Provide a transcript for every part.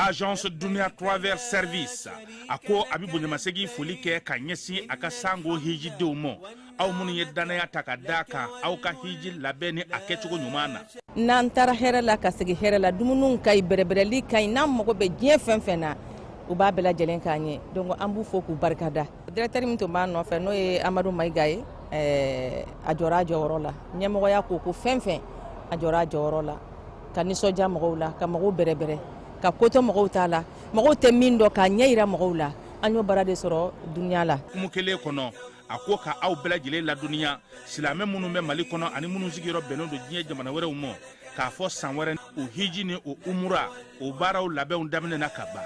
Agence Dunia Travel Service a ko a bɛ bonyamasegin foli kɛ ka ɲɛsin a ka sango hijidenw ma, aw minnu ye dannaya ta ka d'a kan aw ka hiji labɛn ni a kɛcogo ɲuman na. N'an taara hɛrɛ la ka segin hɛrɛ la, dumuniw ka ɲi, bɛrɛbɛrɛli ka ɲi, n'an mago bɛ diɲɛ fɛn fɛn na, u b'a bɛɛ lajɛlen k'an ye. Donc an b'u fo k'u barikada. Directeur min tun b'an nɔfɛ, n'o ye Amadu Mayiga ye, a jɔra a jɔyɔrɔ la. Ɲɛmɔgɔya ko ko fɛn fɛn, a jɔra a jɔyɔrɔ la, ka nisɔndiya mɔgɔw la, ka mɔgɔw bɛrɛbɛrɛ, ka ko to mɔgɔw t'a la, mɔgɔw tɛ min dɔn, k'a ɲɛ yira mɔgɔw la. An y'o baara de sɔrɔ Dunia la. Hukumu kelen kɔnɔ, a ko ka aw bɛɛ lajɛlen ladɔnniya, silamɛ minnu bɛ Mali kɔnɔ ani minnu sigiyɔrɔ bɛnnen don diɲɛ jamana wɛrɛw ma, k'a fɔ san wɛrɛ o hiji ni o umura o baaraw labɛnw daminɛna ka ban.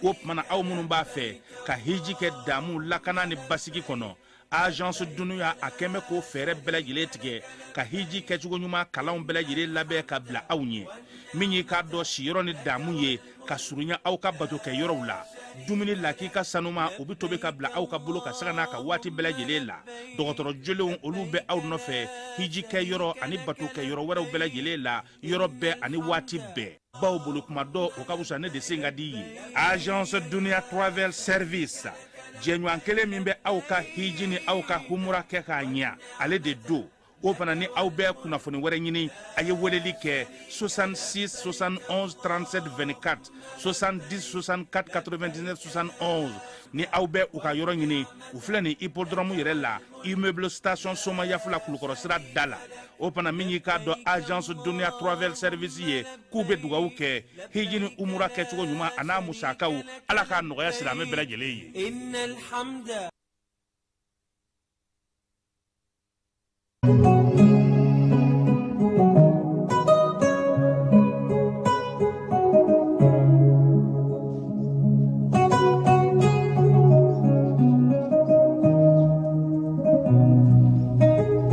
O tuma na, aw minnu b'a fɛ ka hiji kɛ damu, lakana ni basigi kɔnɔ, Agence Dunia a kɛn bɛ k'o fɛɛrɛ bɛɛ lajɛlen tigɛ ka hiji kɛcogo ɲuman kalanw bɛɛ lajɛlen labɛn ka bila aw ɲɛ. Min y'i k'a dɔn siyɔrɔ ni damu ye ka surunya aw ka bato kɛ yɔrɔw la, dumuni lakika sanuma o bɛ tobi ka bila aw ka bolo ka sanga n'a ka waati bɛɛ lajɛlen la. Dɔgɔtɔrɔ jolenw olu bɛ aw nɔfɛ hiji kɛ yɔrɔ ani bato kɛ yɔrɔ wɛrɛw bɛɛ lajɛlen la, yɔrɔ bɛɛ ani waati bɛɛ. Baw bolo kuma dɔ o ka fisa ne de sen ka di ye. Agence Dunia Travel Service, jɛɲɔgɔn kelen min bɛ aw ka hiji ni aw ka humura kɛ k'a ɲɛ, ale de don. O fana ni aw bɛ kunnafoni wɛrɛ ɲini, a ye weleli kɛ 66 71 37 24, 70 64 99 71. Ni aw bɛ u ka yɔrɔ ɲini, u filɛ nin hippodrome yɛrɛ la, immeuble station Somayafula, Kulukɔrɔ sira da la. O fana min y'i k'a dɔn Agence Dunia Travel Service ye, k'u bɛ dugawu kɛ hiji ni umura kɛcogo ɲuman a n'a musakaw, Ala k'a nɔgɔya silamɛ bɛɛ lajɛlen ye.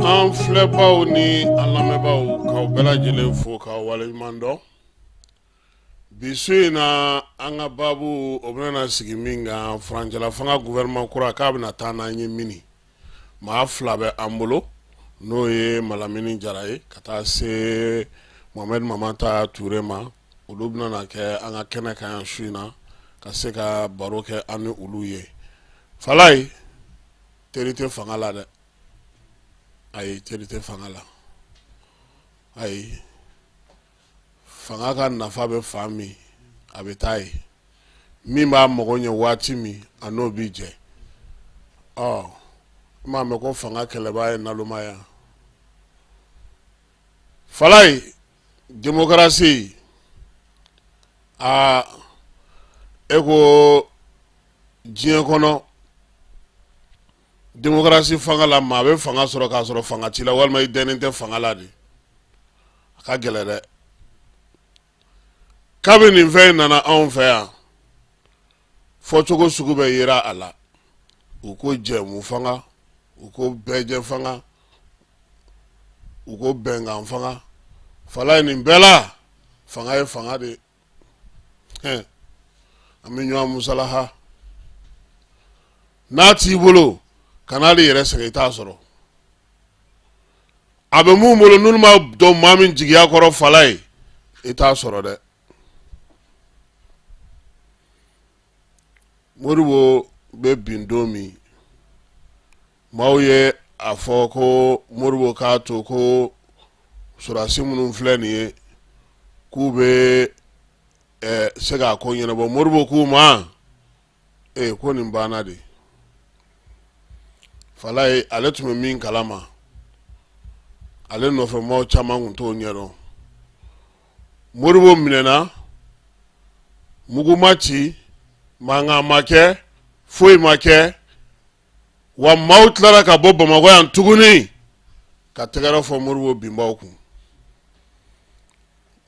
An filɛbaw ni an lamɛnbaaw, k'aw bɛɛ lajɛlen fo k'aw waleɲuman dɔn. Bi su in na, an ka baabu o bɛna sigi min kan, furancɛla fanga gouvernement kura k'a bɛna taa n'an ye mini? Maa fila bɛ an bolo, n'o ye Malamini Jara ye ka taa se Mohamed Mamata Ture ma. Olu bɛna kɛ an ka kɛnɛ kan yan su in na ka se ka baro kɛ an ni olu ye. Falaye, teri tɛ fanga la dɛ. Ayi, teri tɛ fanga la. Ayi, fanga ka nafa bɛ fan min, a bɛ taa yen. Min b'a mago ɲɛ waati min, a n'o bɛ jɛ. Ɔ, i m'a mɛn ko fanga kɛlɛbaa ye naloma yan? Falaye, démocratie, aa, e ko diɲɛ kɔnɔ démocratie fanga la, maa bɛ fanga sɔrɔ k'a sɔrɔ fanga t'i la, walima i dɛnnen tɛ fanga la de, a ka gɛlɛn dɛ. Kabini nin fɛn in nana anw fɛ yan, fɔcogo sugu bɛɛ yera a la. U ko jɛmu fanga, u ko bɛɛjɛ fanga, u ko bɛnkan fanga. Falaye, nin bɛɛ la, fanga ye fanga de ye. An bɛ ɲɔgɔn musalaha. N'a t'i bolo, kana hali yɛrɛ sɛgɛn, i t'a sɔrɔ. A bɛ mun bolo, n'olu ma dɔn maa min jigiya kɔrɔ, Falaye, i t'a sɔrɔ dɛ. Modibo bɛ bin don min, maaw ye a fɔ ko Modibo k'a to ko sɔrɔdasi minnu filɛ nin ye, k'u bɛ se k'a ko ɲɛnabɔ. Modibo k'u ma ee, ko nin banna de. Falaye, ale tun bɛ min kalama, ale nɔfɛ maaw caman tun t'o ɲɛdɔn. Modibo minɛna, mugu ma ci, mankan ma kɛ, foyi ma kɛ. Wa maaw tilara ka bɔ Bamakɔ yan tuguni ka tɛgɛrɛ fɔ Modibo binbaw kun.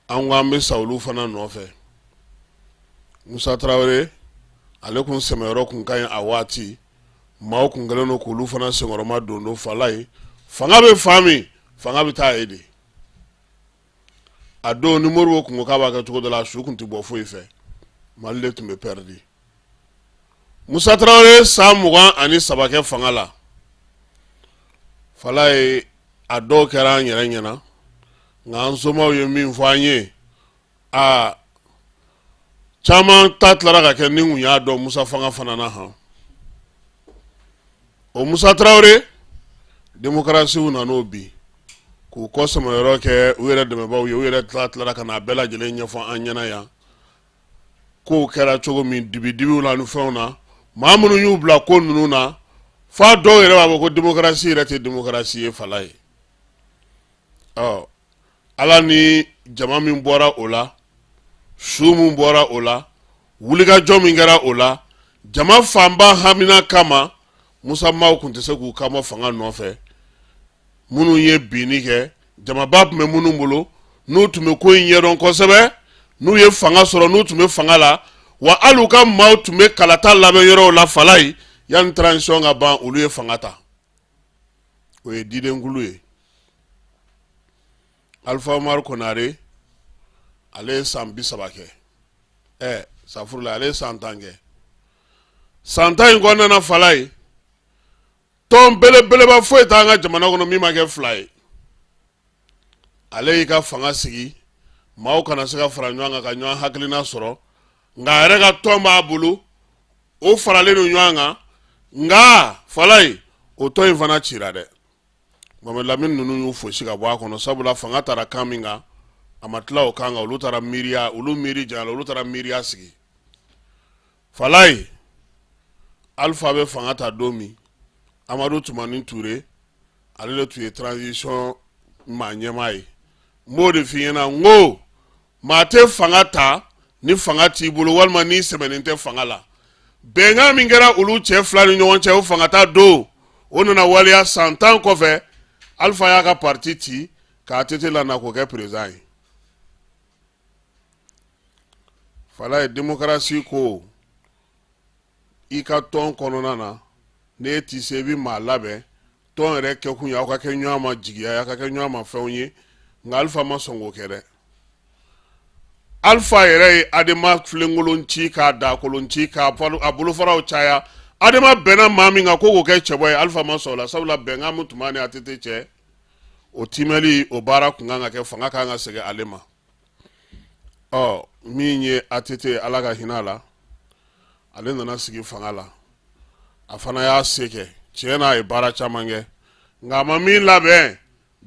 An ko an bɛ sa olu fana nɔfɛ. Musa Tarawele, ale kun sɛmɛyɔrɔ kun ka ɲi a waati. Maaw kun kɛlen don k'olu fana senkɔrɔma don don. Falaye, fanga bɛ fan min, fanga bɛ taa yen de. A don ni Modibo kun ko k'a b'a kɛ cogo dɔ la, a su kun tɛ bɔ foyi fɛ, Mali de tun bɛ pɛridi. Musa Tarawele san 23 kɛ fanga la. Falaye, a dɔw kɛra an yɛrɛ ɲɛna, nka an somaw ye min fɔ an ye, aa, Caman ta tilara ka kɛ ni kun y'a dɔn Musa fanga fana na han. O Musa Tarawele, demokarasiw nan'o bin k'u kɔ samayɔrɔ kɛ u yɛrɛ dɛmɛbaaw ye. U yɛrɛ tilara ka n'a bɛɛ lajɛlen ɲɛfɔ an ɲɛna yan, kow kɛra cogo min, dibidibiw la ni fɛnw na, maa minnu y'u bila ko ninnu na, f'a dɔw yɛrɛ b'a fɔ ko demokarasi yɛrɛ tɛ demokarasi ye. Fala ye, ɔ Ala ni jama min bɔra o la, su min bɔra o la, wulikajɔ min kɛra o la, jama fanba hamina kama, Musa maaw tun tɛ se k'u kanbɔ fanga nɔfɛ. Minnu ye binni kɛ, jamaba tun bɛ minnu bolo, n'u tun bɛ ko in ɲɛdɔn kosɛbɛ, n'u ye fanga sɔrɔ, n'u tun bɛ fanga la, wa hali u ka maaw tun bɛ kalata labɛn yɔrɔw la. Fala ye, yanni transition ka ban, olu ye fanga ta. O ye didenkulu ye. Alifa Umaru Konare, ale ye san 30 kɛ, ɛ safurula, ale ye san 10 kɛ. San 10 in kɔnɔna na, fala ye, tɔn belebeleba foyi t'an ka jamana kɔnɔ min ma kɛ fila ye. Ale y'i ka fanga sigi, maaw kana se ka fara ɲɔgɔn kan ka ɲɔgɔn hakilina sɔrɔ, nka a yɛrɛ ka tɔn b'a bolo, o faralen don ɲɔgɔn kan. Nka fala ye, o tɔn in fana cira dɛ. Mohamed Lamini ninnu y'u fosi ka bɔ a kɔnɔ, sabula fanga taara kan min kan, a ma tila o kan kan. Olu taara miiriya, olu miiri janyala, olu taara miiriya sigi. Fala ye, Alifa bɛ fanga ta don min, Amadu Tumani Ture, ale de tun ye transition maa ɲɛmaa ye. N b'o de f'i ɲɛna, n ko maa tɛ fanga ta ni fanga t'i bolo, walima n'i sɛbɛnnen tɛ fanga la. Bɛnkan min kɛra olu cɛ fila ni ɲɔgɔn cɛ, o fanga ta don, o nana waleya san 10 kɔfɛ. Alifa y'a ka parti ci k'a ATT lana k'o kɛ président ye. Fala ye, démocratie ko i ka tɔn kɔnɔna na, n'e tɛ se, i bɛ maa labɛn. Tɔn yɛrɛ kɛkun ye aw ka kɛ ɲɔgɔn ma jigiya ye, aw ka kɛ ɲɔgɔn ma fɛnw ye. Nka Alifa ma sɔn k'o kɛ dɛ. Alifa yɛrɛ ye Adema filenkolon ci, k'a dakolon ci, k'a a bolofaraw caya. Adema bɛnna maa min kan ko k'o kɛ cɛbɔ ye, Alifa ma sɔn o la, sabula bɛnkan min tun b'a ni ATT cɛ, o timɛli, o baara tun kan ka kɛ, fanga kan ka segin ale ma. Ɔ min ye ATT, Ala ka hinɛ a la, ale nana sigi fanga la. A fana y'a se kɛ, tiɲɛ na, a ye baara caman kɛ, nka a ma min labɛn,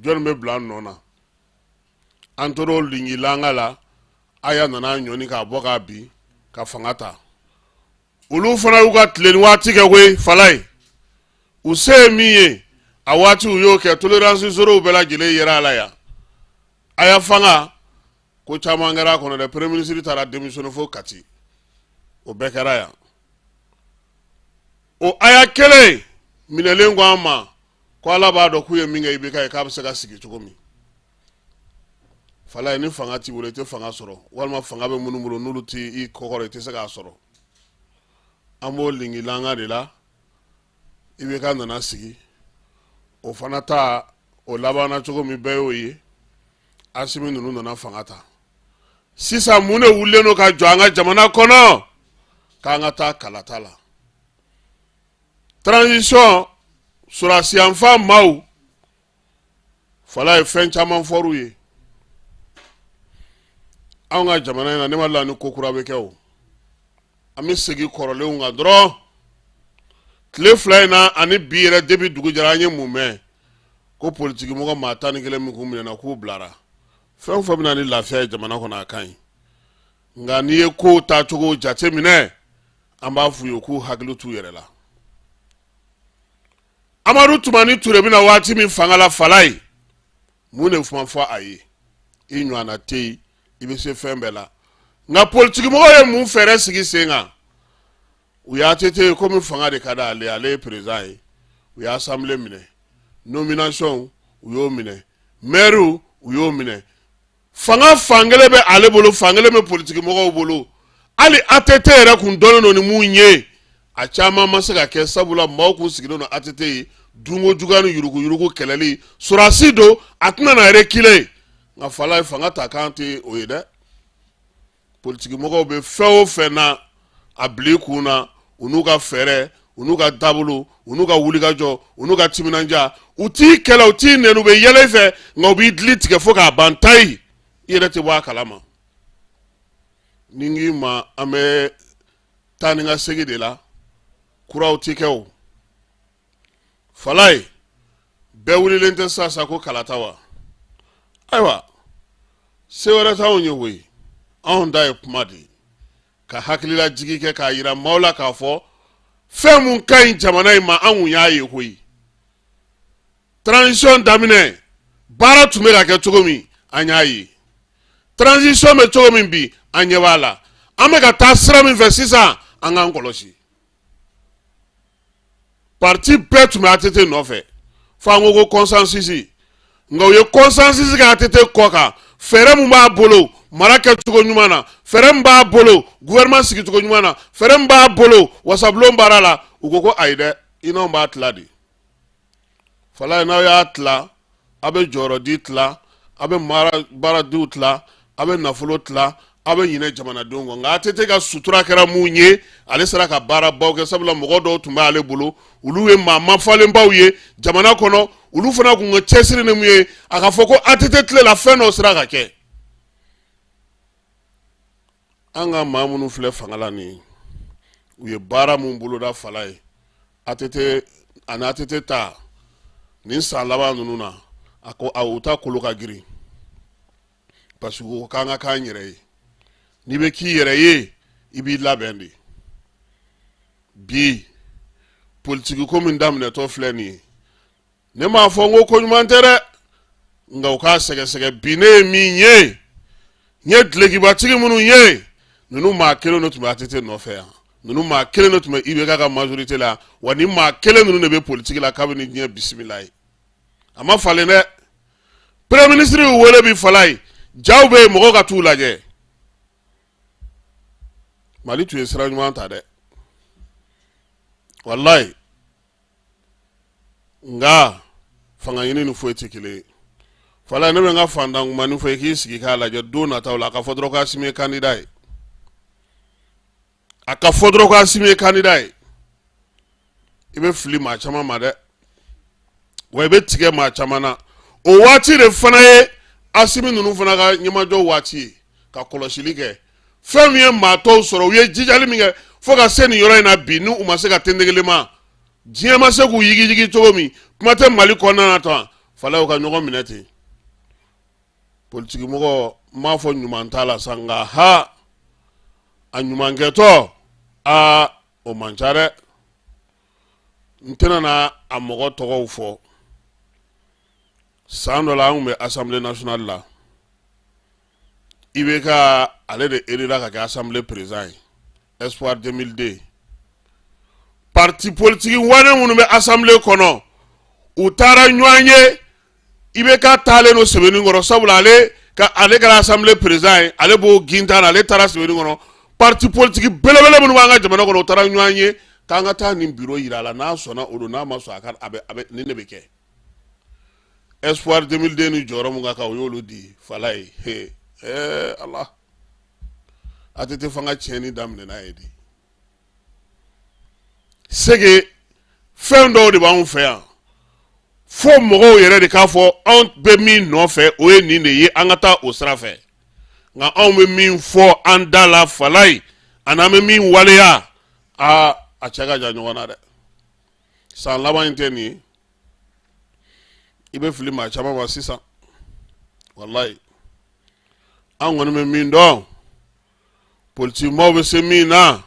jɔnni bɛ bila nɔ na? An tora o lingilanga la. Aya nana ɲɔni k'a bɔ k'a bin ka fanga ta. Olu fana y'u ka tile ni waati kɛ koyi. Fala ye, u se ye min ye a waati, u y'o kɛ. Tolérance zéro bɛɛ lajɛlen yera a la yan. Aya fanga, ko caman kɛra a kɔnɔ dɛ. Premier ministre taara démissionner fo Kati, o bɛɛ kɛra yan. O aya kelen minɛlen ko an ma ko Ala b'a dɔn k'u ye min kɛ IBK ye, k'a bɛ se ka sigi cogo min. Fala ye, ni fanga t'i bolo, i tɛ fanga sɔrɔ, walima fanga bɛ minnu bolo, n'olu t'i i kɔkɔrɔ, i tɛ se k'a sɔrɔ. An b'o lingilanga de la. IBK nana sigi, o fana ta, o labanna cogo min, bɛɛ y'o ye. Asimi ninnu nana fanga ta. Sisan, mun de wulilen don ka jɔ an ka jamana kɔnɔ k'an ka taa kalata la? Transition sɔrɔdasiyanfan maaw, fala ye, fɛn caman fɔr'u ye. Anw ka jamana in na, ne ma la ni ko kura bɛ kɛ o, an bɛ segin kɔrɔlenw kan dɔrɔn. Tile 2 in na ani bi yɛrɛ, depuis dugu jɛra, an ye mun mɛn? Ko politikimɔgɔ maa 11 min kun minɛna, k'u bilara. Fɛn o fɛn bɛ na ni lafiya ye jamana kɔnɔ, a ka ɲi. Nka n'i ye kow taacogo jateminɛ, an b'a f'u ye k'u hakili t'u yɛrɛ la. Amadu Tumani Ture bɛna waati min fanga la, fala ye, mun de kuma fɔ a ye? I ɲɔgɔnna tɛ yen, i bɛ se fɛn bɛɛ la. Nka politikimɔgɔw ye mun fɛɛrɛ sigi sen kan? U y'a ATT, komi fanga de ka di ale, ale ye président ye, u y'a assemblée minɛ, nomination u y'o minɛ, maire u y'o minɛ. Fanga fankelen bɛ ale bolo, fankelen bɛ politikimɔgɔw bolo. Hali ATT yɛrɛ kun dɔnnen don ni mun ye, a caman ma se ka kɛ, sabula maaw kun sigilen don ATT ye dunko juguya ni yuruguyurugu kɛlɛli. Sɔrɔdasi don, a tɛna na reculer. Nka fala ye, fanga ta kan tɛ o ye dɛ. Politikimɔgɔw bɛ fɛn o fɛn na, a bila i kun na, u n'u ka fɛɛrɛ, u n'u ka taabolo, u n'u ka wulikajɔ, u n'u ka timinandiya, u t'i kɛlɛ, u t'i nɛni, u bɛ yɛlɛ i fɛ, nka u b'i dili tigɛ fo k'a ban tayi, i yɛrɛ tɛ bɔ a kalama. Ni n k'i ma an bɛ taa ni ka segin de la, kuraw tɛ kɛ o. Falaye, bɛɛ wulilen tɛ sisan ko kalata wa? Ayiwa, se wɛrɛ t'anw ye koyi. Anw ta ye kuma de ye, ka hakililajigi kɛ k'a yira maaw la k'a fɔ fɛn mun ka ɲi jamana in ma, an kun y'a ye koyi. Transition daminɛ, baara tun bɛ ka kɛ cogo min, an y'a ye. Transition bɛ cogo min bi, an ɲɛ b'a la. An bɛ ka taa sira min fɛ sisan, an k'an kɔlɔsi. Parti bɛɛ tun bɛ ATT nɔfɛ fo an ko consensus, nka u ye consensus kɛ ATT kɔ kan. Fɛɛrɛ min b'a bolo mara kɛcogo ɲuman na, fɛɛrɛ min b'a bolo gouvernement sigicogo ɲuman na, fɛɛrɛ min b'a bolo wasabulon baara la, u ko ko ayi dɛ, i n'anw b'a tila de. Falaye, n'aw y'a tila, a bɛ jɔyɔrɔ di tila, a bɛ baaradiw tila, a bɛ nafolo tila, a bɛ ɲinɛ jamanadenw kɔ. Nka ATT ka sutura kɛra mun ye? Ale sera ka baarabaw kɛ, sabula mɔgɔ dɔw tun b'ale bolo, olu ye maa mafalenbaw ye jamana kɔnɔ. Olu fana kun ka cɛsiri ni mun ye, a ka fɔ ko ATT tile la fɛn dɔw sera ka kɛ. An ka maa minnu filɛ fanga la nin ye, u ye baara mun boloda Falaye, ATT ani ATT ta nin san laban ninnu na, a ko u ta kolo ka girin, parce que u ko k'an ka k'an yɛrɛ ye. N'i bɛ k'i yɛrɛ ye, i b'i labɛn de. Bi politiki ko min daminɛtɔ filɛ nin ye, ne m'a fɔ n ko ko ɲuman tɛ dɛ, nka u k'a sɛgɛsɛgɛ. Bi ne ye min ye, n ye dulokibatigi minnu ye, ninnu maa kelen de tun bɛ ATT nɔfɛ yan, ninnu maa kelen de tun bɛ IBK ka majorité la, wa ni maa kelen ninnu de bɛ politiki la kabini diɲɛ bisimila ye. A ma falen dɛ. Premier ministre y'u wele bi Falaye, jaw bɛ yen, mɔgɔw ka t'u lajɛ. Mali tun ye sira ɲuman ta dɛ, walayi. Nka fanga ɲini ni foyi tɛ kelen ye. Falaye, ne bɛ n ka fantan kumani fɔ i k'i sigi k'a lajɛ don nataw la, a ka fɔ dɔrɔn ko Asimi ye candidat ye, a ka fɔ dɔrɔn ko Asimi ye candidat ye. I bɛ fili maa caman ma dɛ, wa i bɛ tigɛ maa caman na. O waati de fana ye Asimi ninnu fana ka ɲɛmajɔ waati ye, ka kɔlɔsili kɛ. Fɛn min ye maa tɔw sɔrɔ, u ye jijali min kɛ fo ka se nin yɔrɔ in na bi, ni u ma se ka tendegelema, diɲɛ ma se k'u yigiyigi cogo min, kuma tɛ Mali kɔnɔna na tan. Falaye, u ka ɲɔgɔn minɛ ten. Politikimɔgɔ, n m'a fɔ ɲuman t'a la sa, nka ha, a ɲumankɛtɔ, aa, o man ca dɛ. N tɛna na a mɔgɔ tɔgɔw fɔ. San dɔ la, an tun bɛ Assemblée nationale la. IBK, ale de élira ka kɛ Assemblée président ye, Espoir 2002. Parti politique wane minnu bɛ Assemblée kɔnɔ, u taara ɲɔgɔn ye. IBK taalen don Sebenikɔrɔ, sabula ale ka ale kɛra Assemblée président ye, ale b'o gintan na, ale taara Sebenikɔrɔ. Parti politique belebele minnu b'an ka jamana kɔnɔ, u taara ɲɔgɔn ye k'an ka taa nin bureau yira a la. N'a sɔnna o don, n'a ma sɔn, a ka a bɛ a bɛ nin de bɛ kɛ. Espoir 2002 ni jɔyɔrɔ mun ka kan, o y'olu di. Falaye, he, ɛɛ Ala, ATT fanga tiɲɛni daminɛna ye de. Sege fɛn dɔw de b'anw fɛ yan, fo mɔgɔw yɛrɛ de k'a fɔ anw bɛ min nɔfɛ, o ye nin de ye, an ka taa o sira fɛ. Nka anw bɛ min fɔ an da la Falaye, ani an bɛ min waleya, aa, a cɛ ka jan ɲɔgɔn na dɛ. San laban in tɛ nin ye, i bɛ fili maa caman ma sisan, walayi. An kɔni bɛ min dɔn, politikimɔgɔw bɛ se min na,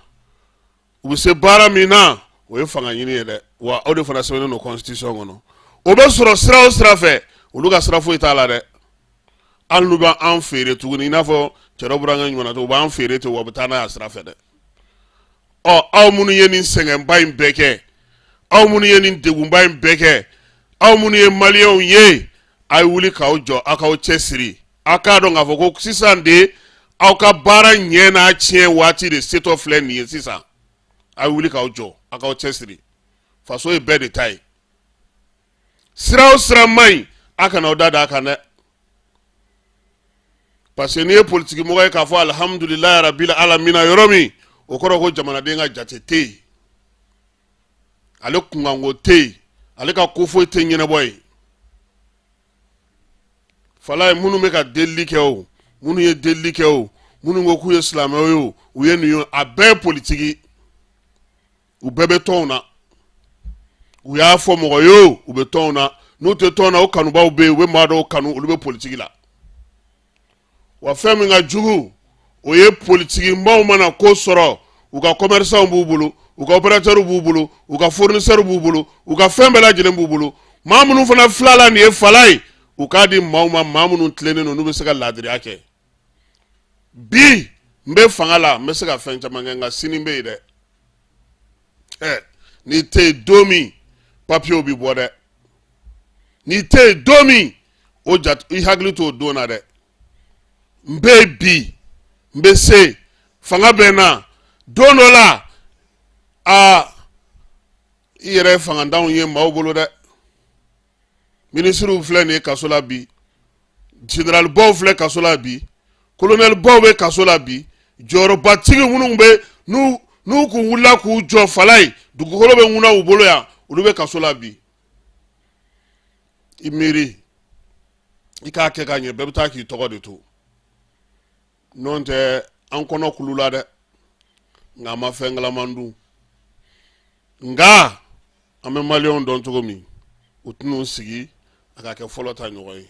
u bɛ se baara min na, o ye fanga ɲini ye dɛ. Wa o de fana sɛbɛnnen don constitution kɔnɔ. O bɛ sɔrɔ sira o sira fɛ, olu ka sira foyi t'a la dɛ. Hali n'u b'an feere tuguni, i n'a fɔ cɛ dɔ bɔra an ka ɲuman na, u b'an feere ten, wa u bɛ taa n'a ye a sira fɛ dɛ. Ɔ, aw minnu ye nin sɛgɛnba in bɛɛ kɛ, aw minnu ye nin degunba in bɛɛ kɛ, aw minnu ye maliyɛnw ye, a ye wuli k'aw jɔ, aw k'aw cɛ siri. Aw k'a dɔn k'a fɔ ko sisan de, aw ka baara ɲɛ n'a tiɲɛ waati de setɔ filɛ nin ye sisan. A ye wuli k'aw jɔ, aw k'aw cɛ siri. Faso ye bɛɛ de ta ye. Sira o sira man ɲi, a kana aw da d'a kan dɛ, parce que n'i ye politiki mɔgɔ ye k'a fɔ alihamudulilayi rabil alamina yɔrɔ min, o kɔrɔ ko jamanaden ka jate tɛ yen, ale kunkanko tɛ yen, ale ka ko foyi tɛ ɲɛnabɔ yen. Falaye, minnu bɛ ka delili kɛ o, minnu ye delili kɛ o, Minnu ko k'u ye silamɛw ye o, u ye nin ye, a bɛɛ ye politiki. U bɛɛ bɛ tɔnw na, u y'a fɔ mɔgɔ ye o, u bɛ tɔnw na. N'u tɛ tɔn na, o kanubaw bɛ yen, u bɛ maa dɔw kanu, olu bɛ politiki la. Wa fɛn min ka jugu, o ye politikimaw mana ko sɔrɔ, u ka commerçants b'u bolo, u ka opérateurs b'u bolo, u ka fournisseurs b'u bolo, u ka fɛn bɛɛ lajɛlen b'u bolo. Maa minnu fana filala nin ye fala ye, u k'a di maaw ma, maa minnu tilennen don, n'u bɛ se ka laadiriya kɛ. Bi n bɛ fanga la, n bɛ se ka fɛn caman kɛ, nka sini bɛ yen dɛ. Ɛ, n'i tɛ yen don min, papiyew bɛ bɔ dɛ. N'i tɛ yen don min, o jate, i hakili t'o don na dɛ. N bɛ yen bi, n bɛ se, fanga bɛ n na. Don dɔ la, aa, i yɛrɛ ye fangantanw ye maaw bolo dɛ. Minisiriw filɛ nin ye kaso la bi, généralbaw filɛ kaso la bi, colonelbaw bɛ kaso la bi, jɔyɔrɔbatigi minnu bɛ n'u kun wulila k'u jɔ fala ye, dugukolo bɛ ŋuna u bolo yan, olu bɛ kaso la bi. I miiri i k'a kɛ ka ɲɛ, bɛɛ bɛ taa k'i tɔgɔ de to. N'o tɛ, an kɔnɔ kulula dɛ, nka an ma fɛn kalaman dun. Nka an bɛ maliyɛnw dɔn cogo min, u tɛn'u sigi a ka kɛ fɔlɔ ta ɲɔgɔn ye.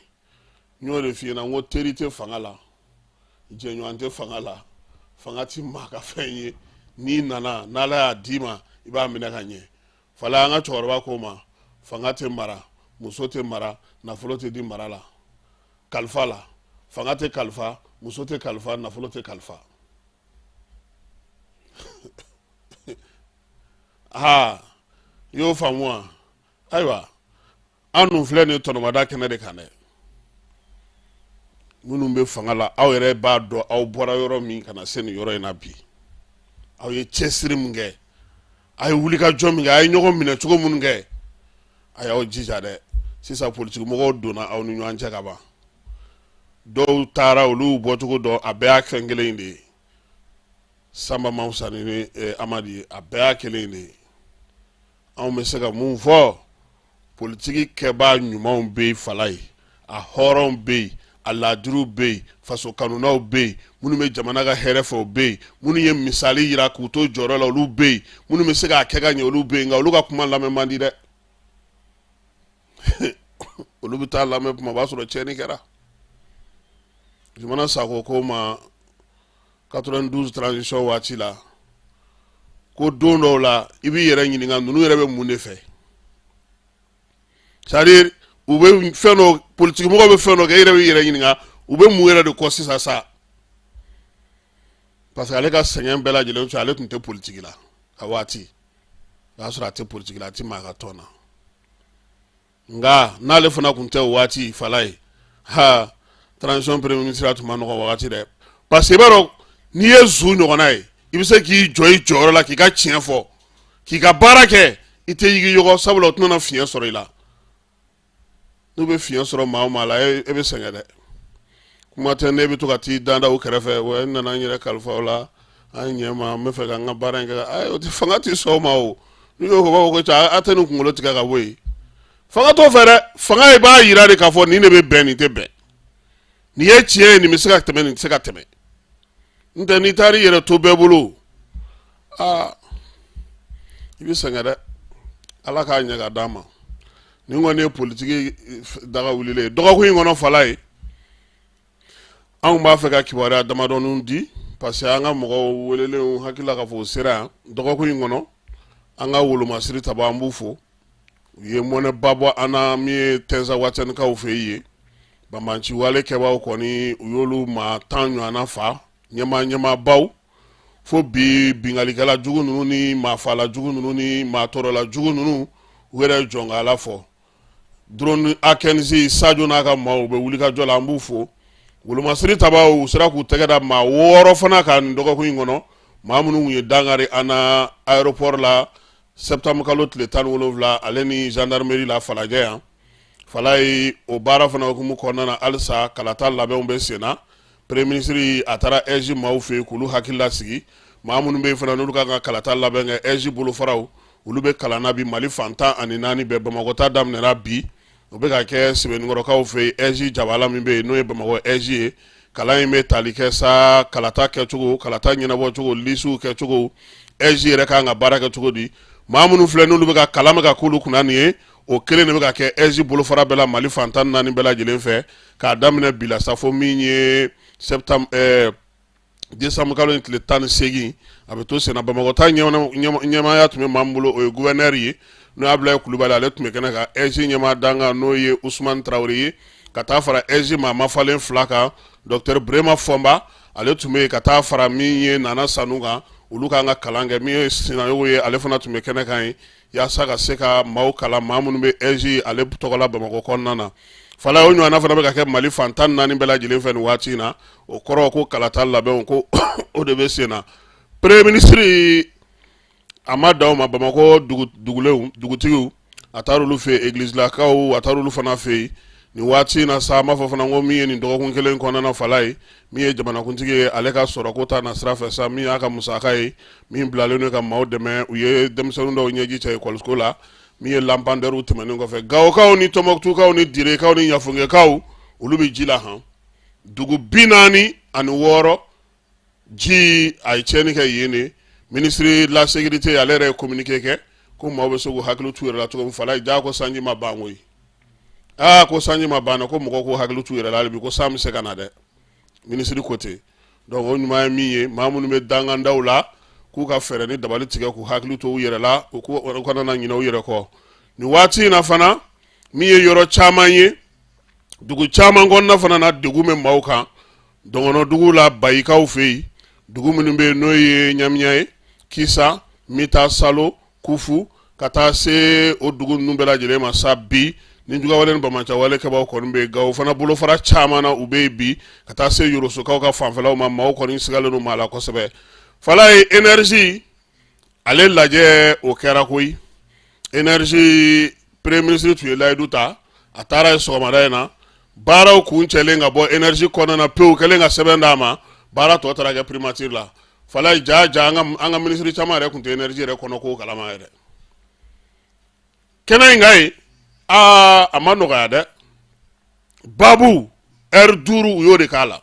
N y'o de f'i ɲɛna, n ko teri tɛ fanga la, jɛɲɔgɔn tɛ fanga la, fanga ti maa ka fɛn ye. N'i nana, n'Ala y'a d'i ma, i b'a minɛ ka ɲɛ. Fala, an ka cɛkɔrɔba ko ma, fanga tɛ mara, muso tɛ mara, nafolo tɛ di mara la, kalifa la. Fanga tɛ kalifa, muso tɛ kalifa, nafolo tɛ kalifa. Aa, i y'o faamu wa? Ayiwa, an dun filɛ nin tɔnɔmada kɛnɛ de kan dɛ. Minnu bɛ fanga la, aw yɛrɛ b'a dɔn aw bɔra yɔrɔ min ka na se nin yɔrɔ in na bi. Aw ye cɛsiri min kɛ, a ye wulikajɔ min kɛ, a ye ɲɔgɔn minɛ cogo minnu kɛ, a y'aw jija dɛ. Sisan politiki mɔgɔw donna aw ni ɲɔgɔn cɛ ka ban. Dɔw taara, olu bɔcogo dɔn, a bɛɛ y'a fɛn kelen in de ye. Sanba man fisa ni Amadi ye, a bɛɛ y'a kelen in de ye. Anw bɛ se ka mun fɔ? Politiki kɛbaa ɲumanw bɛ yen fala ye, a hɔrɔnw bɛ yen, a laadiriw bɛ yen, faso kanunaw bɛ yen, minnu bɛ jamana ka hɛrɛ fɛ, o bɛ yen, minnu ye misali yira k'u to jɔyɔrɔ la, olu bɛ yen, minnu bɛ se k'a kɛ ka ɲɛ, olu bɛ yen. Nka olu ka kuma lamɛn man di dɛ. Olu bɛ taa lamɛn kuma, o b'a sɔrɔ tiɲɛni kɛra. Jamana Sako ko ma 92 transition waati la, ko don dɔw la, i b'i yɛrɛ ɲininka, ninnu yɛrɛ bɛ mun de fɛ? C'est à dire, u bɛ fɛn dɔ, politiki mɔgɔw bɛ fɛn dɔ kɛ, e yɛrɛ b'i yɛrɛ ɲininka, u bɛ mun yɛrɛ de kɔ sisan sa? Parce que ale ka sɛgɛn bɛɛ lajɛlen cɛ, ale tun tɛ politiki la a waati. O y'a sɔrɔ a tɛ politiki la, a tɛ maa ka tɔn na. Nka n'ale fana tun tɛ o waati fala ye, ha, transition premier ministre tun ma nɔgɔ wagati dɛ. Parce que i b'a dɔn, n'i ye zu ɲɔgɔnna ye, i bɛ se k'i jɔ i jɔyɔrɔ la, k'i ka tiɲɛ fɔ, k'i ka baara kɛ, i tɛ yigiyɔgɔ, sabula o tɛna fiɲɛ sɔrɔ i la. N'u bɛ fiɲɛ sɔrɔ maa o maa la, e bɛ sɛgɛn dɛ. Kuma tɛ ne bɛ to ka t'i danda u kɛrɛfɛ, wa n nana n yɛrɛ kalifa o la, an ɲɛ ma, n bɛ fɛ ka n ka baara in kɛ. Ayi, o tɛ, fanga tɛ sɔn o ma. O n'u y'o fɔ, u b'a fɔ ko a tɛ nin kunkolo tigɛ ka bɔ yen. Fanga t'o fɛ dɛ. Fanga, i b'a yira de k'a fɔ nin de bɛ bɛn, nin tɛ bɛn, nin ye tiɲɛ ye, nin bɛ se ka tɛmɛ, nin tɛ se ka tɛmɛ. N tɛ, n'i taara i yɛrɛ to bɛɛ bolo, aa, i bɛ sɛgɛn dɛ. Ala k'a ɲɛ ka d'an ma. Nin kɔni ye politiki daga wulilen ye dɔgɔkun in kɔnɔ fala ye. Anw b'a fɛ ka kibaruya damadɔnin di, parce que an ka mɔgɔw welelenw hakili la k'a fɔ o sera yan dɔgɔkun in kɔnɔ. An ka wolomasiri taba, an b'u fo, u ye mɔnɛba bɔ an na. Min ye Tɛnzawatɛnikaw fɛ yen, banbanci wale kɛbaaw kɔni, u y'olu maa 10 ɲɔgɔnna fa, ɲɛmaa ɲɛmaabaw. Fo bi, binkalikɛla jugu ninnu ni maafala jugu ninnu ni maa tɔɔrɔla jugu ninnu, u yɛrɛ jɔn ka Ala fɔ. Drone A15, Sadio n'a ka maaw bɛ wuli ka jɔ la, an b'u fo. Wolomasiri tabaw, u sera k'u tɛgɛ da maa 6 fana kan nin dɔgɔkun in kɔnɔ, maa minnu ye dankari an na aéroport la septembre kalo tile 17, ale ni gendarmerie la Falajɛ yan fala ye. O baara fana hukumu kɔnɔna na, halisa kalata labɛnw bɛ sen na. Premier ministre, a taara AIGE maaw fɛ yen k'olu hakili lasigi. Maa minnu bɛ yen fana, n'olu ka kan ka kalata labɛn kɛ, AIGE bolofaraw, olu bɛ kalan na bi Mali fan 14 bɛɛ. Bamakɔ ta daminɛra bi, o bɛ ka kɛ Sɛbɛnnikɔrɔkaw fɛ yen, AIGE jabala min bɛ yen, n'o ye Bamakɔ AIGE ye. Kalan in bɛ tali kɛ sa kalata kɛcogo, kalata ɲɛnabɔcogo, lisiw kɛcogo, AIGE yɛrɛ kan ka baara kɛ cogo di. Maa minnu filɛ n'olu bɛ ka kalan bɛ ka k'olu kunna nin ye, o kelen de bɛ ka kɛ AIGE bolofara bɛɛ la Mali fan 14 bɛɛ lajɛlen fɛ, k'a daminɛ bi la sa fo min ye septembre décembre kalo in tile 18, a bɛ to senna. Bamakɔ ta ɲɛmaaya tun bɛ maa min bolo, o ye gouverneur ye, n'o ye Abdoulaye Kulubali, ale tun bɛ kɛnɛ kan. AIGE ɲɛmaa dankan, n'o ye Usumani Tarawele ye, ka taa fara AIGE maa mafalen fila kan, docteur Burema Fɔnba, ale tun bɛ yen, ka taa fara min ye Nana Sanu kan, olu kan ka kalan kɛ. Min ye Sinayogo ye, ale fana tun bɛ kɛnɛ kan yen yaasa ka se ka maaw kalan, maa minnu bɛ AIGE ale tɔgɔ la Bamakɔ kɔnɔna na. Fala, o ɲɔgɔnna fana bɛ ka kɛ Mali fan 14 bɛɛ lajɛlen fɛ nin waati in na. O kɔrɔ ko kalata labɛnw ko o de bɛ sen na. Premier ministre a ma dan o ma. Bamakɔ dugulenw dugutigiw, a taara olu fɛ yen, egilizilakaw, a taara olu fana fɛ yen nin waati in na sa. An b'a fɔ fana ko min ye nin dɔgɔkun kelen kɔnɔna fala ye, min ye jamanakuntigi ye, ale ka sɔrɔko ta na sira fɛ sa, min y'a ka musaka ye, min bilalen don ka maaw dɛmɛ, u ye denmisɛnnin dɔw ɲɛji cɛ ekɔliso la, min ye lampandɛriw tɛmɛnen kɔfɛ, Gawokaw ni Tɔnbɔkutukaw ni Direkaw ni Ɲafunkekaw, olu bɛ ji la han. Dugu 46, ji a ye tiɲɛni kɛ yen de. Ministre de la sécurité, ale yɛrɛ ye communiqué kɛ ko maaw bɛ se k'u hakili t'u yɛrɛ la cogo min. Fala, ja ko sanji ma ban koyi. Aa, ko sanji ma ban, ko mɔgɔw k'u hakili t'u yɛrɛ la hali bi, ko san bɛ se ka na dɛ, minisiri ko ten. Donc o ɲuman ye min ye, maa minnu bɛ dangandaw la, k'u ka fɛɛrɛ ni dabali tigɛ k'u hakili to u yɛrɛ la, u kana na ɲinɛ u yɛrɛ kɔ nin waati in na. Fana min ye yɔrɔ caman ye, dugu caman kɔnɔna fana na, degun bɛ maaw kan dɔgɔnɔdugu la, Bayikaw fɛ yen, dugu minnu bɛ yen n'o ye Ɲamiya ye, Kisa, Mita, Salo, Kufu, ka taa se o dugu ninnu bɛɛ lajɛlen ma sa. Bi ni jugawale ni banbaanciwale kɛbaw kɔni bɛ yen. Gawo fana bolofara caman na, u bɛ yen bi, ka taa se Yorosokaw ka fanfɛlaw ma. Maaw kɔni sigalen don maa la kosɛbɛ. Fala ye énergie ale lajɛ, o kɛra koyi. Énergie, premier ministre tun ye layidu ta, a taara yen sɔgɔmada in na. Baaraw kuncɛlen ka bɔ énergie kɔnɔna na pewu, kɛlen ka sɛbɛn d'a ma, baara tɔ taara kɛ primature la. Fala, ja ja, an ka minisiri caman yɛrɛ tun tɛ énergie yɛrɛ kɔnɔ ko kalama yɛrɛ. Kɛnɛ in ka yen, aa, a ma nɔgɔya dɛ. Babu heure 5, u y'o de k'a la.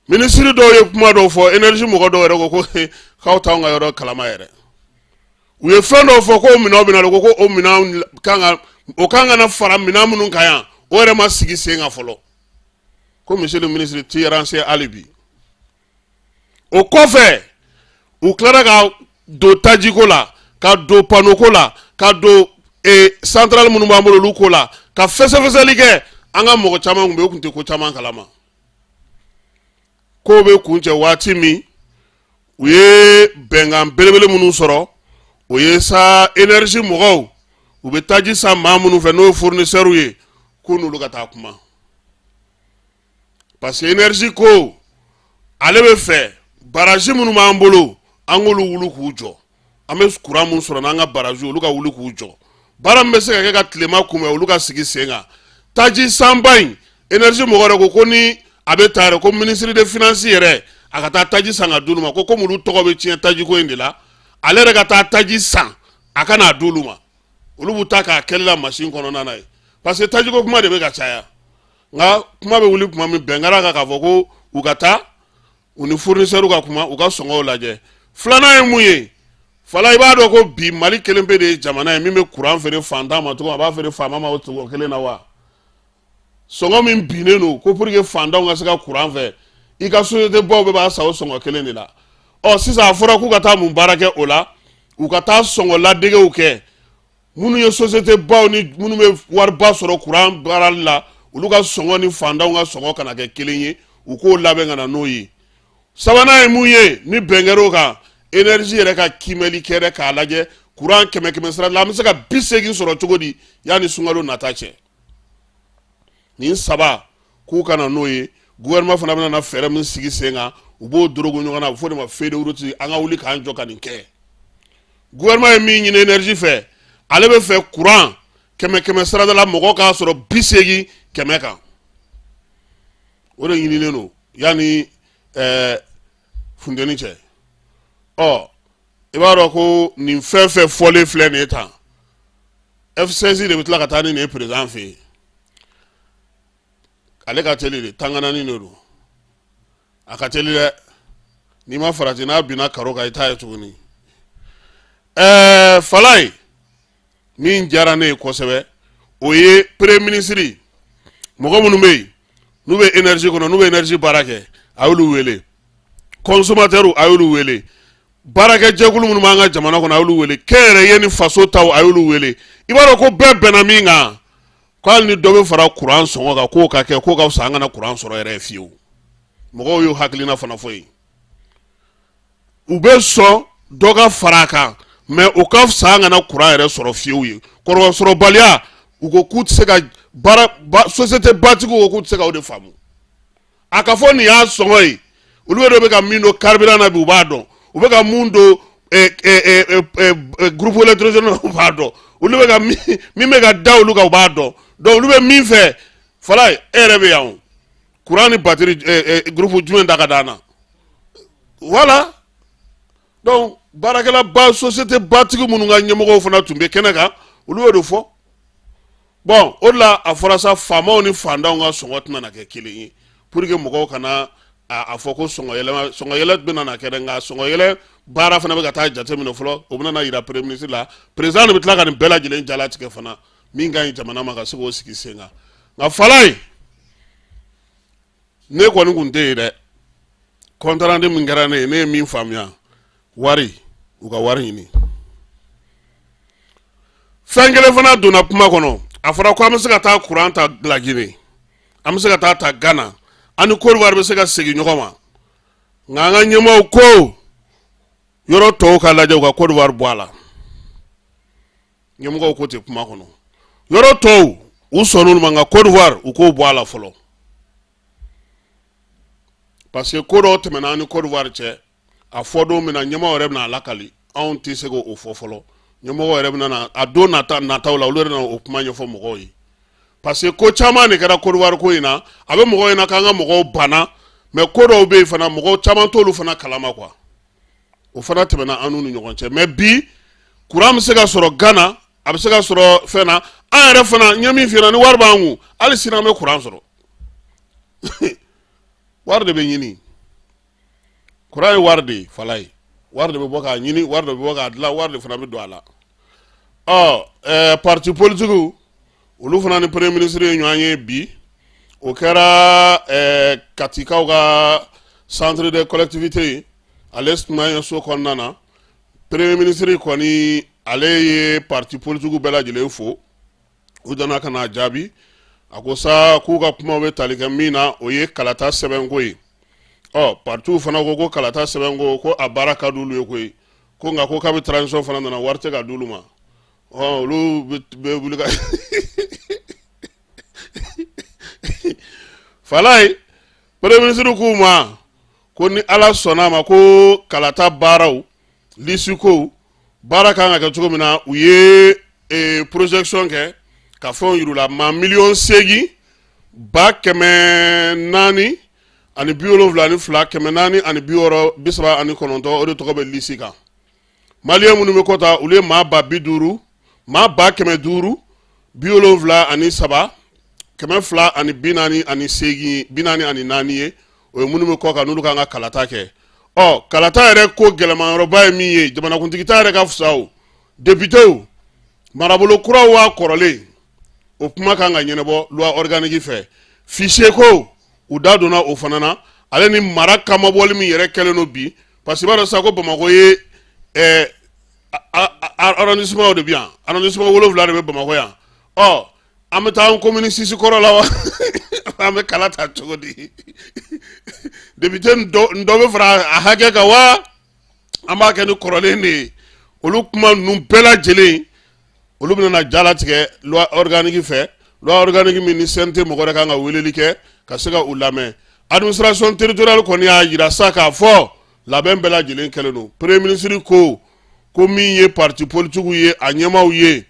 Minisiri dɔw ye kuma dɔw fɔ, énergie mɔgɔ dɔw yɛrɛ ko ko k'aw t'anw ka yɔrɔ kalama yɛrɛ. U ye fɛn dɔw fɔ ko minɛnw bɛ na, ko o minɛnw kan ka o kan ka na fara minɛn minnu kan yan, o yɛrɛ ma sigi sen kan fɔlɔ, ko monsieur le ministre t'i renseigné hali bi. O kɔfɛ, u tilara ka don tajiko la, ka don panneau ko la, ka don centrale minnu b'an bolo, olu ko la, ka fɛsɛfɛsɛli kɛ. An ka mɔgɔ caman tun bɛ yen, u tun tɛ ko caman kalama. Ko bɛ kuncɛ waati min, u ye bɛnkan belebele minnu sɔrɔ, o ye sa énergie mɔgɔw, u bɛ taji san maa minnu fɛ, n'o ye fournisseurs ye, ko n'olu ka taa kuma, parce que énergie ko ale bɛ fɛ barrage minnu b'an bolo, an k'olu wuli k'u jɔ. An bɛ courant mun sɔrɔ n'an ka barrage, olu ka wuli k'u jɔ. Baara min bɛ se ka kɛ ka tilema kunbɛn, olu ka sigi sen kan. Taji sanba in, énergie mɔgɔ yɛrɛ ko ko ni a bɛ taa yɛrɛ, ko ministre de finance yɛrɛ, a ka taa taji san ka d'olu ma, ko komi olu tɔgɔ bɛ tiɲɛ tajiko in de la, ale yɛrɛ ka taa taji san, a ka n'a d'olu ma, olu b'u ta k'a kɛli la machine kɔnɔna na ye, parce que tajiko kuma de bɛ ka caya. Nka kuma bɛ wuli tuma min, bɛn kɛra kan k'a fɔ ko u ka taa u ni fournisseur ka kuma, u ka sɔngɔw lajɛ. Filanan ye mun ye? Fala, i b'a dɔn ko bi Mali kelen pe de ye jamana ye min bɛ kuran feere fantan ma cogo min, a b'a feere faama ma o cogo kelen na wa. Sɔngɔ min binnen don ko pour que fantanw ka se ka kuran fɛ, i ka société baw bɛɛ b'a san o sɔngɔ kelen de la. Ɔ sisan, a fɔra k'u ka taa mun baara kɛ o la? U ka taa sɔngɔ ladegew kɛ. Minnu ye société baw ni minnu bɛ wariba sɔrɔ kuran baarali la, olu ka sɔngɔ ni fantanw ka sɔngɔ kana kɛ kelen ye, u k'o labɛn ka na n'o ye. Sabanan ye mun ye ni bɛn kɛra o kan? Énergie yɛrɛ ka kiimɛli kɛ dɛ, k'a lajɛ kuran kɛmɛ kɛmɛ sara la, an bɛ se ka 80 sɔrɔ cogo di yanni sunkalo nata cɛ. Nin saba, k'u ka na n'o ye. Gouvernement fana bɛna na fɛɛrɛ min sigi sen kan, u b'o dorogo ɲɔgɔn na, a bɛ fɔ o de ma feuille de route. An ka wuli k'an jɔ ka nin kɛ. Gouvernement ye min ɲini énergie fɛ, ale bɛ fɛ kuran kɛmɛ kɛmɛ sarada la, mɔgɔ k'a sɔrɔ 80 100 kan. O de ɲininen don yanni funteni cɛ. Ɔ i b'a dɔn ko nin fɛn fɛn fɔlen filɛ nin ye tan, F16 de bɛ tila ka taa ni nin ye président fɛ yen. Ale ka teli de, tanganani de don, a ka teli dɛ. N'i ma farati, n'a binna karo kan, i t'a ye tuguni. Falaye, min diyara ne ye kosɛbɛ, o ye premier ministre, mɔgɔ minnu bɛ yen n'u bɛ énergie kɔnɔ, n'u bɛ énergie baara kɛ, a y'olu wele. Consommateurs, a y'olu wele. Baarakɛjɛkulu minnu b'an ka jamana kɔnɔ, a y'olu wele. Kɛnyɛrɛye ni faso taw, a y'olu wele. I b'a dɔn ko bɛɛ bɛnna min kan, ko hali ni dɔ bɛ fara kuran sɔngɔ kan, k'o ka kɛ, k'o ka fisa an kana kuran sɔrɔ yɛrɛ fiyewu. Mɔgɔw y'o hakilina fana fɔ yen. U bɛ sɔn dɔ ka fara a kan, mais o ka fisa an kana kuran yɛrɛ sɔrɔ fiyewu ye. Sɔrɔbaliya, u ko k'u tɛ se ka baara ba, société batigiw ko k'u tɛ se ka o de faamu. A ka fɔ nin y'a sɔngɔ ye, olu yɛrɛ bɛ ka min don carburant na bi, u b'a dɔn. U bɛ ka mun don groupe électrogène na, u b'a dɔn. Olu bɛ ka min bɛ ka da olu kan, u b'a dɔn. Donc olu bɛ min fɛ, Falaye, e yɛrɛ bɛ yan o, courant ni batterie, groupe jumɛn da ka d'an na? Voilà. Donc baarakɛla ba, société batigi minnu ka ɲɛmɔgɔw fana tun bɛ kɛnɛ kan, olu y'o de fɔ. Bon, o de la a fɔra sa, faamaw ni fantanw ka sɔngɔ tɛna na kɛ kelen ye, pour que mɔgɔw kana a fɔ ko sɔngɔ yɛlɛma, sɔngɔ yɛlɛ bɛna na kɛ dɛ. Nka sɔngɔ yɛlɛ baara fana bɛ ka taa jateminɛ fɔlɔ, o bɛna na yira premier ministre la. Président de bɛ tila ka nin bɛɛ lajɛlen jalatigɛ fana, min ka ɲi jamana ma, ka se k'o sigi sen kan. Nka Falaye, ne kɔni kun tɛ yen dɛ. Compte rendu min kɛra ne ye, ne ye min faamuya, wari, u ka wari ɲini. Fɛn kelen fana donna kuma kɔnɔ. A fɔra ko an bɛ se ka taa kuran ta Laginɛ, an bɛ se ka taa ta Gana, an ni Côte d'Ivoire bɛ se ka segin ɲɔgɔn ma. Nka an ka ɲɛmaaw ko yɔrɔ tɔw ka lajɛ, u ka Côte d'Ivoire bɔ a la. Ɲɛmɔgɔw ko ten kuma kɔnɔ. Yɔrɔ tɔw, u sɔnn'olu ma, nka Côte d'Ivoire, u k'o bɔ a la fɔlɔ, parce que ko dɔw tɛmɛna an ni Côte d'Ivoire cɛ. A fɔ don min na, ɲɛmɔgɔ yɛrɛ bɛna a lakali, anw tɛ se k'o fɔ fɔlɔ. Ɲɛmɔgɔ yɛrɛ bɛna na a don nata nataw la, olu yɛrɛ na o kuma ɲɛfɔ mɔgɔw ye, parce que ko caman de kɛra Côte d'Ivoire ko in na. A bɛ mɔgɔw ɲɛna k'an ka mɔgɔw banna, mais ko dɔw bɛ yen fana, mɔgɔw caman t'olu fana kalama quoi. O fana tɛmɛna an n'u ni ɲɔgɔn cɛ. Mais bi, kuran bɛ se ka sɔrɔ Gana, a bɛ se ka sɔrɔ fɛn na. An yɛrɛ fana ɲɛ min f'i ɲɛna, ni wari b'an kun, hali sini an bɛ kuran sɔrɔ. Wari de bɛ ɲini. Kuran ye wari de ye, Falaye. Wari de bɛ bɔ k'a ɲini, wari de bɛ bɔ k'a dilan, wari de fana bɛ don a la. Ɔ parti politigiw, olu fana ni premier ministre ye ɲɔgɔn ye bi. O kɛra Katikaw ka centre de collectivité ye, ale sumaya so kɔnɔna na. Premier ministre kɔni, ale ye parti politigiw bɛɛ lajɛlen fo. U nana ka n'a jaabi. A ko sa k'u ka kumaw bɛ tali kɛ min na, o ye kalata sɛbɛnko ye. Ɔ partiw fana ko ko kalata sɛbɛnko, ko a baara ka d'olu ye koyi, ko nka ko kabi transition fana nana, wari tɛ ka d'olu ma. Ɔ olu bɛ wuli ka Falaye, premier ministre k'u ma ko ni Ala sɔnna a ma, ko kalata baaraw, liste ko baara kan ka kɛ cogo min na, u ye projection kɛ ka fɛnw yir'u la. Maa 8,472,469, o de tɔgɔ bɛ liste kan. Maliyɛn minnu bɛ kɔta, olu ye maa 50 000, maa 573, 248, 44 ye. O ye minnu bɛ kɔ kan, n'olu kan ka kalata kɛ. Ɔ kalata yɛrɛ ko gɛlɛmayɔrɔba ye min ye, jamanakuntigi ta yɛrɛ ka fisa o, députéw, marabolo kuraw waa kɔrɔlen, o kuma kan ka ɲɛnabɔ loi organique fɛ. Fichier ko, u da donna o fana na, ale ni mara kamabɔli min yɛrɛ kɛlen don bi, parce que i b'a dɔn sisan ko Bamakɔ ye arrondissement de bɛ yan, arrondissement 7 de bɛ Bamakɔ yan. Ɔ an bɛ taa an commune 6 kɔrɔ la wa, an bɛ kala ta cogo di? Député dɔ bɛ fara a hakɛ kan wa, an b'a kɛ ni kɔrɔlen de ye? Olu kuma ninnu bɛɛ lajɛlen, olu bɛna jalatigɛ loi organique fɛ, loi organique min ni CNT mɔgɔ wɛrɛ kan ka weleli kɛ ka se ka u lamɛn. Administration territoriale kɔni y'a jira sa k'a fɔ labɛn bɛɛ lajɛlen kɛlen don. Premier ministre ko ko min ye parti politique ye, a ɲɛmaaw ye,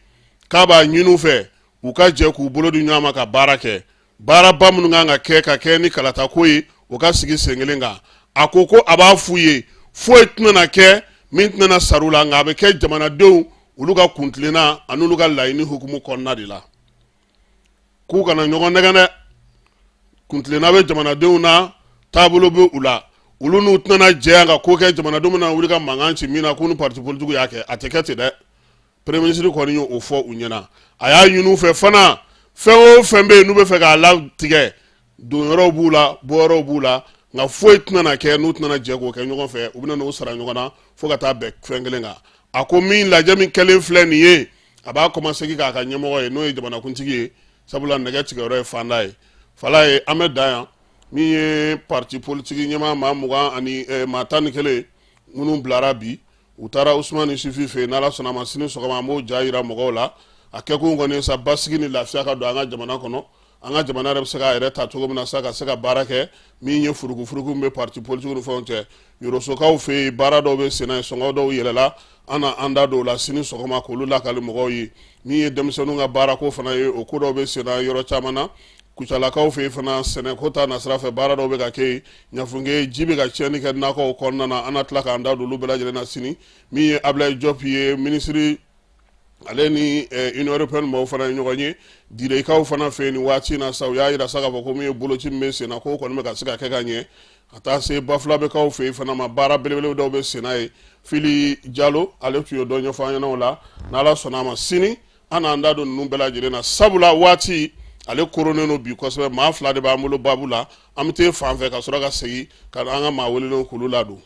k'a b'a ɲini u fɛ u ka jɛ k'u bolo di ɲɔgɔn ma ka baara kɛ. Baaraba minnu kan ka kɛ ka kɛ ni kalatako ye, o ka sigi sen kelen kan. A ko ko a b'a f'u ye, foyi tɛna kɛ min tɛna sara u la, nka a bɛ kɛ jamanadenw olu ka kuntilenna ani olu ka laɲini hukumu kɔnɔna de la, k'u kana ɲɔgɔn nɛgɛn dɛ. Kuntilenna bɛ jamanadenw na, taabolo bɛ u la, olu n'u tɛna jɛ yan ka ko kɛ jamanadenw bɛna wuli ka mankan ci min na k'u ni parti politique y'a kɛ. A tɛ kɛ ten dɛ. Premier ministre kɔni y'o fɔ u ɲɛna. A y'a ɲini u fɛ fana, fɛn o fɛn bɛ yen n'u bɛ fɛ k'a latigɛ, donyɔrɔw b'u la, bɔyɔrɔw b'u la, nka foyi tɛna na kɛ n'u tɛna jɛ k'o kɛ ɲɔgɔn fɛ. U bɛna n'o sara ɲɔgɔn na fo ka taa bɛn fɛn kelen kan. A ko min lajɛ min kɛlen filɛ nin ye, a b'a kɔmasegin k'a ka ɲɛmɔgɔ ye, n'o ye jamanakuntigi ye, sabula nɛgɛ tigɛyɔrɔ ye fanda ye. Fala ye, an bɛ dan yan. Min ye parti politique ɲɛmaa maa 20 ani maa 11 minnu bilara bi, u taara Usumani Isufi fɛ yen. N'Ala sɔnna a ma, sini sɔgɔma an b'o ja yira mɔgɔw la. A kɛkun kɔni ye sa basigi ni lafiya ka don an ka jamana kɔnɔ, an ka jamana yɛrɛ bɛ se k'a yɛrɛ ta cogo min na sa, ka se ka baara kɛ. Min ye furukufuruku min bɛ parti politique ni fɛnw cɛ, Yorosokaw fɛ yen, baara dɔw bɛ senna yen, sɔngɔ dɔw yɛlɛla, an na an da don o la sini sɔgɔma k'olu lakali mɔgɔw ye. Min ye denmisɛnninw ka baarako fana ye, o ko dɔw bɛ senna yɔrɔ caman na. Kucalakaw fɛ yen fana, sɛnɛko ta nasira fɛ, baara dɔw bɛ ka kɛ yen. Ɲafunke ji bɛ ka tiɲɛni kɛ nakɔw kɔnɔna na, an na tila k'an da don olu bɛɛ lajɛlen na sini. Min ye Ablaye Diop ye, minisiri, ale ni Union européenne mɔgɔw fana ye ɲɔgɔn ye Direkaw fana fɛ yen nin waati in na sa. U y'a jira sa k'a fɔ ko min ye boloci min bɛ sen na, k'o kɔni bɛ ka se ka kɛ ka ɲɛ. Ka taa se Bafulabɛkaw fɛ yen fana ma, baara belebele dɔw bɛ sen na yen. Fili Jalo, ale tun ye dɔ ɲɛfɔ an ɲɛna o la. N'Ala sɔnna a ma, sini an n'an da don ninnu bɛɛ lajɛlen na, sabula waati ale koronnen don bi kosɛbɛ. Maa fila de b'an bolo baabu la. An bɛ taa fan fɛ ka sɔrɔ ka segin ka an ka maa welelenw k'olu ladon.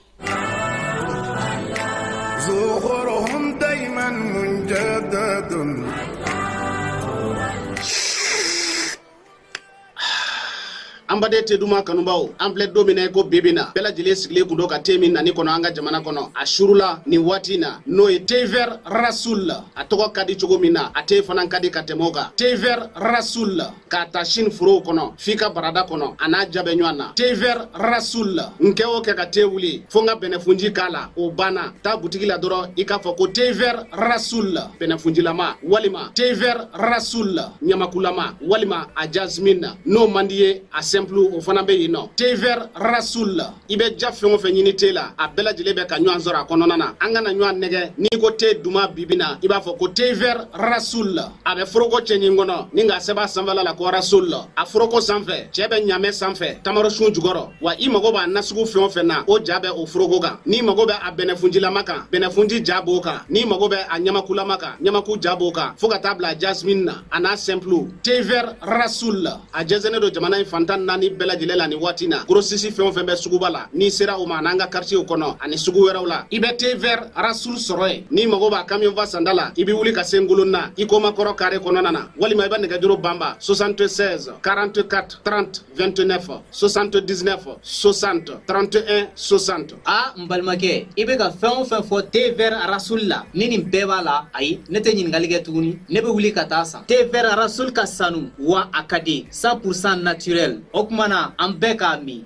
An baden te duman kanubaw, an filɛ don min na i ko bi bi na, bɛɛ lajɛlen sigilen kun don ka te min nani kɔnɔ an ka jamana kɔnɔ. A surula nin waati in na, n'o ye thé vert Rasoul. A tɔgɔ ka di cogo min na, a te fana ka di ka tɛmɛ o kan. Thé vert Rasoul, k'a ta Chine forow kɔnɔ f'i ka barada kɔnɔ, a n'a ja bɛ ɲɔgɔn na. Thé vert Rasoul, n kɛ o kɛ ka te wuli fo n ka bɛnɛfunji k'a la, o banna. Taa butigi la dɔrɔn, i k'a fɔ ko thé vert Rasoul bɛnɛfunjilama, walima thé vert Rasoul ɲamakulama, walima a jasmine. N'o man di ye, a simple, o fana bɛ yen nɔ. Thé vert Rasoul, i bɛ ja fɛn o fɛn ɲini te la, a bɛɛ lajɛlen bɛ ka ɲɔgɔn sɔrɔ a kɔnɔna na. An kana ɲɔgɔn nɛgɛ, n'i ko te duman bi bi na, i b'a fɔ ko thé vert Rasoul. A bɛ foroko cɛɲi kɔnɔ ni k'a sɛbɛn a sanfɛla la ko Rasoul. A foroko sanfɛ, cɛ bɛ ɲamɛ sanfɛ, tamarosun jukɔrɔ. Wa i mago b'a nasugu fɛn o fɛn na, o ja bɛ o foroko kan. N'i mago bɛ a bɛnɛfunjilama kan, bɛnɛfunji ja b'o kan. N'i mago bɛ a ɲamakulama kan, ɲamaku ja b'o kan, fo ka taa bila jasmine na, a n'a simple. Thé vert Rasoul, a jɛnsɛnnen don jamana in fan 14 bɛɛ lajɛlen la nin waati na. Grossiste fɛn o fɛn bɛ suguba la, n'i sera o ma, an'an ka quartier kɔnɔ ani sugu wɛrɛw la, i bɛ thé vert Rasoul sɔrɔ yen. N'i mago b'a camion fa sanda la, i bɛ wuli ka se Ngolonna Ikoma kɔrɔ carré kɔnɔna na, walima i bɛ nɛgɛjuru banba 76 44 30 29 79 60 31 60. A n balimakɛ, i bɛ ka fɛn o fɛn fɔ thé vert Rasoul la, ni nin bɛɛ b'a la, ayi, ne tɛ ɲininkali kɛ tuguni, ne bɛ wuli ka taa san. Thé vert Rasoul ka sanu wa a ka di, 100% naturel. O tuma na an bɛɛ k'a min.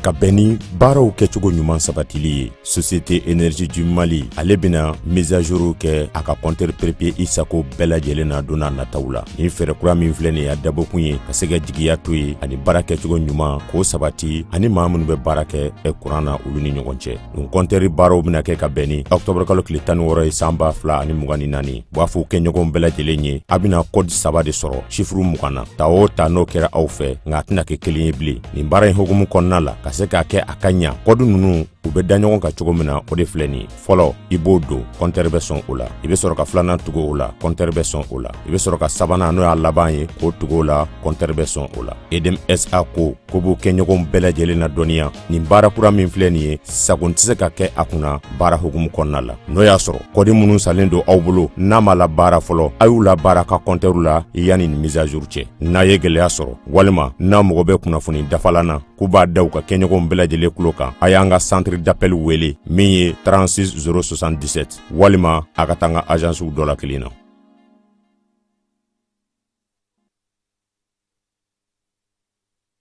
Ka bɛn ni baaraw kɛcogo ɲuman sabatili ye, Société Énergie du Mali, ale bɛna mise à jour kɛ a ka compteur prépayé i sago bɛɛ lajɛlen na don n'a nataw la. Nin fɛɛrɛ kura min filɛ nin ye, a dabɔkun ye ka se ka jigiya to ye ani baara kɛcogo ɲuman k'o sabati ani maa minnu bɛ baara kɛ kuran na, olu ni ɲɔgɔn cɛ. Nin compteur baaraw bɛna kɛ ka bɛn ni octobre kalo tile 16 ye san 2024. U b'a fɔ kɛɲɔgɔn bɛɛ lajɛlen ye, a bɛna code saba de sɔrɔ chiffre 20 na. Ta o ta, n'o kɛra aw fɛ, nka a tɛna kɛ kelen ye bilen. Nin baara in hukumu kɔnɔna la, ka se k'a kɛ a ka ɲa, kɔdu ninnu u bɛ da ɲɔgɔn kan cogo min na, o de filɛ nin ye. Fɔlɔ, i b'o don, kɔntɛri bɛ sɔn o la. I bɛ sɔrɔ ka filanan tugu o la, kɔntɛri bɛ sɔn o la. I bɛ sɔrɔ ka sabanan, n'o y'a laban ye, k'o tugu o la, kɔntɛri bɛ sɔn o la. Edm SA ko ko b'u kɛɲɔgɔnw bɛɛ lajɛlen na dɔnniya, nin baara kura min filɛ nin ye, sago tɛ se ka kɛ a kunna baara hukumu kɔnɔna la. N'o y'a sɔrɔ kɔdi minnu salen don aw bolo, n'a ma labaara fɔlɔ, a y'u labaara ka kɔntɛriw la yanni nin mise à jour cɛ. N'a ye gɛlɛya sɔrɔ walima n'a mago bɛ kunnafoni dafalan na, k'u b'a da u ka kɛɲɔgɔnw bɛɛ lajɛlen tulo kan, a y'an ka centre d'appel wele min ye 36 077, walima a ka taa an ka agencew dɔ la kelen na.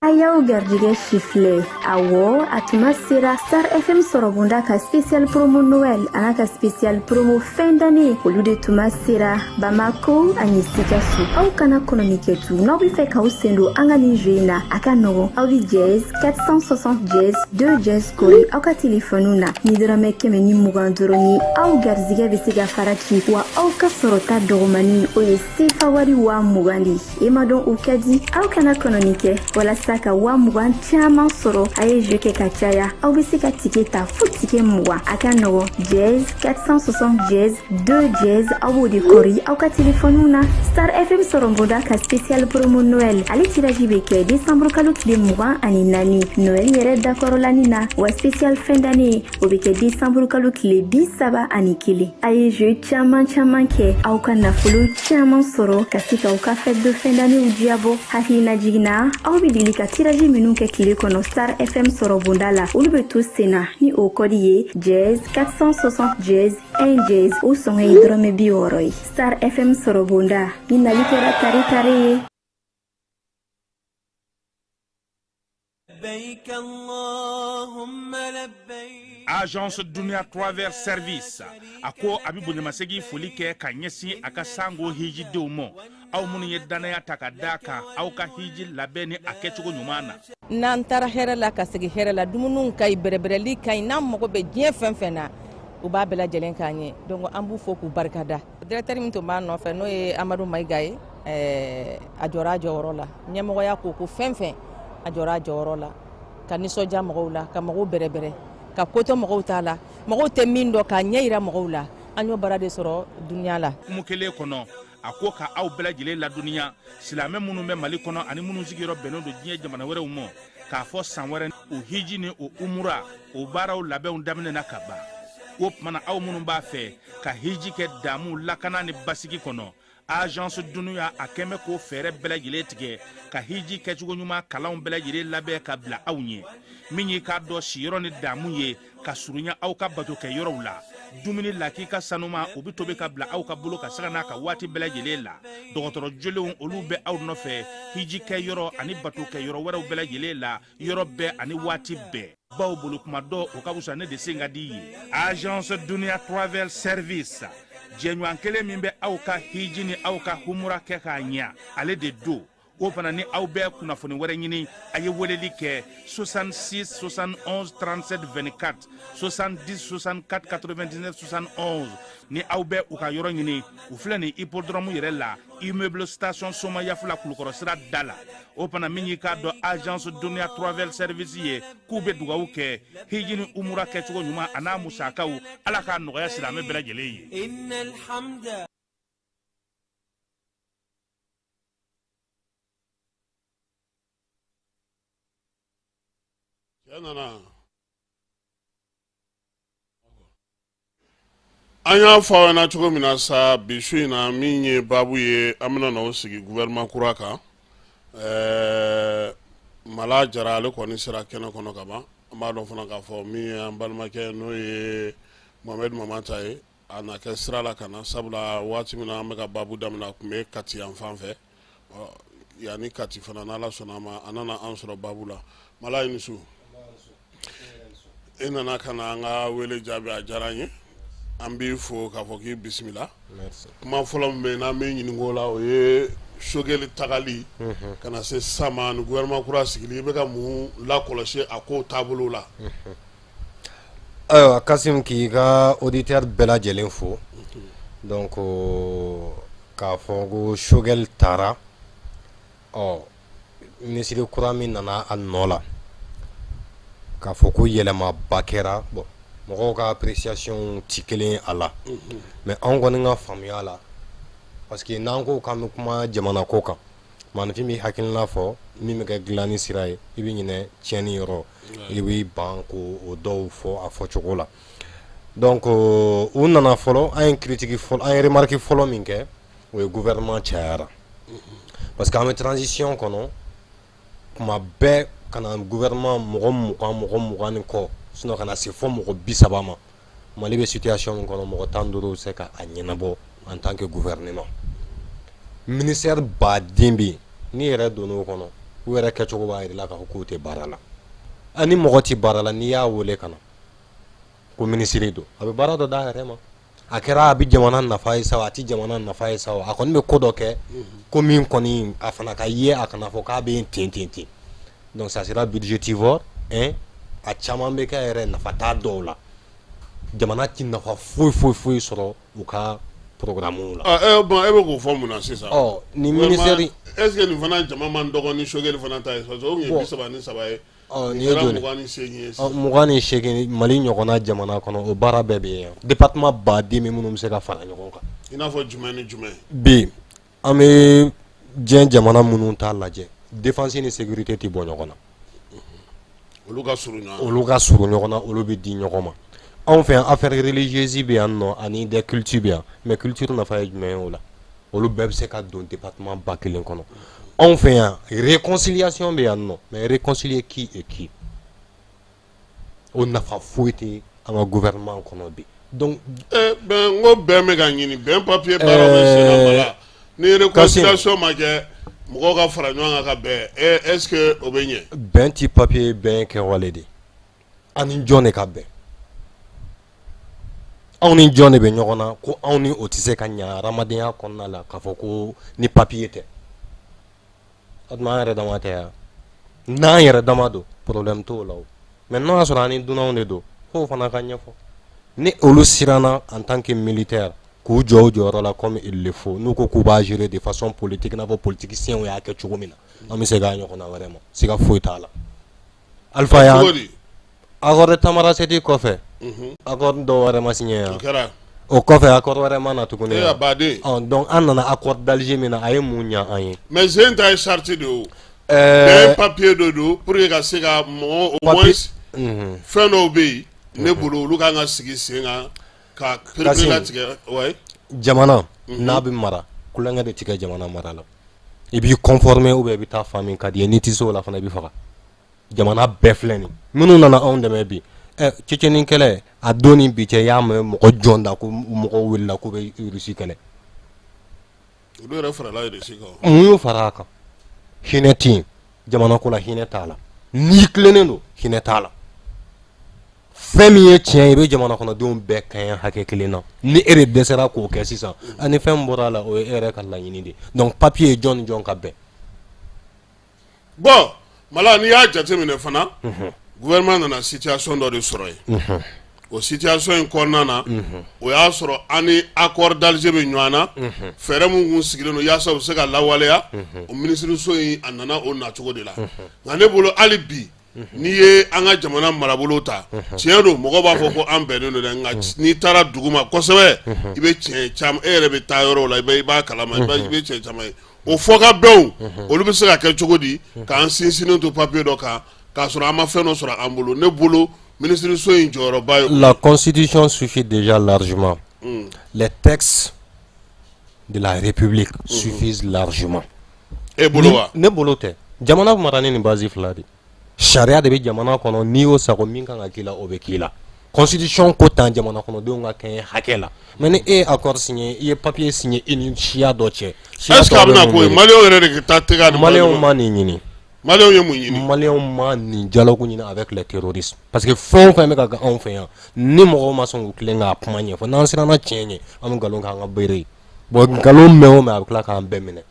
A y'aw garijɛgɛ sifilɛ. Awɔ, a tuma sera. Star FM sɔrɔbonda ka spécial promo Noël an'a ka spécial promo fin d'année, olu de tuma sera Bamako ani Sikaso. Aw kana kɔnɔni kɛ tu. N'aw bɛ fɛ k'aw sen don an ka nin jeu in na, a ka nɔgɔn. Aw bɛ dièse 460 dièse 2 dièse kori aw ka telefɔniw na ni dɔrɔmɛ 120 dɔrɔn ye. Aw garijɛgɛ bɛ se ka fara ci wa aw ka sɔrɔta dɔgɔmani, o ye sefa wari 20 000 de ye. E ma dɔn o ka di. Aw kana kɔnɔni kɛ. Walasa ka 20 000 caman sɔrɔ, a ye jeu kɛ ka caya. Aw bɛ se ka ticket ta fo ticket 20. A ka nɔgɔn, dièse 460 dièse 2 dièse, aw b'o de kɔri aw ka telefɔniw na. Star FM sɔrɔbonda ka spécial promo Noël, ale tirage bɛ kɛ décembre kalo tile 24, Noël yɛrɛ dakɔrɔlani na, wa spécial fin d'année, o bɛ kɛ décembre kalo tile 31. A ye jeu caman caman kɛ, aw ka nafolo caman sɔrɔ ka se k'aw ka fête de fin d'année diyabɔ. Hakilina jiginna, aw bɛ deli ka tirage minnu kɛ tile kɔnɔ Star FM sɔrɔbonda la, olu bɛ to sen na ni o code ye dièse 460 dièse 1 dièse. O sɔngɔ ye dɔrɔmɛ 60 ye. Star FM sɔrɔbonda ni nali kɛra tare tare ye. لبيك اللهم لبيك. Agence Dunia Travel Service a ko a bɛ bonyamasegin foli kɛ ka ɲɛsin a ka sango hijidenw ma, aw minnu ye dannaya ta ka da kan aw ka hiji labɛn ni a kɛcogo ɲuman na. N'an taara hɛrɛ la ka segin hɛrɛ la, dumuniw ka ɲi, bɛrɛbɛrɛli ka ɲi. N'an mago bɛ diɲɛ fɛn fɛn na, u b'a bɛɛ lajɛlen k'an ye. Donc an b'u fo k'u barikada. Directeur min tun b'a nɔfɛ, n'o ye Amadu Mayiga ye, a jɔra a jɔyɔrɔ la. Ɲɛmɔgɔya ko ko fɛn fɛn, a jɔra a jɔyɔrɔ la ka nisɔndiya mɔgɔw la, ka mɔgɔw bɛrɛbɛrɛ, ka kotɔ mɔgɔw t'a la, mɔgɔw tɛ min dɔn, k'a ɲɛ yira mɔgɔw la. An y'o baara de sɔrɔ dunuya la. Kumu kelen kɔnɔ, a ko ka aw bɛɛ lajɛlen ladɔnniya, silamɛ minnu bɛ Mali kɔnɔ ani minnu sigiyɔrɔ bɛnnen don diɲɛ jamana wɛrɛw ma, k'a fɔ san wɛrɛ o hiji ni o umura, o baaraw labɛnw daminɛna ka ban. O tuma na, aw minnu b'a fɛ ka hiji kɛ damu, lakana ni basigi kɔnɔ, Agence Dunuya a kɛn bɛ k'o fɛɛrɛ bɛɛ lajɛlen tigɛ ka hiji kɛcogo ɲuman kalanw bɛɛ lajɛlen labɛn ka bila aw ɲɛ. Min y'i k'a dɔn siyɔrɔ ni damu ye ka surunya aw ka bato kɛ yɔrɔw la, dumuni lakika sanuma, o bɛ tobi ka bila aw ka bolo ka sanga n'a ka waati bɛɛ lajɛlen la. Dɔgɔtɔrɔ jolenw, olu bɛ aw nɔfɛ hiji kɛ yɔrɔ ani bato kɛ yɔrɔ wɛrɛw bɛɛ lajɛlen la, yɔrɔ bɛɛ ani waati bɛɛ. Baw bolo kuma dɔ, o ka fisa ne de sen ka di ye. Agence Dunia Travel Service, jɛɲɔgɔn kelen min bɛ aw ka hiji ni aw ka humura kɛ k'a ɲɛ, ale de don. O fana ni aw bɛ kunnafoni wɛrɛ ɲini, a ye weleli kɛ 66 71 37 24, 70 64 99 71. Ni aw bɛ u ka yɔrɔ ɲini, u filɛ nin hippodrome yɛrɛ la, immeuble station Somayafula, Kulukɔrɔ sira da la. O fana, min y'i k'a dɔn Agence Dunia Travel Service ye, k'u bɛ dugawu kɛ hiji ni umura kɛcogo ɲuman a n'a musakaw, Ala k'a nɔgɔya silamɛ bɛɛ lajɛlen ye. إن الحمد Cɛ nana. An y'a fɔ aw ɲɛna cogo min na sa, bi su in na, min ye baabu ye, an bɛna n'o sigi gouvernement kura kan. Mala Jara, ale kɔni sera kɛnɛ kɔnɔ ka ban. An b'a dɔn fana k'a fɔ min ye an balimakɛ, n'o ye Mohamed Mamata ye, a na kɛ sira la ka na, sabula waati min na an bɛ ka baabu daminɛ, a tun bɛ Kati yan fan fɛ. Yanni Kati fana, n'Ala sɔnna a ma, a nana an sɔrɔ baabu la. Mala, i ni su. E nana ka na an ka wele jaabi, a diyara an ye. An b'i fo k'a fɔ k'i bisimila. Kuma fɔlɔ min bɛ yen n'an bɛ ɲininka o la, o ye Choguel tagali ka na se sisan ma ni gouvernement kura sigili, i bɛ ka mun lakɔlɔsi a ko taabolo la? Ayiwa Kasim, k'i ka auditeur bɛɛ lajɛlen fo. Donc k'a fɔ ko Choguel taara, ɔ minisiri kura min nana a nɔ la, k'a fɔ ko yɛlɛmaba kɛra, bon, mɔgɔw ka appréciation ti kelen a la, mais anw kɔni ka faamuya la, parce que n'an ko k'an bɛ kuma jamana ko kan, maaninfin b'i hakilina fɔ min bɛ kɛ dilanni sira ye, i bɛ ɲinɛ tiɲɛni yɔrɔ, i b'i ban k'o dɔw fɔ a fɔcogo la. Donc u nana fɔlɔ, an ye critique fɔlɔ, an ye remarque fɔlɔ min kɛ, o ye gouvernement cayara, parce que an bɛ transition kɔnɔ kuma bɛɛ ka na gouvernement mɔgɔ 20, mɔgɔ 20 ni kɔ, sinon ka na se fo mɔgɔ 30 ma. Mali bɛ situation min kɔnɔ, mɔgɔ 15 bɛ se ka a ɲɛnabɔ en tant que gouvernement. Ministère baden bɛ yen, n'i yɛrɛ donn'o kɔnɔ. U yɛrɛ kɛcogo b'a jira i la k'a fɔ k'u tɛ baara la. Ni mɔgɔ tɛ baara la, n'i y'a wele ka na ko minisiri don, a bɛ baara dɔ d'a yɛrɛ ma. A kɛra a bɛ jamana nafa ye sa, a tɛ jamana nafa ye sa, a kɔni bɛ ko dɔ kɛ, ko min kɔni a fana ka ye, a kana fɔ k'a bɛ yen ten ten ten. Donc ça sera budgétivore, hein, a caman bɛ kɛ yɛrɛ, nafa t'a dɔw la. Jamana tɛ nafa foyi foyi foyi sɔrɔ u ka programme la. Ah, bon, e bɛ k'o fɔ mun na sisan? Ɔ, ni ministère est ce que nin fana jama man dɔgɔ ni Choguel fana ta ye? Parce que o tun ye 33 ye. Ɔ, nin ye joli? 28 ye. 28, Mali ɲɔgɔnna jamana kɔnɔ, o baara bɛɛ bɛ yen. Département baden bɛ minnu bɛ se ka fara ɲɔgɔn kan. I n'a fɔ jumɛn ni jumɛn? Bi an bɛ diɲɛ jamana minnu ta lajɛ, défense ni sécurité tɛ bɔ ɲɔgɔn na. Olu ka surun ɲɔgɔn na. Olu ka surun ɲɔgɔn na, olu bɛ di ɲɔgɔn ma. Anw fɛ yan, affaires religieuses bɛ yan nɔ, ani des cultures bɛ yan, mais culture nafa ye jumɛn ye o la? Olu bɛɛ bɛ se ka don département ba kelen kɔnɔ. Anw fɛ yan, réconciliation bɛ yan nɔ, mais réconcilier qui et qui? O nafa foyi tɛ an ka gouvernement kɔnɔ bi. Donc bɛn, n ko bɛn bɛ ka ɲini, bɛn papier baara bɛ sen na Mala. Ni réconciliation ma kɛ, mɔgɔw ka fara ɲɔgɔn kan ka bɛn, est ce que o bɛ ɲɛ? Bɛn ti papier, bɛn kɛwale de. An ni jɔn de ka bɛn? Anw ni jɔn de bɛ ɲɔgɔn na ko anw ni o tɛ se ka ɲɛ hadamadenya kɔnɔna la k'a fɔ ko ni papier tɛ? O tuma an yɛrɛ dama tɛ yan? N'an yɛrɛ dama don, problème t'o la o. Mais n'o y'a sɔrɔ an ni dunanw de don, f'o fana ka ɲɛfɔ. Ni olu siranna en tant que militaire k'u jɔ u jɔyɔrɔ la comme il le faut, n'u ko k'u b'a gérer de façon politique, i n'a fɔ politiciens y'a kɛ cogo min na, an bɛ se k'a ɲɔgɔnna wɛrɛ ma, siga foyi t'a la. Alpha y'an accord de Tamarasɛti kɔfɛ, accord dɔw wɛrɛ ma signé yan, o kɔfɛ accord wɛrɛ ma na tuguni. Donc an nana accord d'Alger min na, a ye mun ɲɛ an ye? Mais sen ta ye charte de ye o. Bɛn papier dɔ don pour que ka se ka mɔgɔ au moins fɛn dɔw bɛ yen, ne bolo, olu kan ka sigi sen kan ka pereperelatigɛ. Ouais. Jamana n'a bɛ mara, tulonkɛ de tɛ kɛ jamana mara la. I b'i conformer ou bien i bɛ taa fan min ka di ye. N'i tɛ se o la fana, i bɛ faga. Jamana bɛɛ filɛ nin minnu nana anw dɛmɛ bi, ɛ Tchétchénie kɛlɛ a don ni bi cɛ, i y'a mɛn mɔgɔ jɔn da ko mɔgɔw wulila k'u bɛ Russie kɛlɛ? Olu yɛrɛ farala Russie kan. Mun y'o fara a kan? Hinɛ tɛ yen jamana ko la, hinɛ t'a la. N'i tilennen don, hinɛ t'a la. Fɛn min ye tiɲɛ ye, i bɛ jamana kɔnɔdenw bɛɛ kaɲɛ hakɛ kelen na. Ni e de dɛsɛra k'o kɛ sisan, ani fɛn min bɔra a la, o ye e yɛrɛ ka laɲini de ye. Donc papier ye jɔn ni jɔn ka bɛn? Bon, Mala, n'i y'a jateminɛ fana, gouvernement nana situation dɔ de sɔrɔ yen. O situation in kɔnɔna na, o y'a sɔrɔ an ni accord d'Alger bɛ ɲɔgɔn na. Fɛɛrɛ min kun sigilen don yaasa u bɛ se ka lawaleya, o minisiriso in a nana o nacogo de la. Nka ne bolo, hali bi, n'i ye an ka jamana marabolo ta, tiɲɛ don, mɔgɔ b'a fɔ ko an bɛnnen don dɛ, nka n'i taara dugu ma kosɛbɛ, i bɛ tiɲɛ caman, e yɛrɛ bɛ taa yɔrɔw la, i b'a kalama, i bɛ tiɲɛ caman ye. O fɔkabɛnw, olu bɛ se ka kɛ cogo di k'an sinsinnen to papier dɔ kan k'a sɔrɔ an ma fɛn dɔ sɔrɔ an bolo? Ne bolo, minisiriso in jɔyɔrɔba ye. La constitution suffit déjà largement. Les textes de la République suffisent largement. E bolo wa? Ne bolo tɛ. Jamana bɛ mara ni nin base fila de. Sariya de bɛ jamana kɔnɔ, n'i y'o sago, min kan ka k'i la, o bɛ k'i la. Constitution ko tan, jamana kɔnɔdenw ka kɛɲɛ hakɛ la. Mais ni e ye accord signé, i ye papier signé i ni siya dɔ cɛ. Est ce que a bɛna k'o ye? Maliyɛnw yɛrɛ de ka taa tɛgɛ. Maliyɛnw ma nin ɲini. Maliyɛnw ye mun ɲini? Maliyɛnw ma nin dialogue ɲini avec les terroristes. Parce que fɛn o fɛn bɛ ka kɛ anw fɛ yan, ni mɔgɔw ma sɔn k'u tilen k'a kuma ɲɛfɔ, n'an siranna tiɲɛ ɲɛ, an bɛ nkalon k'an ka beere ye. Bon, nkalon mɛn o mɛn, a bɛ tila k'an bɛɛ minɛ.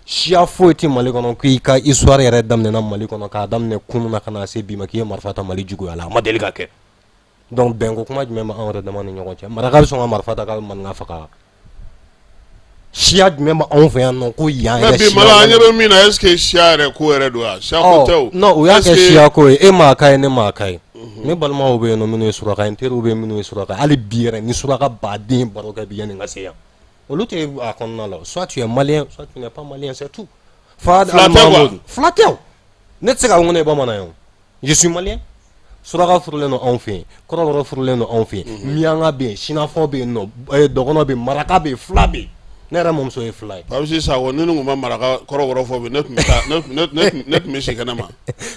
Siya foyi tɛ Mali kɔnɔ k'i ka histoire yɛrɛ daminɛna Mali kɔnɔ, k'a daminɛ kunun na ka na se bi ma, k'i ye marifa ta Mali juguya la, a ma deli ka kɛ. Donc bɛnko kuma jumɛn bɛ anw yɛrɛ dama ni ɲɔgɔn cɛ? Maraka bɛ sɔn ka marifa ta k'a bɛ maninka faga? Siya jumɛn bɛ anw fɛ yan nɔ ko yan yɛrɛ? Mais bi Mala, an ɲɛ bɛ min na, est ce que siya yɛrɛ ko yɛrɛ don wa? Siya ko tɛ o. Non, u y'a kɛ siya ko ye. E maa ka ye, ne maa ka ye. Ne balimaw bɛ yen nɔ minnu ye suraka ye, n teriw bɛ yen minnu ye suraka ye. Hali bi yɛrɛ, ni suraka baden ye baro kɛ bi yanni n ka se yan, olu tɛ a kɔnɔna la. Soit tu es malien, soit tu n'es pas malien, c'est tout. Fila tɛ quoi. Fila tɛ o. Ne tɛ se k'a fɔ ko ne ye bamanan ye o. Je suis malien. Suraka furulen don anw fɛ yen, kɔrɔbɔrɔ furulen don anw fɛ yen, miyanka bɛ yen, sinafɔ bɛ yen nɔ, dɔgɔnɔ bɛ yen, maraka bɛ yen, fila bɛ yen. Ne yɛrɛ mɔmuso ye fila ye. Papisi Sakɔ, ni ne tun ma maraka kɔrɔbɔrɔ fɔ bi, ne tun bɛ taa, ne tun bɛ si kɛnɛ ma.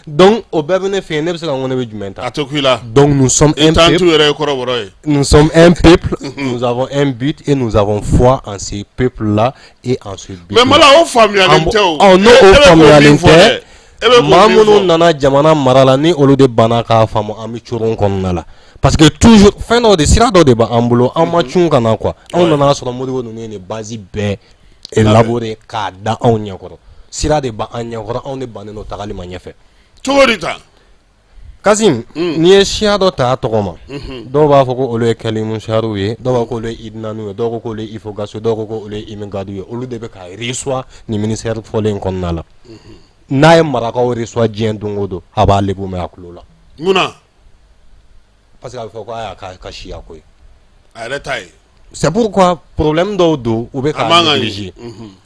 Donc o bɛɛ bɛ ne fɛ yen, ne bɛ se ka n ko ne bɛ jumɛn ta? A tɛ ku i la. Donc nous sommes un peuple. I yɛrɛ ye kɔrɔbɔrɔ ye. Nous sommes un peuple, nous avons un but et nous avons foi en ce peuple-là et en ce but. Mais Mala, o faamuyalen tɛ o. Ɔ, n'o o faamuyalen tɛ. Maa minnu nana jamana mara la ni olu de banna k'a faamu, an bɛ coron kɔnɔna la, parce que toujours fɛn dɔ de, sira dɔ de b'an bolo, an ma cun ka na quoi. Anw nana sɔrɔ Modibo ninnu ye nin base bɛɛ élaborer k'a da anw ɲɛkɔrɔ. Sira de b'an ɲɛkɔrɔ, anw de bannen don tagali ma ɲɛfɛ. Cogo di tan? Kasim, n'i ye siya dɔ ta tɔgɔ ma, dɔw b'a fɔ ko olu ye Kɛlimusariw ye, dɔw b'a fɔ k'olu ye Idinaniw ye, dɔw ko k'olu ye Ifoghas, dɔw ko k'olu ye Imigadiw ye. Olu de bɛ ka reçoit nin ministère fɔlen in kɔnɔna la. N'a ye marakaw reçoit diɲɛ don o don, a b'a lebu mɛn a tulo la. Munna? Parce que a bɛ fɔ ko a y'a ka siya ko ye. A yɛrɛ ta ye. C'est pourquoi problème dɔw don, u bɛ k'a négliger.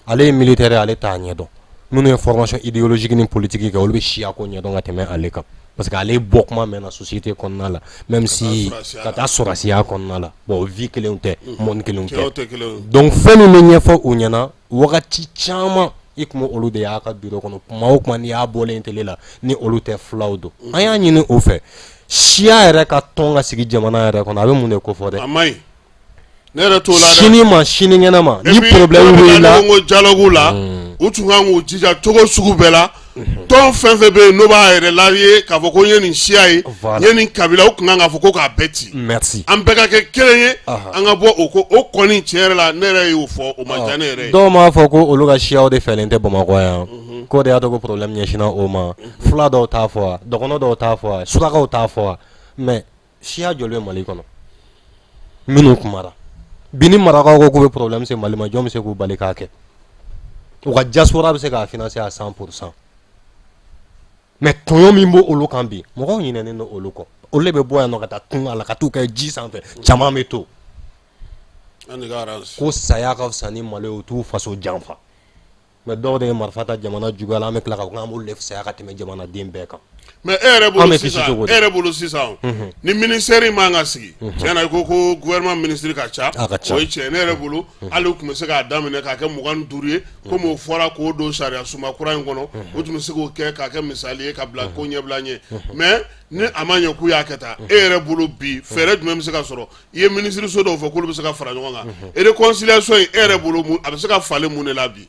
Ale ye militaire ye, ale t'a ɲɛdɔn. Minnu ye formation idéologique ni politique kɛ, olu bɛ siya ko ɲɛdɔn ka tɛmɛ ale kan, parce que ale bɔ kuma mɛnna société kɔnɔna la, même si ka taa sɔrɔdasiya kɔnɔna la. Bon, vie kelenw tɛ, monde kelenw tɛ. Donc fɛn min bɛ ɲɛfɔ u ɲɛna wagati caman, i tun bɛ olu de y'a ka bureau kɔnɔ. Kuma o kuma, n'i y'a bɔlen télé la, ni olu tɛ, fulaw don. An y'a ɲini o fɛ, siya yɛrɛ ka tɔn ka sigi jamana yɛrɛ kɔnɔ, a bɛ mun de ko fɔ dɛ? A man ɲi, ne yɛrɛ t'o la dɛ. Sini ma, sinikɛnɛ ma, ni problème wulila. Ko dialogue la, u tun kan k'u jija cogo sugu bɛɛ la, tɔn fɛn fɛn bɛ yen n'o b'a yɛrɛ la ye k'a fɔ ko n ye nin siya ye, n ye nin kabila, u tun kan k'a fɔ ko k'a bɛɛ ci. Merci. An bɛɛ ka kɛ kelen ye, an ka bɔ o ko o kɔni. Tiɲɛ yɛrɛ la, ne yɛrɛ y'o fɔ, o ma diya ne yɛrɛ ye. Dɔw m'a fɔ ko olu ka siyaw de fɛlen tɛ Bamakɔ yan, k'o de y'a to ko problème ɲɛsinna o ma. Fula dɔw t'a fɔ wa, dɔgɔnɔ dɔw t'a fɔ wa, surakaw t'a fɔ wa? Mais siya joli bɛ Mali kɔnɔ minnu kumara bi? Ni marakaw ko k'u bɛ problème se Mali ma, jɔn bɛ se k'u bali k'a kɛ? U ka diaspora bɛ se k'a financer à 100%. Mais tɔɲɔ min b'o olu kan bi, mɔgɔw ɲinɛnen don olu kɔ. Olu de bɛ bɔ yan nɔ ka taa tun a la, ka t'u kɛ ji sanfɛ, caman bɛ to ko saya ka fisa ni malo ye, u t'u faso janfa. Mais dɔw de ye marifa ta jamana juguya la, an bɛ tila ka k'an b'olu de fisaya ka tɛmɛ jamanaden bɛɛ kan. Mais e yɛrɛ bolo sisan, e yɛrɛ bolo sisan, ni ministère man ka sigi, tiɲɛ na, i ko ko gouvernement ministre ka ca, o ye tiɲɛ. Ne yɛrɛ bolo, hali u tun bɛ se k'a daminɛ k'a kɛ 25 ye, komi o fɔra k'o don sariya sunba kura in kɔnɔ, u tun bɛ se k'o kɛ k'a kɛ misali ye ka bila ko ɲɛbila ɲɛ. Mais ni a ma ɲɛ k'u y'a kɛ tan, e yɛrɛ bolo bi, fɛɛrɛ jumɛn bɛ se ka sɔrɔ? I ye ministre so dɔw fɔ k'olu bɛ se ka fara ɲɔgɔn kan. Réconciliation in, e yɛrɛ bolo, a bɛ se ka falen mun de la bi?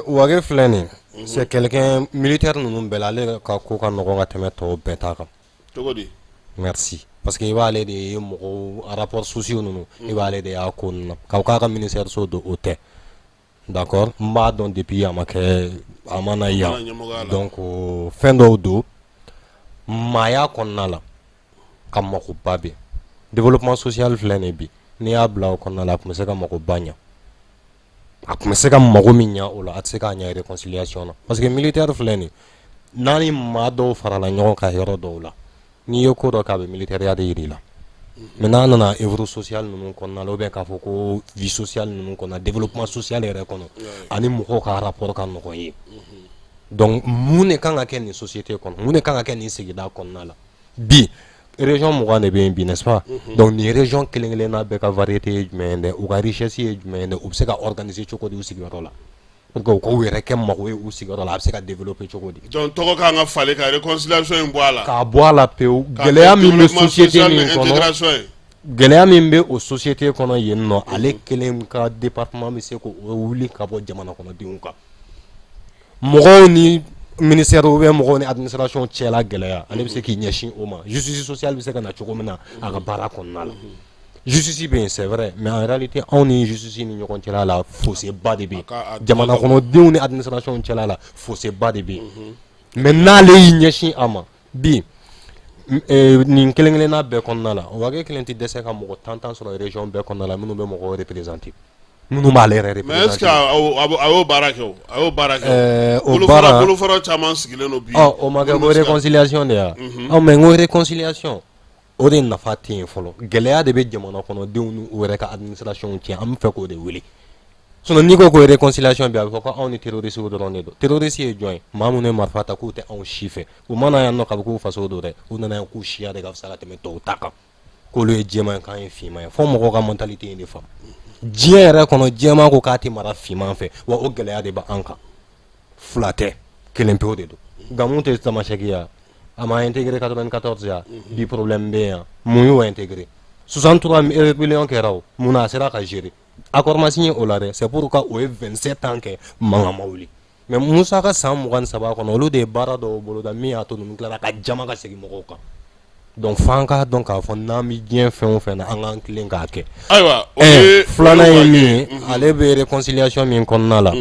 Wage filɛ nin, c'est quelqu'un, militaire ninnu bɛɛ la, ale ka ko ka nɔgɔn ka tɛmɛ tɔw bɛɛ ta kan. Cogo di? Merci. Parce que i b'ale de ye mɔgɔw rapport sociaux ninnu, i b'ale de y'a ko ninnu na k'aw k'a ka ministère so don, o tɛ. D'accord, n b'a dɔn depuis a ma kɛ, a ma na yan. Donc fɛn dɔw don maaya kɔnɔna la ka makoba bɛ. Développement social filɛ nin bi, n'i y'a bila o kɔnɔna la, a tun bɛ se ka makoba ɲa. A tun bɛ se ka mago min ɲa o la, a tɛ se k'a ɲa réconciliation na, parce que militaire filɛ nin, n'a ni maa dɔw farala ɲɔgɔn kan yɔrɔ dɔw la, n'i ye ko dɔ kɛ, a bɛ militaire de yir'i la. Mais n'a nana œuvre sociale ninnu kɔnɔna la, ou bien k'a fɔ ko vie sociale ninnu kɔnɔ, développement social yɛrɛ kɔnɔ, ani mɔgɔw ka rapport ka nɔgɔn ye. Donc mun de kan ka kɛ nin société kɔnɔ, mun de kan ka kɛ nin sigida kɔnɔna la bi? Région 20 de bɛ yen bi, n'est-ce pas? Donc nin région kelen kelenna bɛɛ ka variété ye jumɛn ye dɛ, u ka richesse ye jumɛn ye dɛ, u bɛ se ka organiser cogo di u sigiyɔrɔ la pour que u k'u yɛrɛ kɛ mago ye u sigiyɔrɔ la, a bɛ se ka développer cogo di? Donc tɔgɔ kan ka falen ka réconciliation in bɔ a la. K'a bɔ a la pewu. Gɛlɛya min bɛ société min kɔnɔ, gɛlɛya min bɛ o société kɔnɔ yen nɔ, ale kelen ka département bɛ se k'o wuli ka bɔ jamana kɔnɔdenw kan. Mɔgɔw ni ministère ou bien mɔgɔw ni administration cɛla gɛlɛya, ale bɛ se k'i ɲɛsin o ma. Justice sociale bɛ se ka na cogo min na a ka baara kɔnɔna la. Justice bɛ yen, c'est vrai, mais en réalité anw ni justice ni ɲɔgɔn cɛla la, fossé ba de bɛ yen. Jamana kɔnɔdenw ni administration cɛla la, fossé ba de bɛ yen. Mais n'ale y'i ɲɛsin a ma bi, nin kelen kelenna bɛɛ kɔnɔna la, Wage kelen tɛ dɛsɛ ka mɔgɔ tan tan sɔrɔ région bɛɛ kɔnɔna la, minnu bɛ mɔgɔw représenter, minnu b'ale yɛrɛ. Mais est-ce que a y'o baara kɛ o? A y'o baara kɛ? O baara, bolofara caman sigilen don bi. Ɔ, o ma kɛ ko réconciliation de ya? Ɔ, mais n ko réconciliation, o de nafa tɛ yen fɔlɔ. Gɛlɛya de bɛ jamana kɔnɔdenw n'u yɛrɛ ka administration cɛ, an bɛ fɛ k'o de wele. Sinon n'i ko ko réconciliation bi, a bɛ fɔ ko anw ni terroriste dɔrɔn de don. Terroriste ye jɔn ye? Maa minnu ye marifa ta k'u tɛ anw si fɛ. U ma na yan nɔ k'a fɔ k'u faso don dɛ, u nana yan k'u siya de ka fisa ka tɛmɛ tɔw ta kan, k'olu ye jɛman ye, k'an ye finman ye. Fo mɔgɔw ka mentalité in de faamu. Diɲɛ yɛrɛ kɔnɔ, jɛman ko k'a tɛ mara finman fɛ, wa o gɛlɛya de b'an kan. Fila tɛ, kelen pewu de don. Gamu tɛ tamasɛki ya, a ma intégré 94 ya? Bi problème bɛ yan. Mun y'o intégré? 63 rébellion kɛra, o mun na a sera ka gérer? Accord ma signé o la dɛ. C'est pourquoi o ye 27 ans kɛ, mankan ma wuli. Mais Musa ka san 23 kɔnɔ, olu de ye baara dɔw boloda min y'a to ninnu tilala ka jama ka segin mɔgɔw kan. Donc f'an k'a dɔn k'a fɔ n'an bɛ diɲɛ fɛn o fɛn na, an k'an tilen k'a kɛ. Ayiwa, o ye filanan ye min ye, ale bɛ réconciliation min kɔnɔna la,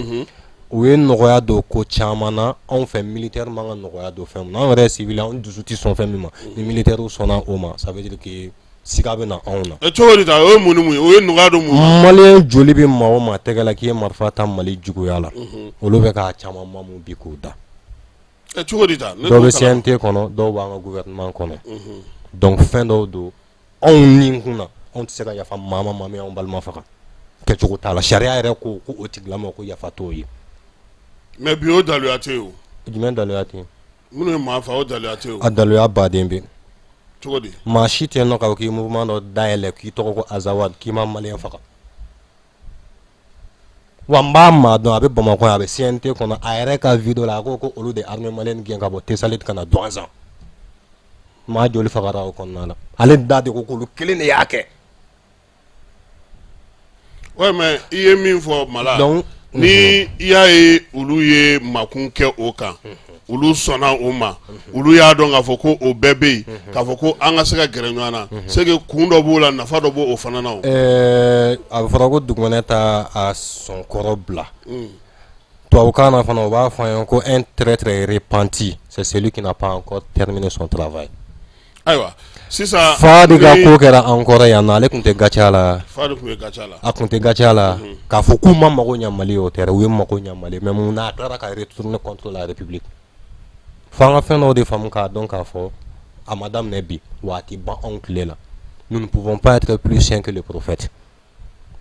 u ye nɔgɔya don ko caman na. Anw fɛ, militaire man ka nɔgɔya don fɛn min na, anw yɛrɛ civil, anw dusu tɛ sɔn fɛn min ma, ni militaire sɔnna o ma, ça veut dire que siga bɛ na anw na. Cogo di ta? O ye mun ni mun ye? O ye nɔgɔya don mun na? Maliyɛn joli bɛ maa o maa tɛgɛ la k'i ye marifa ta Mali juguya la, olu bɛ k'a caman mamu bi k'o da. Cogo di ta? Dɔw bɛ CNT kɔnɔ, dɔw b'an ka gouvernement kɔnɔ. Donc fɛn dɔw don anw ni kun na, anw tɛ se ka yafa maa ma, maa min y'anw balima faga. Kɛcogo t'a la. Sariya yɛrɛ ko ko o tigilamɔgɔ ko yafa t'o ye. Mais bi, o daluya tɛ yen o. Jumɛn daluya tɛ yen? Minnu ye maa faga, o daluya tɛ yen o. A daluya baden bɛ yen. Cogo di? Maa si tɛ yen nɔ k'a fɔ k'i ye mouvement dɔ dayɛlɛ k'i tɔgɔ ko Azawad k'i ma maliyɛn faga. Wa n b'a maa dɔn, a bɛ Bamakɔ yan, a bɛ CNT kɔnɔ. A yɛrɛ ka vidéo la, a ko ko olu de armée malienne gɛn ka bɔ Tesalit ka na Douentza. Maa joli fagara o kɔnɔna la? Ale da de ko k'olu kelen de y'a kɛ. Ouais, mais i ye min fɔ Mala, donc ni i y'a ye olu ye makun kɛ o kan, olu sɔnna o ma, olu y'a dɔn k'a fɔ ko o bɛɛ bɛ yen, k'a fɔ ko an ka se ka gɛrɛ ɲɔgɔn na, c'est que kun dɔ b'o la, nafa dɔ b'o fana na o. A bɛ fɔra ko dugumɛnɛ t'a a sɔnkɔrɔ bila. Tubabukan na fana, u b'a fɔ an ye ko un traître repenti, c'est celui qui n'a pas encore terminé son travail. Ayiwa, sisan Fadi ka ko kɛra an kɔrɔ yan nɔ, ale tun tɛ GATIA la. Fadi tun bɛ GATIA la. A tun tɛ GATIA la. K'a fɔ k'u ma mago ɲɛ Mali ye, o tɛ dɛ, u ye mago ɲɛ Mali ye. Mais mun na a tilara ka retourner contre la République? F'an ka fɛn dɔw de faamu k'a dɔn k'a fɔ a ma daminɛ bi, wa a tɛ ban anw tile la. Nous ne pouvons pas être plus saints que le prophète.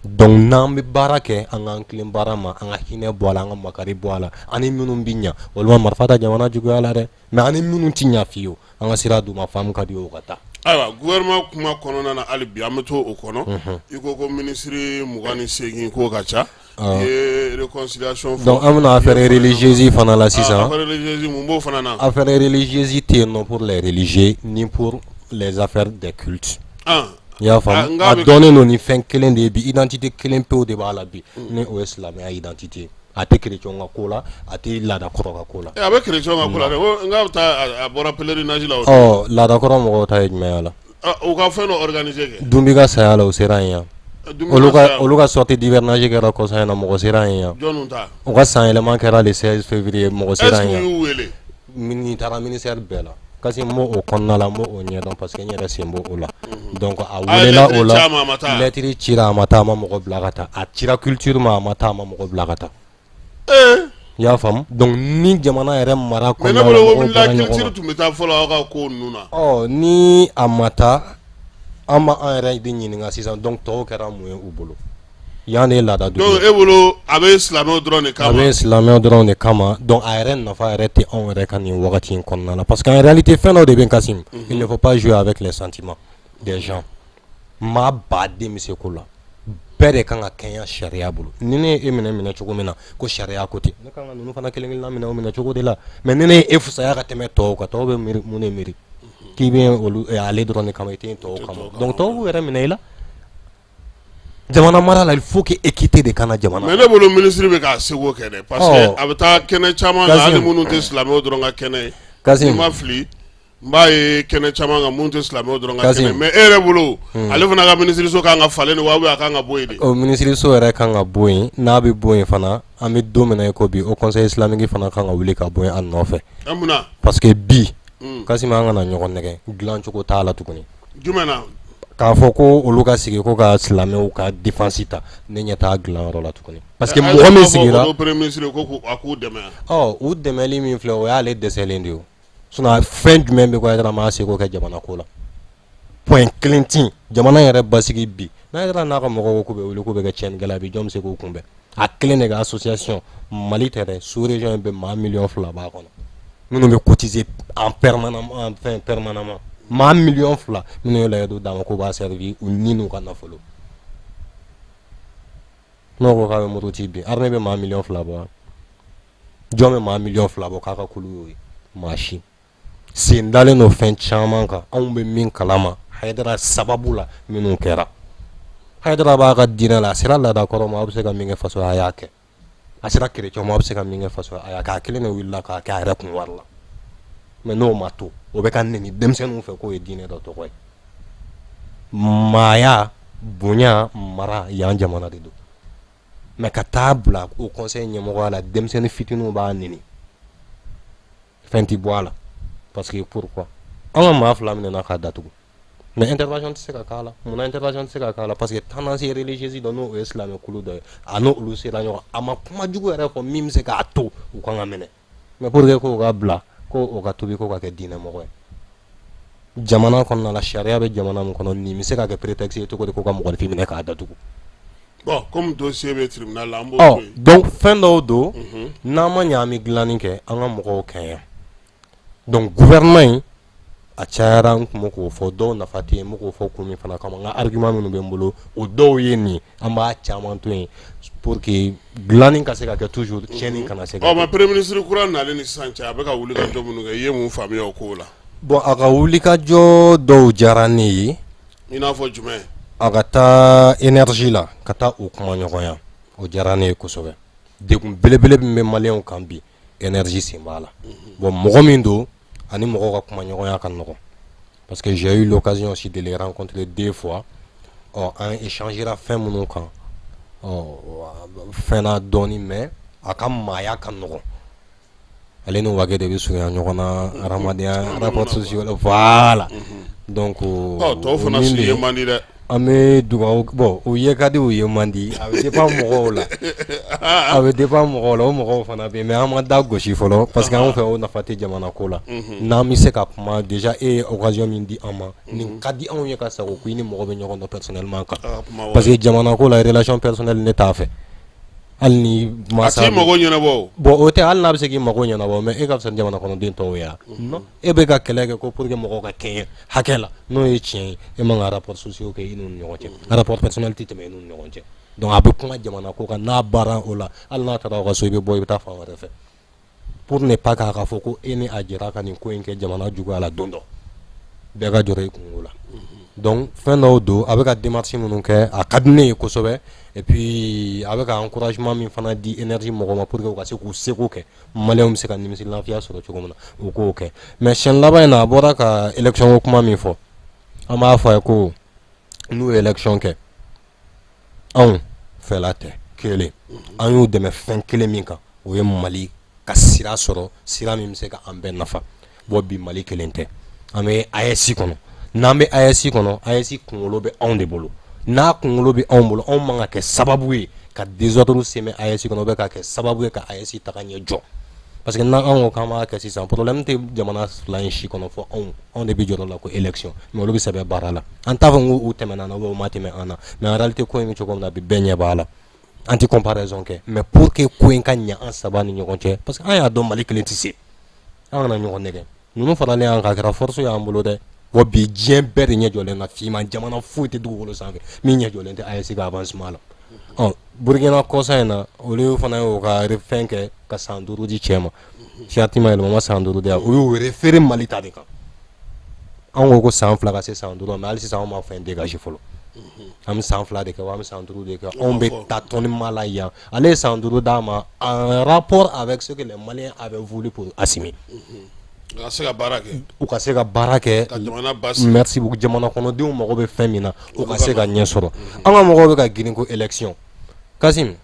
Donc n'an bɛ baara kɛ, an k'an tilen baara ma, an ka hinɛ bɔ a la, an ka makari bɔ a la. An ni minnu bɛ ɲɛ, olu ma marifa ta jamana juguya la dɛ, mais an ni minnu tɛ ɲɛ fiyewu, an ka sira d'u ma, faamu ka di o ka taa. Ayiwa, gouvernement kuma kɔnɔna na, hali bi an bɛ to o kɔnɔ. I ko ko minisiri 28 k'o ka ca. I ye réconciliation fɔ. Donc an bɛna affaire religieuse fana la sisan. Affaire religieuse, mun b'o fana na? Affaire religieuse tɛ yen nɔ pour les religieux ni pour les affaires des cultes. I y'a faamu? A dɔnnen don ni fɛn kelen de ye bi, identité kelen pewu de b'a la bi, ni o ye silamɛya identité ye. A tɛ chrétien ka ko la, a tɛ laada kɔrɔ ka ko la. A bɛ chrétien ka ko la dɛ, n k'a bɛ taa, a bɔra pèlerinage la. Ɔ, laada kɔrɔ mɔgɔw ta ye jumɛn ye a la? U ka fɛn dɔ organiser kɛ. Dunbi ka saya la, u sera yen yan. Olu ka sortie d'hivernage kɛra kɔsa in na, mɔgɔ sera yen yan. Jɔnni ta? U ka san yɛlɛma kɛra le 16 février, mɔgɔ sera yen yan. Est-ce que u y'u wele? Nin taara ministère bɛɛ la. Kasi n b'o kɔnɔna la, n b'o ɲɛdɔn parce que n yɛrɛ sen b'o la. Donc a welela o la, lettre cira, a ma taa, a ma mɔgɔ bila ka taa. A cira culture ma, a ma taa, a ma mɔgɔ bila ka taa. I y'a faamu? Donc ni jamana yɛrɛ mara kɔnɔna la, mais ne bolo ko culture tun bɛ taa fɔlɔ aw ka ko ninnu na. Ɔ, ni a ma taa, an b'an yɛrɛ de ɲininka sisan. Donc tɔw kɛra mun ye u bolo? Yan de ye laada dugu ye. Donc e bolo, a bɛ silamɛw dɔrɔn de kama. A bɛ silamɛw dɔrɔn de kama. Donc a yɛrɛ nafa yɛrɛ tɛ anw yɛrɛ kan nin wagati in kɔnɔna la, parce que en réalité, fɛn dɔ de bɛ yen, Kasim, il ne faut pas jouer avec les sentiments des gens. Maa baden bɛ se ko la, bɛɛ de kan ka kɛɲɛ sariya bolo. Ni ne ye e minɛ minɛ cogo min na ko sariya ko ten, ne kan ka ninnu fana kelen kelenna minɛ o minɛ cogo de la. Mais ni ne ye e fisaya ka tɛmɛ tɔw kan, tɔw bɛ miiri mun de miiri? K'i bɛ olu ale dɔrɔn de kama, i tɛ tɔw kama. Donc tɔw b'u yɛrɛ minɛ i la. Jamana mara la, il faut que équité de ka na jamana. Mais ne bolo, ministre bɛ k'a seko kɛ dɛ, parce que a bɛ taa kɛnɛ caman kan, hali minnu tɛ silamɛw dɔrɔn ka kɛnɛ ye. Kasim, ni ma fili, n b'a ye kɛnɛ caman kan minnu tɛ silamɛw dɔrɔn ka kɛnɛ. Mais e yɛrɛ bolo, ale fana ka minisiriso kan ka falen de wa, ou bien a kan ka bɔ yen de? O minisiriso yɛrɛ kan ka bɔ yen. N'a bɛ bɔ yen fana, an bɛ don min na i ko bi, o conseil islamique fana kan ka wuli ka bɔ yen a nɔfɛ. Mun na? Parce que bi, Kasim, an kana ɲɔgɔn nɛgɛ, dilancogo t'a la tuguni. Jumɛn na? K'a fɔ ko olu ka sigi ko ka silamɛw ka défense ta, ne ɲɛ t'a dilanyɔrɔ la tuguni, parce que mɔgɔ min sigira premier ministre ko a k'u dɛmɛ. Ɔ, u dɛmɛli min filɛ, o y'ale dɛsɛlen de ye. Sinon fɛn jumɛn bɛ ko Hayidara m'a seko kɛ jamana ko la? Point kelen tɛ jamana yɛrɛ basigi bi. N'a Hayidara n'a ka mɔgɔw ko k'u bɛ wuli k'u bɛ kɛ tiɲɛnikɛla bi, jɔn bɛ se k'u kunbɛn? A kelen de ka association, Mali tɛ dɛ, sous région in bɛ, maa 2 miliyɔn b'a kɔnɔ minnu bɛ cotiser en permanemment, enfin permanemment, maa 2 miliyɔn minnu ye layidu d'a ma k'u b'a servir u ni n'u ka nafolo. N'o ko k'a bɛ muruti bi, armée bɛ maa 2 miliyɔn bɔ wa? Jɔn bɛ maa 2 miliyɔn bɔ k'a ka kulu y'o ye? Maa si. Sen dalen don fɛn caman kan, anw bɛ min kalama Hayidara sababu la minnu kɛra. Hayidara b'a ka diinɛ la, a sera laada kɔrɔ ma, aw bɛ se ka min kɛ faso ye, a y'a kɛ. A sera chrétien ma, a bɛ se ka min kɛ faso ye, a k'a kelen de wulila k'a kɛ a yɛrɛ kun wari la. Mais n'o ma to, o bɛ ka nɛni denmisɛnninw fɛ k'o ye diinɛ dɔ tɔgɔ ye. Maaya, bonya, mara, yan jamana de don. Mais ka taa bila haut conseil ɲɛmɔgɔya la, denmisɛnnin fitininw b'a nɛni, fɛn tɛ bɔ a la. Parce que pourquoi? An ka maa fila minɛna k'a datugu, mais intervention tɛ se ka k'a la. Munna intervention tɛ se ka k'a la? Parce que tendance religieuse dɔ, n'o ye silamɛ kulu dɔ ye, a n'olu sera ɲɔgɔn, a ma kuma jugu yɛrɛ fɔ min bɛ se k'a to u kan ka minɛ. Mais pour que k'o ka bila, ko o ka tubi, ko ka kɛ diinɛ mɔgɔ ye jamana kɔnɔna la, sariya bɛ jamana min kɔnɔ, nin bɛ se ka kɛ prétexte ye cogo di ko ka mɔgɔninfin minɛ k'a datugu? Bon, comme dossier bɛ tribunal la, an b'o to yen. Donc fɛn dɔw don, n'an ma ɲɛ an bɛ dilanni kɛ, an ka mɔgɔw kɛɲɛ. Donc gouvernement in a cayara, n tun bɛ k'o fɔ, dɔw nafa tɛ yen. N bɛ k'o fɔ kun min fana kama, n ka argument minnu bɛ n bolo, o dɔw ye nin. An b'a caman to yen pour que dilanni ka se ka kɛ toujours, tiɲɛni kana se ka Ɔ, mais premier ministre kura nalen ni sisan cɛ, a bɛ ka wuli ka jɔ minnu kɛ, i ye mun faamuya o kow la? Bon, a ka wulikajɔ dɔw diyara ne ye. I n'a fɔ jumɛn? A ka taa énergie la, ka taa o kuma ɲɔgɔnya, o diyara ne ye kosɛbɛ. Degun belebele min bɛ maliyɛnw kan bi, énergie sen b'a la. Bon, mɔgɔ min don, ani mɔgɔw ka kuma ɲɔgɔnya ka nɔgɔn, parce que j'ai eu l'occasion aussi de les rencontrer deux fois. Ɔ, an échangera fɛn minnu kan, ɔ, fɛn na dɔɔni, mais a ka maaya ka nɔgɔn. Ale ni Wage de bɛ surunya ɲɔgɔn na hadamadenya, rapport sociaux la, voilà. Donc Ɔ, tɔw fana si ye man di dɛ. An bɛ dugawu. Bon, o ye ka di, o ye man di, a bɛ dépend mɔgɔw la, a bɛ dépend mɔgɔw la. O mɔgɔw fana bɛ yen, mais an ma da gosi fɔlɔ, parce que anw fɛ, o nafa tɛ jamana ko la. N'an bɛ se ka kuma déjà, e ye occasion min di an ma, nin ka di anw ye ka sago ko i ni mɔgɔ bɛ ɲɔgɔn dɔn personnellement kan, parce que jamana ko la, relation personnelle, ne t'a fɛ. Hali ni masa a t'i mago ɲɛnabɔ o. Bon, o tɛ, hali n'a bɛ se k'i mago ɲɛnabɔ, mais e ka fisa ni jamana kɔnɔden tɔw ye wa? Non, e bɛ ka kɛlɛ kɛ ko pour que mɔgɔw ka kɛɲɛ hakɛ la, n'o ye tiɲɛ ye, e man ka rapport sociaux kɛ i n'u ni ɲɔgɔn cɛ, rapport personnel tɛ tɛmɛ i n'u ni ɲɔgɔn cɛ. Donc a bɛ kuma jamana ko kan, n'a baara o la, hali n'a taara aw ka so, i bɛ bɔ, i bɛ taa fan wɛrɛ fɛ, pour ne pas k'a fɔ ko e ni a jɛra ka nin ko in kɛ jamana juguya la. Don dɔ, bɛɛ ka jɔrɔ i kungo la. Donc fɛn dɔw don, a bɛ ka démarche minnu kɛ, a ka di ne ye kosɛbɛ. Et puis a bɛ ka encouragement min fana di énergie mɔgɔw ma pour que u ka se k'u seko kɛ, maliyɛnw bɛ se ka nimisi lafiya sɔrɔ cogo min na, u k'o kɛ. Mais siɲɛ laban in na, a bɔra ka élection ko kuma min fɔ, an b'a fɔ a ye ko n'u ye élection kɛ, anw fɛla tɛ kelen. An y'u dɛmɛ fɛn kelen min kan, o ye Mali ka sira sɔrɔ, sira min bɛ se ka an bɛɛ nafa. Bon, bi Mali kelen tɛ, an bɛ AES kɔnɔ. N'an bɛ AES kɔnɔ, AES kunkolo bɛ anw de bolo. N'a kunkolo bɛ anw bolo, anw man ka kɛ sababu ye ka désordre semer AES kɔnɔ, bɛ ka kɛ sababu ye ka AES taga ɲɛ jɔ. Parce que n'an ko k'an b'a kɛ sisan, problème tɛ jamana fila in si kɔnɔ fɔ anw. Anw de bɛ jɔrɔ la ko élection, mais olu bɛ sɛbɛn baara la. An t'a fɔ ko u tɛmɛna an na ou bien u ma tɛmɛ an na, mais en réalité, ko in bɛ cogo min na bi, bɛɛ ɲɛ b'a la. An tɛ comparaison kɛ, mais pour que ko in ka ɲɛ an saba ni ɲɔgɔn cɛ, parce que an y'a dɔn Mali kelen tɛ se, an kana ɲɔgɔn nɛgɛ. Ninnu faralen an kan, a kɛra force y'an bolo dɛ. Wa bi, diɲɛ bɛɛ de ɲɛ jɔlen na finman, jamana foyi tɛ dugukolo sanfɛ min ɲɛ jɔlen tɛ AES ka avancement la. Ɔ, Burukina kɔsa in na, olu fana y'o ka fɛn kɛ ka san 5 di cɛ ma. Charte ma yɛlɛma, ma san 5 di yan, u y'u référé Mali ta de kan. Anw ko san 2 ka se san 5, mais hali sisan anw ma fɛn dégagé fɔlɔ. An bɛ san 2 de kɛ wa an bɛ san 5 de kɛ? Anw bɛ tâtonnement la yan. Ale ye san 5 d'a ma en rapport avec ce que les Maliens avaient voulu pour Assimi. U ka se ka baara kɛ. U ka se ka baara kɛ. Ka jamana basigi. Merci beaucoup. Jamana kɔnɔdenw mago bɛ fɛn min na, u ka se ka ɲɛ sɔrɔ. An ka mɔgɔw bɛ ka girin ko élection. Kasim,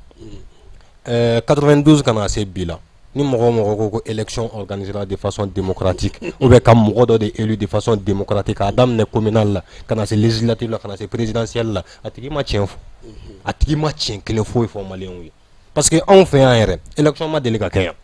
92 ka na se bi la, ni mɔgɔ o mɔgɔ ko élection organisera de façon démocratique, ou bien ka mɔgɔ dɔ de élu de façon démocratique, k'a daminɛ communal la ka na se législative la, ka na se présidentielle la, a tigi ma tiɲɛ fɔ, a tigi ma tiɲɛ kelen foyi fɔ maliyɛnw ye. Parce que anw fɛ yan yɛrɛ, élection ma deli ka kɛ yan.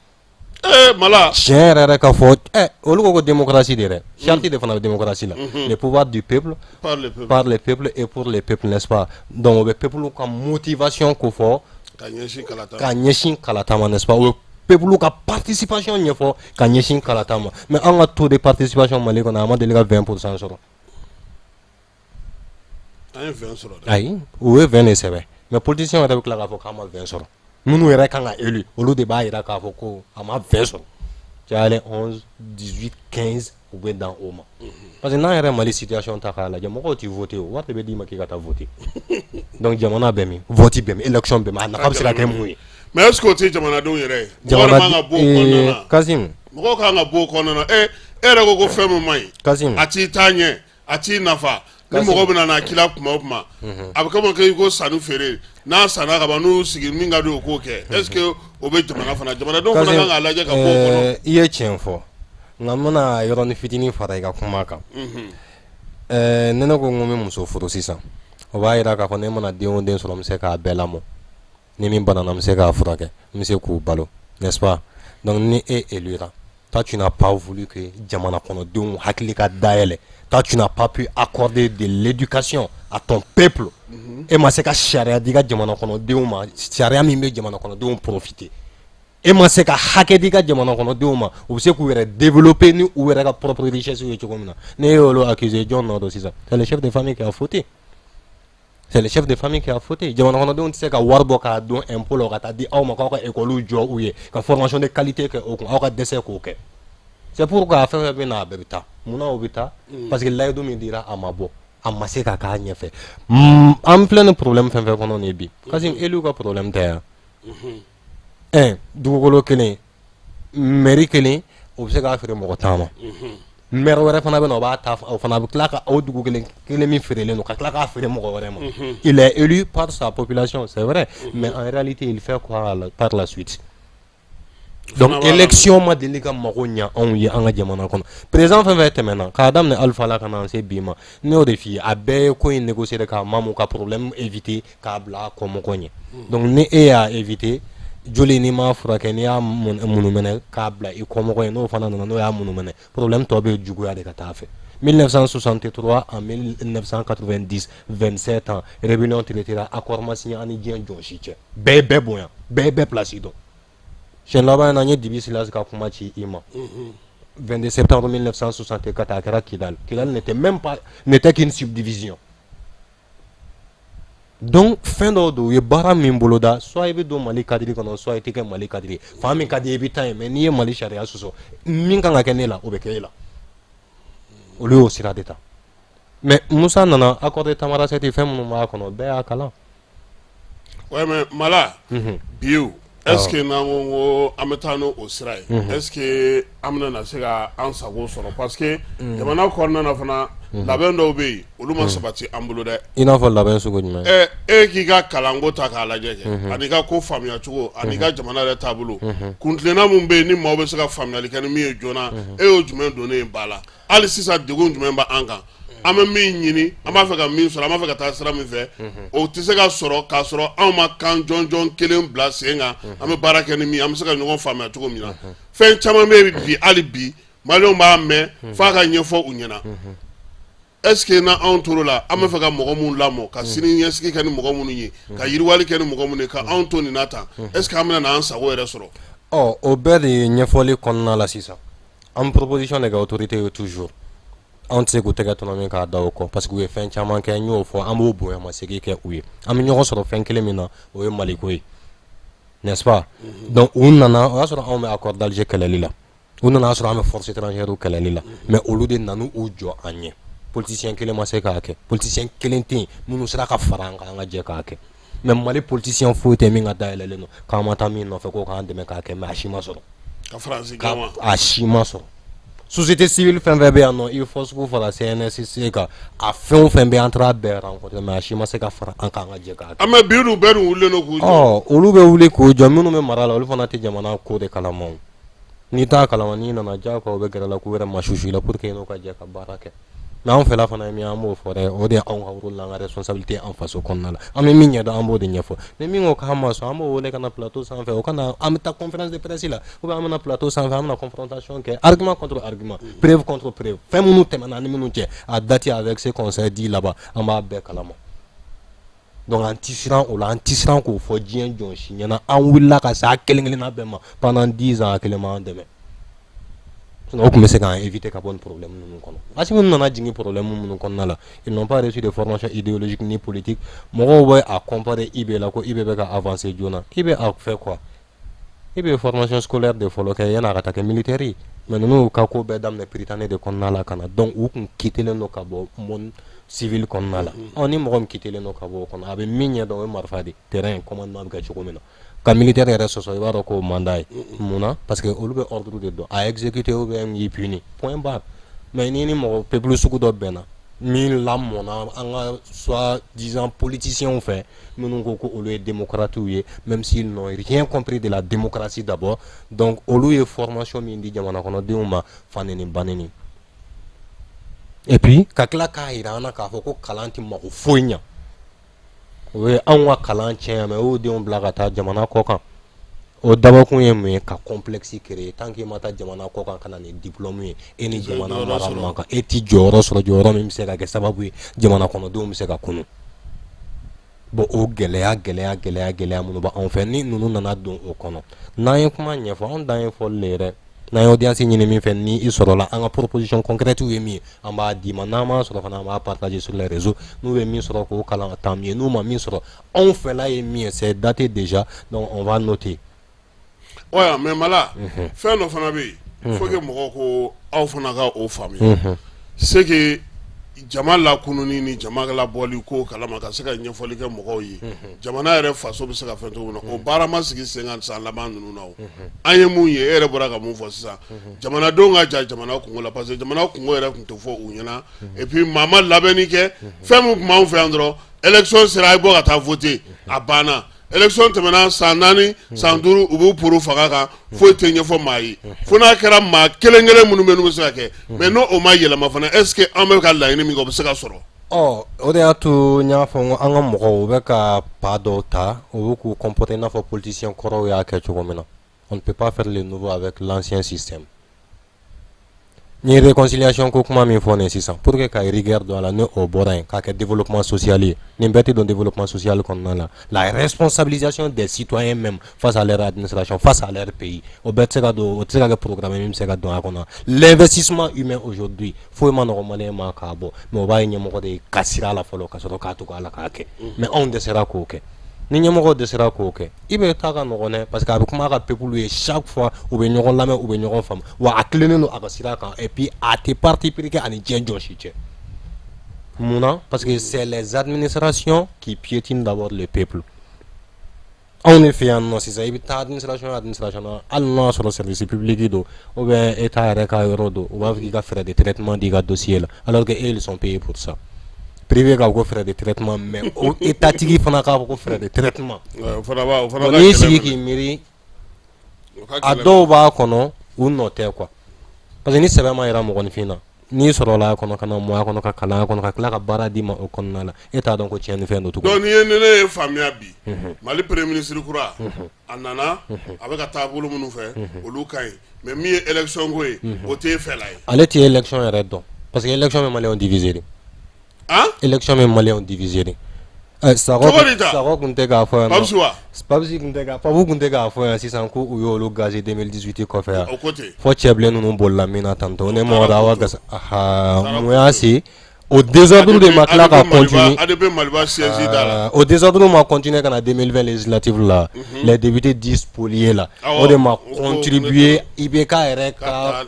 Ee mala. Tiɲɛ yɛrɛ yɛrɛ ka fɔ, olu ko démocratie de dɛ, charte de fana bɛ démocratie la, le pouvoir du peuple, par le peuple, par le peuple et pour le peuple, n'est-ce pas? Donc o bɛ peuple ka motivation ko fɔ. Ka ɲɛsin kalata. Ka ɲɛsin kalata ma, n'est-ce pas? O bɛ peuple ka participation ɲɛfɔ ka ɲɛsin kalata ma. Mais an ka taux de participation Mali kɔnɔ, a ma deli ka 20% sɔrɔ. An ye 20 sɔrɔ dɛ. Ayi, u ye 20 de sɛbɛn, mais politiciens yɛrɛ bɛ tila k'a fɔ k'an ma 20 sɔrɔ. Minnu yɛrɛ kan ka élu, olu de b'a jira k'a fɔ ko a ma 20 sɔrɔ, cayalen 11, 18, 15, u bɛ dan o ma. Parce que n'an yɛrɛ Mali situation ta k'a lajɛ, mɔgɔw tɛ voter o, wari de bɛ d'i ma k'i ka taa voter. Donc jamana bɛ min, vote bɛ min, élection bɛ min, a nafa bɛ se ka kɛ mun ye? Mais est ce que o tɛ jamanadenw yɛrɛ ye? Mɔgɔ man ka bɔ o kɔnɔna na. Kasim. Mɔgɔw kan ka bɔ o kɔnɔna na. E yɛrɛ ko fɛn min man ɲi. Kasim. A t'i taa ɲɛ, a t'i nafa. Ni mɔgɔ bɛna na k'i la kuma o kuma, a bɛ komi k'i ko sanni feere, n'a sanna ka ban, n'u sigi min ka di o k'o kɛ. Est ce que o bɛ jamana fana, jamanadenw fana kan k'a lajɛ ka bɔ o kɔnɔ. I ye tiɲɛ fɔ, nka n bɛna yɔrɔnin fitinin fara i ka kuma kan. Ni ne ko n ko n bɛ muso furu sisan, o b'a jira k'a fɔ ne mana den o den sɔrɔ, n bɛ se k'a bɛɛ lamɔ. Ni min banana, n bɛ se k'a furakɛ, n bɛ se k'u balo, n'est-ce pas? Donc ni e élira, toi tu n'as pas voulu que jamana kɔnɔdenw hakili ka dayɛlɛ, toi tu n'as pas pu accorder de l'éducation à ton peuple, e ma se ka sariya di i ka jamana kɔnɔdenw ma, sariya min bɛ jamana kɔnɔdenw profiter, e ma se ka hakɛ di i ka jamana kɔnɔdenw ma, u bɛ se k'u yɛrɛ développer ni u yɛrɛ ka propre richesse ye cogo min na, ne y'olu accuser, jɔn nɔ don sisan? C'est le chef de famille qui a fauté. C'est le chef de famille qui a fauté. Jamana kɔnɔdenw tɛ se ka wari bɔ k'a don impôt la ka taa di aw ma k'aw ka école jɔ u ye, ka formation de qualité kɛ o kun, aw ka dɛsɛ k'o kɛ. C'est pourquoi fɛn fɛn bɛ na, a bɛɛ bɛ taa. Munna o bɛ taa? Parce que layidu min dira, a ma bɔ, a ma se ka k'a ɲɛfɛ. An filɛ ni problème fɛn fɛn kɔnɔ nin ye bi, Kasim, élu ka problème tɛ yan. Dugukolo kelen, mairie kelen, o bɛ se k'a feere mɔgɔ 10 ma. Maire wɛrɛ fana bɛ na, o b'a ta, o fana bɛ tila ka o dugu kelen kelen min feerelen don, ka tila k'a feere mɔgɔ wɛrɛ ma. Il est élu par sa population, c'est vrai, mais en réalité il fait quoi par la suite? Donc élection ma deli ka mago ɲa anw ye an ka jamana kɔnɔ. Président fɛn fɛn tɛmɛna k'a daminɛ Alpha la ka na se bi ma, ne y'o de f'i ye, a bɛɛ ye ko in négocier k'a mamu, ka problème éviter k'a bila a kɔmɔgɔ ɲɛ. Donc ni e y'a éviter joli, n'i m'a furakɛ, n'i y'a munumɛnɛ k'a bila i kɔmɔgɔ ye, n'o fana nana, n'o y'a munumɛnɛ, problème tɔ bɛ juguya de ka taa fɛ. 1963 à 1990, 27 ans, rébellion traitera, accord ma signé ani diɲɛ jɔn si cɛ, bɛɛ ye bɛɛ bonya, bɛɛ ye bɛɛ place dɔn. Siɲɛ laban in na, n ye Dibi Silas ka kuma ci i ma. 22 septembre 1964, a kɛra Kidal. Kidal n'était même pas, n'était qu'une subdivision. Donc fɛn dɔw don, u ye baara min boloda, soit i bɛ don Mali cadre kɔnɔ, soit i tɛ kɛ Mali cadre ye. Fan min ka di i bɛ taa yen, mais n'i ye Mali sariya sɔsɔ, min kan ka kɛ ne la, o bɛ kɛ e la. Olu y'o sira de ta. Mais Musa nana, accord de Tamanrasset, fɛn minnu b'a kɔnɔ, bɛɛ y'a kalan. Ouais, mais Mala, bi o, est ce que n'an ko an bɛ taa n'o sira ye, est ce que an bɛna na se ka an sago sɔrɔ? Parce que jamana kɔnɔna na fana, labɛn dɔw bɛ yen, olu ma sabati an bolo dɛ. I n'a fɔ labɛn sugu jumɛn? E k'i ka kalanko ta k'a lajɛ kɛ, ani ka ko faamuya cogo, ani ka jamana yɛrɛ taabolo, kuntilenna mun bɛ yen ni maaw bɛ se ka faamuyali kɛ ni min ye joona, e y'o jumɛn donnen ye ba la? Hali sisan, degun jumɛn b'an kan? An bɛ min ɲini, an b'a fɛ ka min sɔrɔ, an b'a fɛ ka taa sira min fɛ, o tɛ se ka sɔrɔ k'a sɔrɔ anw ma kan jɔnjɔn kelen bila sen kan, an bɛ baara kɛ ni min, an bɛ se ka ɲɔgɔn faamuya cogo min na. Fɛn caman bɛ yen bi, hali bi maliyɛnw b'a mɛn f'a ka ɲɛfɔ u ɲɛna. Est ce que n'anw tor'o la, an bɛ fɛ ka mɔgɔ minnu lamɔ, ka sini ɲɛsigi kɛ ni mɔgɔ minnu ye, ka yiriwali kɛ ni mɔgɔ minnu ye, ka anw to nin na tan, est ce que an bɛna n'an sago yɛrɛ sɔrɔ? Ɔ, o bɛɛ de ye ɲɛfɔli kɔnɔna la. Sisan an proposition de kɛ autorité ye toujours, anw tɛ se k'u tɛgɛ tɔnɔmi k'a da o kɔ, parce que u ye fɛn caman kɛ, n y'o fɔ, an b'o bonyamasegin kɛ u ye. An bɛ ɲɔgɔn sɔrɔ fɛn kelen min na, o ye Maliko ye, n'est-ce pas? Donc u nana, o y'a sɔrɔ anw bɛ accord d'Alger kɛlɛli la, u nana sɔrɔ an bɛ force étrangère kɛlɛli la, mais olu de nana u jɔ an ɲɛ. Politicien kelen ma se k'a kɛ, politicien kelen tɛ yen minnu sera ka fara an kan, an ka jɛ k'a kɛ. Mais Mali politicien foyi tɛ min ka dayɛlɛlen don k'an ma taa min nɔfɛ k'o k'an dɛmɛ k'a kɛ, mais a si ma sɔrɔ. Ka Faransi gɛn wa? A si ma sɔrɔ. Société civile fɛn fɛn bɛ yan nɔ, i fɔ fara CNSC kan, a fɛn o fɛn bɛ, an taara bɛɛ rencontrer, mais a si ma se ka fara an kan, an ka jɛ k'a kɛ. An bɛ bi dun, bɛɛ dun wulilen don k'u jɔ. Ɔ, olu bɛ wuli k'u jɔ, minnu bɛ mara la, olu fana tɛ jamana ko de kalama. O n'i t'a kalama, n'i nana, diyagoya u bɛ gɛrɛ la k'u yɛrɛ masusu i la pour que n'u ka jɛ ka baara kɛ. Mais anw fɛla fana ye min ye, an b'o fɔ dɛ, o de ye anw ka rôle n'an ka responsabilité an faso kɔnɔna la. An bɛ min ɲɛdɔn, an b'o de ɲɛfɔ. Ni min ko k'an ma sɔn, an b'o wele ka na plateau sanfɛ, o ka na, an bɛ taa conférence de presse la, ou bien an bɛ na plateau sanfɛ, an bɛna confrontation kɛ, argument contre argument, preuve contre preuve. Fɛn minnu tɛmɛna ani minnu cɛ, a date avec ce qu'on s'est dit là-bas, an b'a bɛɛ kalama. Donc an ti siran o la, an ti siran k'o fɔ diɲɛ jɔn si ɲɛna. An wulila ka se a kelen kelenna bɛɛ ma pendant 10 ans, a kelen m'an dɛmɛ. Sinon o tun bɛ se k'an éviter ka bɔ nin problème ninnu kɔnɔ. Assimi nana jigin problème minnu kɔnɔna la, ils n'ont pas reçu de formation idéologique ni politique. Mɔgɔw bɛ a comparer IB la ko IB bɛ ka avancer joona. IB a fait quoi? IB ye formation scolaire de fɔlɔ kɛ yan'a ka taa kɛ militaire ye. Mais ninnu ka ko bɛɛ daminɛ Prytanée de kɔnɔna la ka na, donc u tun quittelen don ka bɔ monde civil kɔnɔna la. Ɔ ni mɔgɔ min quittelen don ka bɔ o kɔnɔ, a bɛ min ɲɛ dɔn, o ye marifa de terrain commandement bɛ kɛ cogo min na. Ka militaire yɛrɛ sɔsɔ, i b'a dɔn k'o man d'a ye. Mun na? Parce que olu bɛ ordre de dɔn, a exécuter ou bien y'i puni, point barre. Mais ni mɔgɔ peuple sugu dɔ bɛnna min lamɔna an ka soi-disant politiciens fɛ, minnu ko ko olu ye démocrates ye, même s'ils n'ont rien compris de la démocratie d'abord. Donc olu ye formation min di jamana kɔnɔdenw ma, fa neni ba neni, et puis ka tila k'a jira an na k'a fɔ ko kalan tɛ mako foyi ɲa. O ye anw ka kalan tiɲɛ, mais o y'u denw bila ka taa jamana kɔ kan. O dabɔkun ye mun ye? Ka complexe créer. Tant que i ma taa jamana kɔ kan ka na ni diplôme ye, e ni jamana mara man kan, e ti jɔyɔrɔ sɔrɔ, jɔyɔrɔ min bɛ se ka kɛ sababu ye jamana kɔnɔdenw bɛ se ka kunun. Bon, o gɛlɛya gɛlɛya gɛlɛya gɛlɛya minnu b'anw fɛ, ni ninnu nana don o kɔnɔ, n'an ye kuma ɲɛfɔ, anw dan ye fɔli le ye dɛ. N'an ye audience ɲini min fɛ, ni i sɔrɔla, an ka proposition concrète ye min ye, an b'a d'i ma. N'an m'a sɔrɔ fana, an b'a partager sur les réseaux. N'u ye min sɔrɔ k'o kalan, tant mieux. N'u ma min sɔrɔ, anw fɛla ye min ye, c'est daté déjà, donc on va noter. Ouais, mais Mala, fɛn dɔ fana bɛ yen, faut que mɔgɔw ko aw fana ka o faamuya. C'est que jama lakununi ni jama labɔli ko kalama ka se ka ɲɛfɔli kɛ mɔgɔw ye, jamana yɛrɛ faso bɛ se ka fɛn cogo min na, o baara ma sigi sen kan san laban ninnu na. O an ye mun ye, e yɛrɛ bɔra ka mun fɔ sisan, jamanadenw ka ja jamana kungo la, parce que jamana kungo yɛrɛ tun tɛ fɔ u ɲɛna. Et puis maa ma labɛnni kɛ. Fɛn min tun b'anw fɛ yan dɔrɔn, élection sera, a ye bɔ ka taa voter, a banna. Élection tɛmɛna, san 4, san 5, u b'u poro fanga kan, foyi tɛ ɲɛfɔ maa ye, fo n'a kɛra maa kelen kelen minnu bɛ n'u bɛ se ka kɛ. Mais n'o o ma yɛlɛma fana, est ce que an bɛ ka laɲini min kɛ, o bɛ se ka sɔrɔ? Ɔ, o de y'a to n y'a fɔ n ko an ka mɔgɔw, u bɛ ka pas dɔw ta, u bɛ k'u comporter i n'a fɔ politicien kɔrɔw y'a kɛ cogo min na. On ne peut pas faire le nouveau avec l'ancien système. N ye réconciliation ko kuma min fɔ nin sisan, pour que ka rigueur don a la, ni o bɔra yen, k'a kɛ développement social ye, nin bɛɛ tɛ don développement social kɔnɔna la. La responsabilisation des citoyens même face à leur administration, face à leur pays, o bɛɛ tɛ se ka don, o tɛ se ka kɛ programme min bɛ se ka don a kɔnɔ. L'investissement humain aujourd'hui, foyi ma nɔgɔn malien ma k'a bɔ, mais o b'a ye ɲɛmɔgɔ de ka sira la fɔlɔ ka sɔrɔ k'a tugu a la k'a kɛ. Mais anw dɛsɛra k'o kɛ. Ni ɲɛmɔgɔ dɛsɛra k'o kɛ, i bɛ taa ka nɔgɔn dɛ, parce que a bɛ kuma a ka peuple ye chaque fois, u bɛ ɲɔgɔn lamɛn, u bɛ ɲɔgɔn faamu, wa a tilennen don a ka sira kan, et puis a tɛ parti pris kɛ ani diɲɛ jɔn si cɛ. Mun na? Parce que c'est les administrations qui piétinent d'abord le peuple. Anw de fɛ yan nɔ sisan, i bɛ taa administration administration na, hali n'o y'a sɔrɔ service public don ou bien état yɛrɛ ka yɔrɔ don, u b'a fɔ k'i ka frais de traitement di i ka dossier la, alors que eux, ils sont payés pour ça. Privé k'a fɔ ko frais de traitement, mais o état tigi fana k'a fɔ ko frais de traitement. O fana b'a o fana Bon, ka n'i gɛlɛn sigi fɛnɛ. K'i miiri, O ka a gɛlɛn. Dɔw b'a kɔnɔ, u nɔ tɛ quoi, parce que ni sɛbɛn ma yira mɔgɔninfin na, n'i sɔrɔla a kɔnɔ ka na mɔ a kɔnɔ, ka kalan a kɔnɔ, ka tila ka baara d'i ma o kɔnɔna la, e t'a dɔn ko tiɲɛni fɛn don tuguni. Donc n'i ye ni ne ye faamuya bi, Mali premier ministre kura, a nana, a bɛ ka taabolo minnu fɛ, olu ka ɲi, mais min ye élection ko ye, o t'e fɛla ye. Ale tɛ élection yɛrɛ dɔn, parce que élection bɛ maliyɛnw diviser de. Han? Élection bɛ maliyɛnw diviser de. Ɛ, Sakɔ Cogo di ta? Sakɔ kun tɛ k'a fɔ yan nɔ. Papusi wa? Papusi kun tɛ ka Papu kun tɛ k'a fɔ yan sisan ko u y'olu gazé 2018 kɔfɛ yan. O ko ten. Fɔ cɛbilen ninnu bolila min na tantôt ne taara mɔgɔ awa Koto. Gasa aha. Taara Mun y'a Koto. se o désordre de ma tila ka continuer? ADP Maliba siège da la. O désordre ma continuer ka na 2020 législative la, les députés dits spoliés là, Awɔ, o de ma o ko contribuer IBK yɛrɛ ka ka taa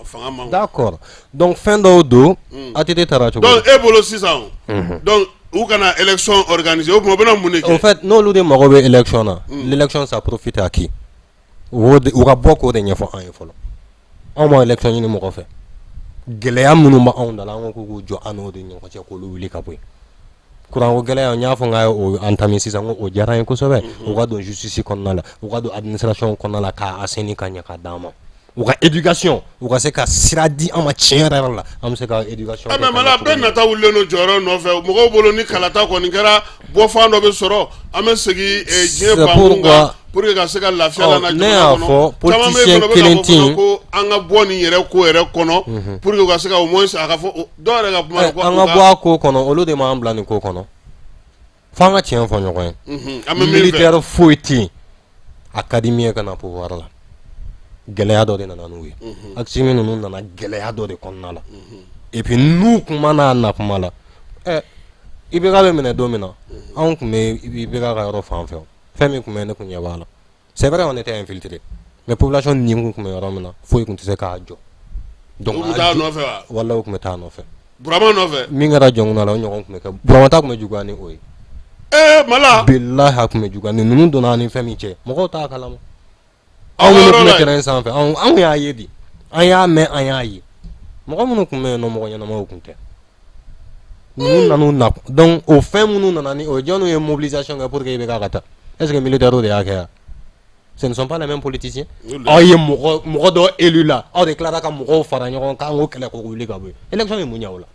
fanga ma. D'accord, donc fɛn dɔw don, ATT taara cogo Donc di? E bolo sisan o, donc u kana élection organiser, o tuma u bɛna mun de En kɛ? fait, n'olu de mago bɛ élection na, l'élection, ça profite à qui? U ka bɔ k'o de ɲɛfɔ an ye fɔlɔ. Anw ma élection ɲini mɔgɔ fɛ. Gɛlɛya minnu bɛ anw da la, an ko k'u k'u jɔ an n'o de ɲɔgɔn cɛ, k'olu wuli ka bɔ yen. Kuranko gɛlɛya, n y'a fɔ n k'a ye o entamé sisan, n ko o diyara n ye kosɛbɛ. U ka don justice kɔnɔna la, u ka don administration kɔnɔna la, k'a assainir ka ɲɛ ka d'an ma. U ka éducation, u ka se ka sira di an ma tiɲɛ yɛrɛ yɛrɛ la, an bɛ se ka éducation ɛ kɛ mais ka Mala ɲɛ cogo bɛɛ min na. Nata wulilen don jɔyɔrɔ nɔfɛ mɔgɔw bolo. Ni kalata kɔni kɛra, bɔfan dɔ bɛ sɔrɔ, an bɛ segin diɲɛ C'est bankun kan pourquoi pour que ka se ka lafiya la Ɔ, na ne jamana y'a kɔnɔ. fɔ Caman bɛ yen politicien fana, u bɛ k'a kelen fɔ tɛ fana yen. ko an ka bɔ nin yɛrɛ ko yɛrɛ kɔnɔ pour que u ka se ka au moins a ka fɔ dɔw yɛrɛ ka kuma la Ɛ, ko an u ka bɔ a ko kɔnɔ, olu de m'an bila nin ko kɔnɔ. F'an ka tiɲɛ fɔ ɲɔgɔn ye. An bɛ min fɛ. Militaire foyi tɛ yen a ka di min ye ka na pouvoir la. Gɛlɛya dɔ de nana n'u ye. Assimi ninnu nana gɛlɛya dɔ de kɔnɔna la, et puis n'u kun ma n'a na kuma la, ɛ, IBK bɛ minɛ don min na, anw tun bɛ IBK ka yɔrɔ fan fɛ. O fɛn min tun bɛ, ne tun ɲɛ b'a la. C'est vrai, on était infiltré. Mais population ni kun bɛ yɔrɔ min na, foyi kun tɛ se k'a jɔ. Donc U bɛ taa nɔfɛ wa? Walahi, u tun bɛ taa nɔfɛ. Burama nɔfɛ. Min kɛra Jɔnkunda la, o ɲɔgɔn tun bɛ kɛ. Burama ta tun bɛ juguya ni o ye. Ee Mala. Bilahi, a tun bɛ juguya ni ninnu donna ni fɛn min cɛ, mɔgɔw t'a kalama. Anw minnu tun bɛ terrain sanfɛ, anw y'a ye de, an y'a mɛn, an y'a ye. Mɔgɔ minnu tun bɛ yen nɔ, mɔgɔ ɲɛnamaw tun tɛ. Ninnu nan'u na, donc o fɛn minnu nana ni o, jɔnniw ye mobilisation kɛ pour que IBK ka taa? Est ce que militaires de y'a kɛ wa? Ce ne sont pas les mêmes politiciens. Aw ye mɔgɔ mɔgɔ dɔ élu la, aw de tilara ka mɔgɔw fara ɲɔgɔn kan k'o kɛlɛ k'o wuli ka bɔ yen. Élection ye mun ɲɛ o la?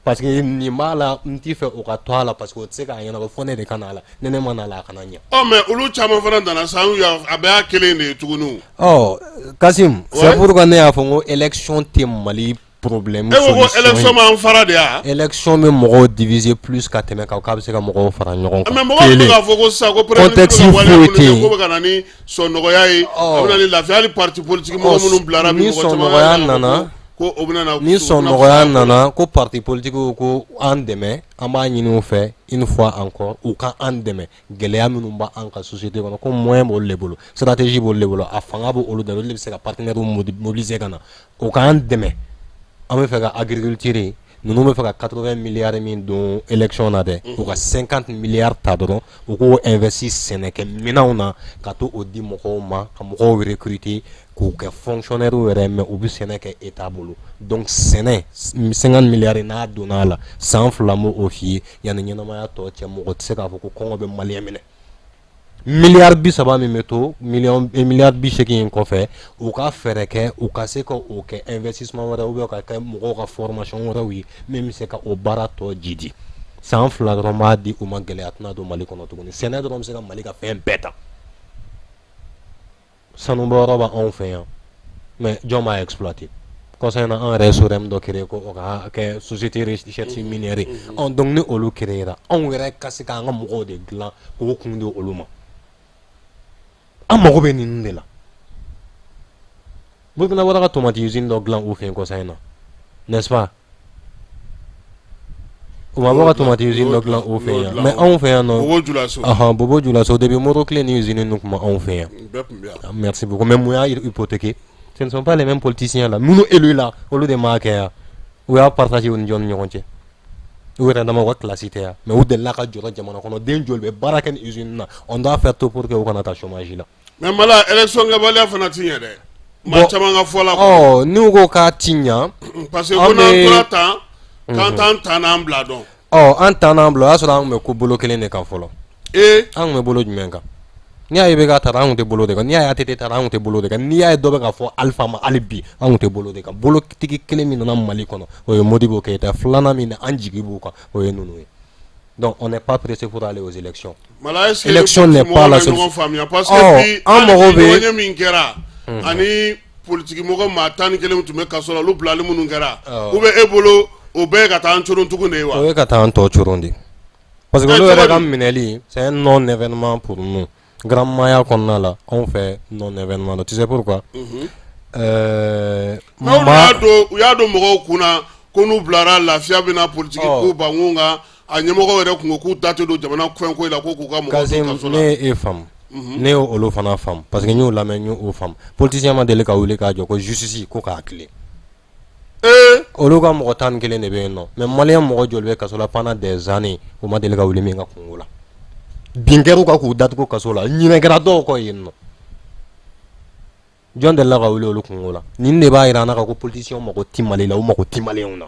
Parce que nin b'a la, n t'i fɛ o ka to a la, parce que o tɛ se k'a ɲɛnabɔ fo ne de ka na a la. Ni ne ma na a la, a kana ɲɛ. Ɔ, mais olu caman fana nana sa, a bɛɛ y'a kelen de ye tuguni. Ɔ Kasim, c'est pourquoi ne y'a fɔ n ko élection tɛ Mali problème E ko ko élection m'an fara de wa? Élection bɛ mɔgɔw diviser plus ka tɛmɛ kan k'a bɛ se ka mɔgɔw fara ɲɔgɔn kan. Mais mɔgɔw bɛ k'a fɔ ko sisan ko premier contexte foyi tɛ yen. Ko bɛ ka na ni sɔnnɔgɔya ye, a bɛ na ni lafiya, hali parti politique mɔgɔ minnu bilara bi, ni mɔgɔ caman sɔnnɔgɔya nana, ko o bɛna na ni sɔnnɔgɔya nana ko parti politique ko an dɛmɛ, an b'a ɲini u fɛ une fois encore, u ka an dɛmɛ gɛlɛya minnu b'an ka société kɔnɔ, ko moyen b'olu de bolo, stratégie b'olu de bolo, a fanga b'olu de bolo, olu de bɛ se ka partenaires mobiliser ka na u k'an dɛmɛ. An bɛ fɛ ka agriculture, ninnu bɛ fɛ ka 80 milliards min don élection na dɛ, u ka 50 milliards ta dɔrɔn, u k'o investir sɛnɛkɛminɛnw na, ka to o di mɔgɔw ma, ka mɔgɔw recruter k'u kɛ fonctionnaire yɛrɛ, mais u bɛ sɛnɛ kɛ État bolo. Donc sɛnɛ, 50 milliards n'a donna a la, san 2 m'o o f'i ye, yanni ɲɛnamaya tɔ cɛ, mɔgɔ tɛ se k'a fɔ ko kɔngɔ bɛ malien minɛ. Miliyari 30 min bɛ to, miliyari 80 in kɔfɛ, u ka fɛɛrɛ kɛ u ka se ka o kɛ investissement wɛrɛ ou bien ka kɛ mɔgɔw ka formation wɛrɛw ye min bɛ se ka o baara tɔ jidi. San 2 dɔrɔn b'a di u ma, gɛlɛya tɛna don Mali kɔnɔ tuguni. Sɛnɛ dɔrɔn bɛ se ka Mali ka fɛn bɛɛ ta. Sanubɔyɔrɔ b'anw fɛ yan, mais jɔn b'a exploiter? Kɔsa in na, an yɛrɛ ye SOREM dɔ créer ko o ka kɛ société recherche minière ye. Donc ni olu créer ra, anw yɛrɛ ka se k'an ka mɔgɔw de dilan k'o kun di olu ma. An mago bɛ ninnu de la. Burkina bɔra ka tomati usine dɔ dilan u fɛ yen kɔsa in na, n'est-ce pas? U ma bɔ ka tomati usine dɔ dilan u fɛ yan, mais anw fɛ yan nɔ, Bobo Julaso. Ɔhɔn, Bobo Julaso, depuis Moro tile ni usine ninnu tun bɛ anw fɛ yan. Bɛɛ tun bɛ yan. Merci beaucoup. Mais mun y'a hypothéqué? Ce ne sont pas les mêmes politiciens là minnu élu la, olu de m'a kɛ yan. U y'a partager u ni jɔn ni ɲɔgɔn cɛ? U yɛrɛ dama, u ka classe tɛ yan, mais u delila ka jɔrɔ jamana kɔnɔ den joli bɛ baara kɛ ni usine na. On doit faire tout pour que u kana taa chômage la. Mais Mala, élection kɛbaliya fana ti ɲɛ dɛ, maa caman ka fɔ la. Ɔ, n'u ko k'a ti ɲa, parce que ko n'an tora tan, k'an t'an ta n'an bila dɔn. Ɔ, an ta n'an bila, o y'a sɔrɔ an tun bɛ ko bolo kelen de kan fɔlɔ. Ee. An tun bɛ bolo jumɛn kan? N'i y'a ye IBK taara, an tun tɛ bolo de kan. N'i y'a ye ATT taara, an tun tɛ bolo de kan. N'i y'a ye dɔ bɛ ka fɔ Alpha ma hali bi, an tun tɛ bolo de kan. Bolotigi kelen min nana Mali kɔnɔ, o ye Modibo Keyita. Filanan min an jigi b'u kan, o ye ninnu ye. Donc on n'est pas pressé pour aller aux élections. Mala, est-ce que élection n'est pas la solution? Faamuya, parce que bi an mago bɛ ɲɔgɔnye min kɛra ani politiki mɔgɔ maa 11 tun bɛ kaso la, olu bilali minnu kɛra, ou bien e bolo o bɛɛ ye ka taa an coron tugun de ye wa? O ye ka taa an tɔ coron de, parce que olu yɛrɛ ka minɛli, c'est un non événement pour nous. Grandement kɔnɔna la, anw fɛ non événement don. Tu sais pourquoi? U y'a don mɔgɔw kunna ko n'u bilara, lafiya bɛna politiki ko ban kan. A ɲɛmɔgɔ yɛrɛ kun ko k'u da tɛ don jamana fɛn ko la, ko k'u ka mɔgɔw to Kasim, kaso la. Ne ye e faamu, ne ye olu fana faamu, parce que n y'o lamɛn, n y'o faamu. Politicien ma deli ka wuli k'a jɔ ko justice ko k'a tilen. Olu ka mɔgɔ 11 de bɛ yen nɔ, mais malien mɔgɔ joli bɛ kaso la pendant des années, u ma deli ka wuli min ka kungo la? Bin kɛr'u kan k'u datugu kaso la, ɲinɛ kɛra dɔw kɔ yen nɔ. Jɔn delila ka wuli olu kungo la? Nin de b'a jira an na ko politiciens mago tɛ Mali la, u mago tɛ malienw na.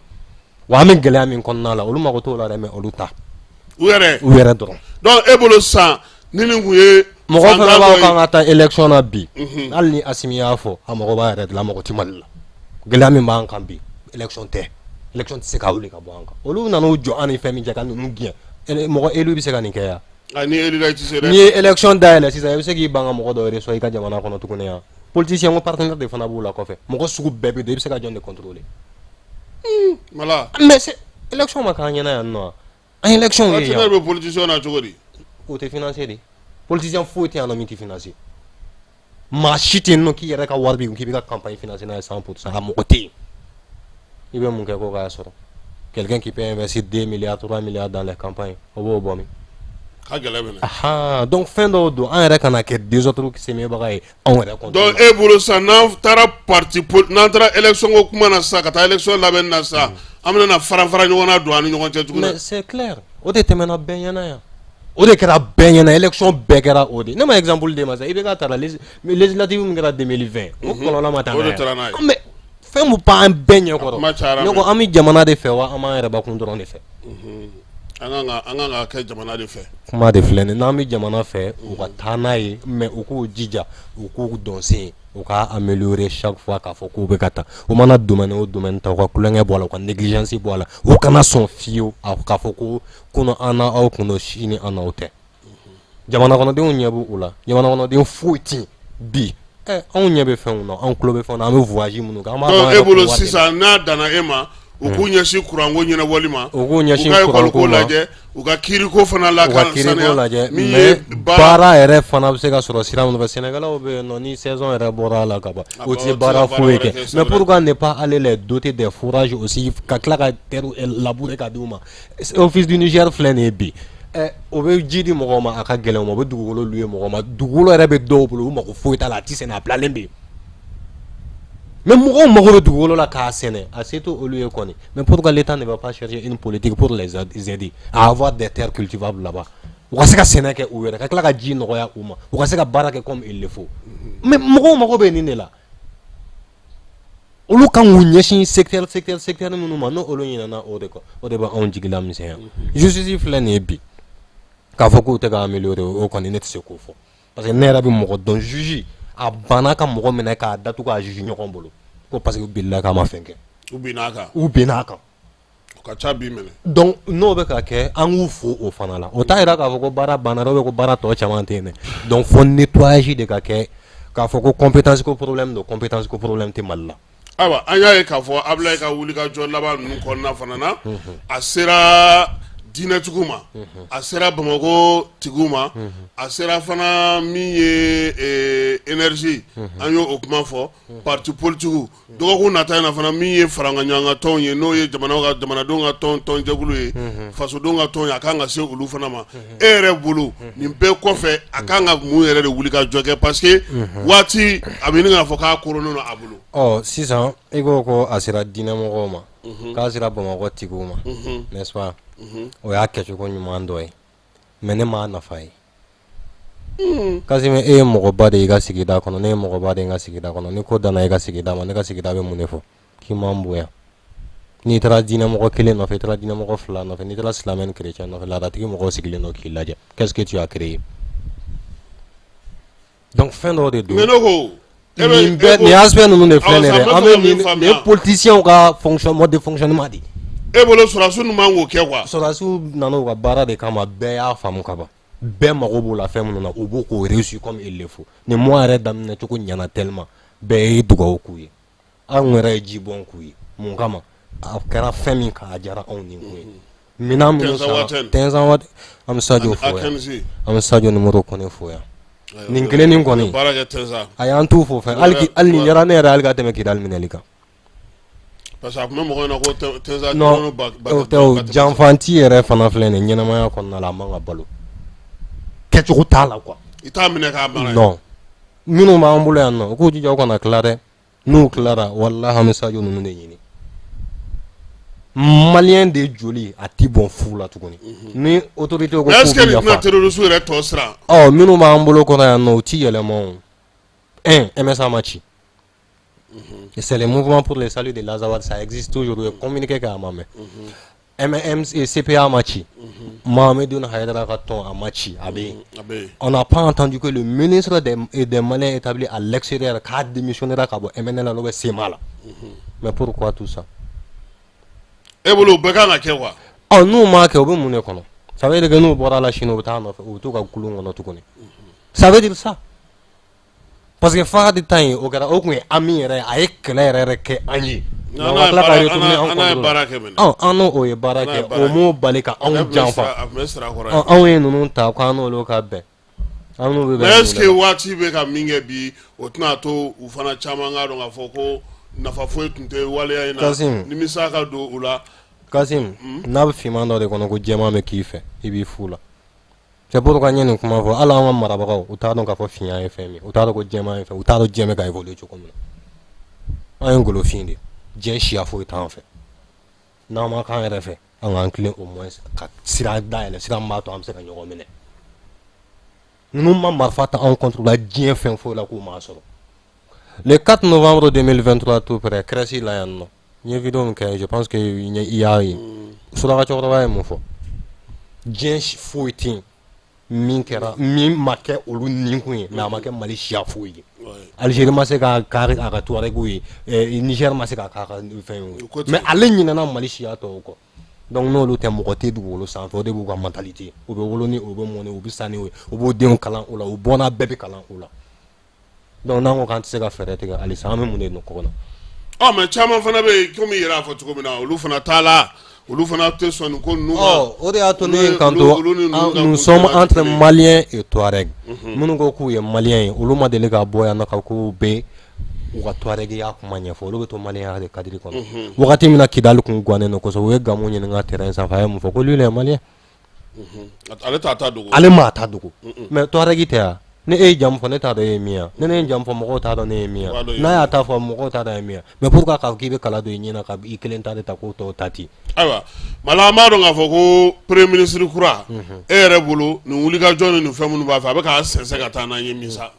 Wa an bɛ gɛlɛya min kɔnɔna la, olu mago t'o la dɛ, mais olu ta U yɛrɛ. U yɛrɛ dɔrɔn. Donc e bolo sisan, ni nin kun ye mɔgɔ fana b'a ye kan ka taa élection na bi, hali ni Assimi y'a fɔ, a mago b'a yɛrɛ de la, a mago tɛ Mali la. Gɛlɛya min b'an kan bi, élection tɛ, élection tɛ se ka wuli ka bɔ an kan. Olu nana u jɔ an ni fɛn min cɛ ka ninnu gɛn, mɔgɔ élu bɛ se ka nin kɛ yan? Ni élu la, i tɛ se dɛ. N'i ye élection dayɛlɛ sisan, i bɛ se k'i ban ka mɔgɔ dɔ reçoit i ka jamana kɔnɔ tuguni yan? Politicien ko partenaire de fana b'u la kɔfɛ, mɔgɔ sugu bɛɛ bɛ don, i bɛ se ka jɔn de contrôler? Mala. Mais c'est élection ma k'an ɲɛna yan nɔ, an ye élection ye yan. Partenaire bɛ politicien na cogo di? O tɛ financer de. Politicien foyi tɛ yan nɔ min tɛ financer. Maa si tɛ yen nɔ k'i yɛrɛ ka wari b'i kun k'i bɛ ka campagne financer n'a ye 100%, a mɔgɔ tɛ yen. I bɛ mun kɛ ko k'a sɔrɔ? Quelqu'un qui peut investir 2 milliards, 3 milliards dans les campagnes, o b'o bɔ min? Ka gɛlɛn minɛ. Ahan, donc fɛn dɔw don, an yɛrɛ kana kɛ désordre semebaga ye anw yɛrɛ contre. Donc e bolo sisan, n'an taara parti, n'an taara élection ko kuma na sisan, ka taa élection labɛn na sisan, an bɛna na fara fara ɲɔgɔn na don an ni ɲɔgɔn cɛ tuguni. Mais c'est clair, o de tɛmɛna bɛɛ ɲɛna yan, o de kɛra bɛɛ ɲɛna, élection bɛɛ kɛra o de. Ne ma exemple d'e ma sisan, IBK taara législative min kɛra 2020, o kɔlɔlɔ ma taa O de n'a ye. Taara n'a ye. Mais fɛn mun b'an bɛɛ ɲɛkɔrɔ. Kuma cayara. Ne ko an bɛ jamana de fɛ wa an b'an yɛrɛbakun dɔrɔn de fɛ? An kan ka kɛ jamana de fɛ. Kuma de filɛ nin, n'an bɛ jamana fɛ, u ka taa n'a ye, mais u k'u jija, u k'u dɔn sen, u ka améliorer chaque fois k'a fɔ k'u bɛ ka taa. U mana domaine o domaine ta, u ka tulonkɛ bɔ a la, u ka négligence bɔ a la, u kana sɔn fiyewu k'a fɔ ko kunun an n'aw kun don, sini an n'aw tɛ. Jamana kɔnɔdenw ɲɛ b'u la, jamana kɔnɔden foyi tɛ bi. Ɛ, anw ɲɛ bɛ fɛnw na, anw tulo bɛ fɛnw na, an bɛ voyage minnu kɛ, an b'a dɔn Donc an e yɛrɛ bolo pouvoir de la. sisan, n'a danna e ma, u k'u ɲɛsin kuranko ɲɛnabɔli ma, U k'u ɲɛsin u ka école kuranko ko ma. lajɛ, u ka kiiriko fana U ka lakana kiiriko lajɛ, min mais ye baara baara yɛrɛ fana bɛ se ka sɔrɔ sira minnu fɛ, sɛnɛkɛlaw bɛ yen nɔ, ni saison yɛrɛ bɔra a la ka ban, Ah u bon, tɛ u tɛ se baara ka baara foyi wɛrɛ kɛ. kɛ, c'est Mais vrai. pourquoi ne pas aller les doter des fourrages aussi, ka tila ka terre labourer ka di u ma? Office du Niger filɛ nin ye bi, ɛ, o bɛ ji di mɔgɔw ma, a ka gɛlɛn u ma, u bɛ dugukolo louer mɔgɔw ma, dugukolo yɛrɛ bɛ dɔw bolo, u mago foyi t'a la, a tɛ sɛnɛ, a bilalen bɛ yen. Mais mɔgɔw mago bɛ dugukolo la k'a sɛnɛ, a se t'olu ye kɔni. Mais pourquoi l'État ne va pas chercher une politique pour les aider à avoir des terres cultivables là-bas, u ka se ka sɛnɛ kɛ u yɛrɛ, ka tila ka ji nɔgɔya u ma, u ka se ka baara kɛ comme il le faut? Mais mɔgɔw mago bɛ nin de la. Olu kan k'u ɲɛsin secteur secteur secteur minnu ma, n'o olu ɲinɛna o de kɔ, o de bɛ anw jigila misɛnya. Justice filɛ nin ye bi, k'a fɔ k'u tɛ ka améliorer, o kɔni ne tɛ se k'o fɔ, parce que ne yɛrɛ bɛ mɔgɔ dɔn, juge a banna ka mɔgɔ minɛ k'a datugu a juge ɲɔgɔn bolo ko parce que bilahi k'a ma fɛn kɛ. U binn'a kan. U binn'a kan. O ka ca bi minɛ. Donc n'o bɛ ka kɛ, an k'u fo o fana la. O t'a yira k'a fɔ ko baara banna dɛ, ou bien ko baara tɔ caman tɛ yen dɛ. Donc fo nettoyage de ka kɛ. K'a fɔ ko compétence ko problème don, compétence ko problème tɛ Mali la. Ayiwa, an y'a ye k'a fɔ Abulayi ka wuli ka jɔ laban ninnu kɔnɔna fana na, a sera diinɛtigiw ma, a sera Bamakɔ tigiw ma, a sera fana min ye énergie, an y'o o kuma fɔ, parti politique. Dɔgɔkun nata in na fana, min ye farankan tɔnw ye, n'o ye jamana ka jamanadenw ka tɔn tɔnjɛkulu ye, fasodenw ka tɔn ye, a kan ka se olu fana ma. E yɛrɛ bolo, nin bɛɛ kɔfɛ, a kan ka mun yɛrɛ de wuli ka jɔ kɛ? Parce que waati a bɛ ɲini k'a fɔ k'a koronnen don a bolo. Ɔ, sisan i ko ko a sera diinɛmɔgɔw ma, k'a sera Bamakɔ tigiw ma, n'est-ce pas? O y'a kɛcogo ɲuman dɔ ye, mais ne m'a nafa ye. Kasimi, e ye mɔgɔba de ye i ka sigida kɔnɔ, ne ye mɔgɔba de ye n ka sigida kɔnɔ. Ni ko danna e ka sigida ma, ne ka sigida bɛ mun de fɔ? K'i m'an bonya. N'i taara diinɛmɔgɔ kelen nɔfɛ, i taara diinɛmɔgɔ fila nɔfɛ, n'i taara silamɛ ni chrétien nɔfɛ, laadatigi mɔgɔw sigilen don k'i lajɛ. Qu'est-ce que tu as créé? Donc fɛn dɔw de don. Mais ne ko e bɛ Nin bɛɛ, e ko nin aspect ninnu de filɛ Awɔ, nin ye sa, dɛ n bɛ an fɛ ka bɛ min nin nin ye faamuya. Politiciens ka fonction, mode de fonctionnement de ye. E bolo, sɔrɔdasi ninnu man k'o kɛ quoi. Sɔrɔdasiw nana u ka baara de kama, bɛɛ y'a faamu ka ban. Bɛɛ mago b'o la fɛn minnu na, u b'o k'o réussir comme il le faut. Nin mois yɛrɛ daminɛ cogo ɲɛna tellement, bɛɛ ye dugawu k'u ye, anw yɛrɛ ye jibɔn k'u ye. Mun kama? A kɛra fɛn min kan, a diyara anw ni kun ye. Minɛn minnu Tɛnzan sanna Watɛni. Tɛnzan Watɛni, an bɛ Sadio Ani fo yan. Akenzi. An bɛ Sadio numéro kɔni fo yan. Nin kelen nin kɔni, Baara kɛ Tɛnzan. a y'an t'u fo fɛn hali hali nin diyara ne yɛrɛ hali ka tɛmɛ Kidali minɛli kan. Parce que a tun bɛ mɔgɔw ɲɛna ko Tɛnzan Non, o tɛ, o janfanti yɛrɛ fana filɛ nin ye ɲɛnamaya kɔnɔna la, a man ka balo kɛcogo t'a la quoi. I t'a minɛ k'a mara yen. Non, minnu b'an bolo yan nɔ, u k'u jija u kana tila dɛ. N'u tilara, walahi, an bɛ Sadio ninnu de ɲini. Malien de joli a ti bɔn fu la tuguni ni autorité ko Mais est-ce k'u que bɛ nin tɛna yafa. terroriste yɛrɛ tɔ siran? Ɔ, minnu b'an bolo kɔrɔ yan nɔ, u ti yɛlɛma o. Un MSA ma ci, c'est le mouvement pour le salut de l'Azawad, ça existe toujours, u ye communiqué kɛ, a ma mɛn. MM CPA ma ci, Mohamedoun Haïdara ka tɔn a ma ci, a bɛ yen. A bɛ yen. On n'a pas entendu que le ministre des Maliens établis à l'extérieur k'a démissionné ka bɔ MNL la, n'o bɛ CMA la. Mais pourquoi tout ça? E bolo, o bɛɛ kan ka kɛ quoi. Ɔ, n'u m'a kɛ, u bɛ mun de kɔnɔ? Ça veut dire que n'u bɔra la sini, u bɛ taa nɔfɛ, u bɛ t'u ka kulun kɔnɔ tuguni. Ça veut dire ça, parce que Fahad ta in, o kɛra, o tun ye ami yɛrɛ ye, a ye kɛlɛ yɛrɛ yɛrɛ kɛ an ye. N'an Mais o ka ye tila ka baara retourner an an n'a ye contre la. baara kɛ mɛnɛ. Ɔ, an n'o ye baara An n'a ye kɛ, baara o kɛ. m'o bali ka A anw tun bɛ janfa. sira, a tun bɛ sira kɔrɔ Ɔ, yen. anw ye ninnu ta k'an n'olu ka bɛn, an n'u bɛ bɛn Mais est ce ninnu que de la. waati bɛ ka min kɛ bi, o tɛna to u fana caman k'a dɔn k'a fɔ ko nafa foyi tun tɛ waleya in na, Kasim. nimisa ka don u la? Kasim, n'a bɛ finman dɔ de kɔnɔ ko jɛman bɛ k'i fɛ, i b'i fu la. C'est pourquoi n ye nin kuma fɔ hali an ka marabagaw u t'a dɔn k'a fɔ finya ye fɛn min u t'a dɔn ko jɛman ye fɛn u t'a dɔn diɲɛ bɛ ka évoluer cogo min na an ye golofin de diɲɛ siya foyi t'an fɛ n'an ma k'an yɛrɛ fɛ an k'an tilen au moins ka sira dayɛlɛ sira min b'a to an bɛ se ka ɲɔgɔn minɛ ninnu ma marifa ta anw contre la diɲɛ fɛn foyi la k'u m'a sɔrɔ le 4 novembre 2023 tout près CRES la yan nɔ n ye vidéo min kɛ je pense que i y'a ye suraka cɛkɔrɔba ye mun fɔ diɲɛ foyi tɛ yen min kɛra min ma kɛ olu ninkun ye mais a ma kɛ Mali siya foyi ye Algérie ma se k'a kari a ka Touareg ye Niger ma se k'a k'a ka fɛn ye mais ale ɲinɛna Mali siya tɔw kɔ donc n'olu tɛ mɔgɔ tɛ dugukolo sanfɛ o de b'u ka mentalité u bɛ wolo ni o bɛ mɔ ni u bɛ sa ni o ye u b'u denw kalan o la u bɔnna bɛɛ bɛ kalan o la donc n'an ko k'an tɛ se ka fɛɛrɛ tigɛ halisa an bɛ mun de kɔnɔ ɔ mais caman fana bɛ yen komi i yɛrɛ y'a fɔ cogo min na olu fana t'a la olu fana tɛ sɔn nin ko ninnu ma o de y'a to ne ye n kanto nous sommes entre Maliens et Touareg minnu ko k'u ye Malien ye olu ma deli ka bɔ yan nɔ ka k'u bɛ u ka Touaregiya kuma ɲɛfɔ olu bɛ to Malienya de cadre kɔnɔ wagati min na Kidali tun gannen don kosɛbɛ u ye Gamu ɲininka terrain sanfɛ a ye mun fɔ ko lui il est Malien ale t'a ta dogo ale m'a ta dogo mais Touareg tɛ yan ni e ye jamu fɔ ne t'a dɔn e ye min ye ni ne ye jamu fɔ mɔgɔw t'a dɔn ne ye min ye n'a y'a ta fɔ mɔgɔw t'a dɔn a ye min ye mais pourquoi k'a fɔ k'i bɛ kala don i ɲɛ na ka i kelen ta de ta k'o tɔw ta ten ayiwa Mala an b'a dɔn k'a fɔ ko premier ministre kura e yɛrɛ bolo nin wulikajɔ ni nin fɛn minnu b'a fɛ a bɛ k'a sɛnsɛn ka taa n'an ye min sa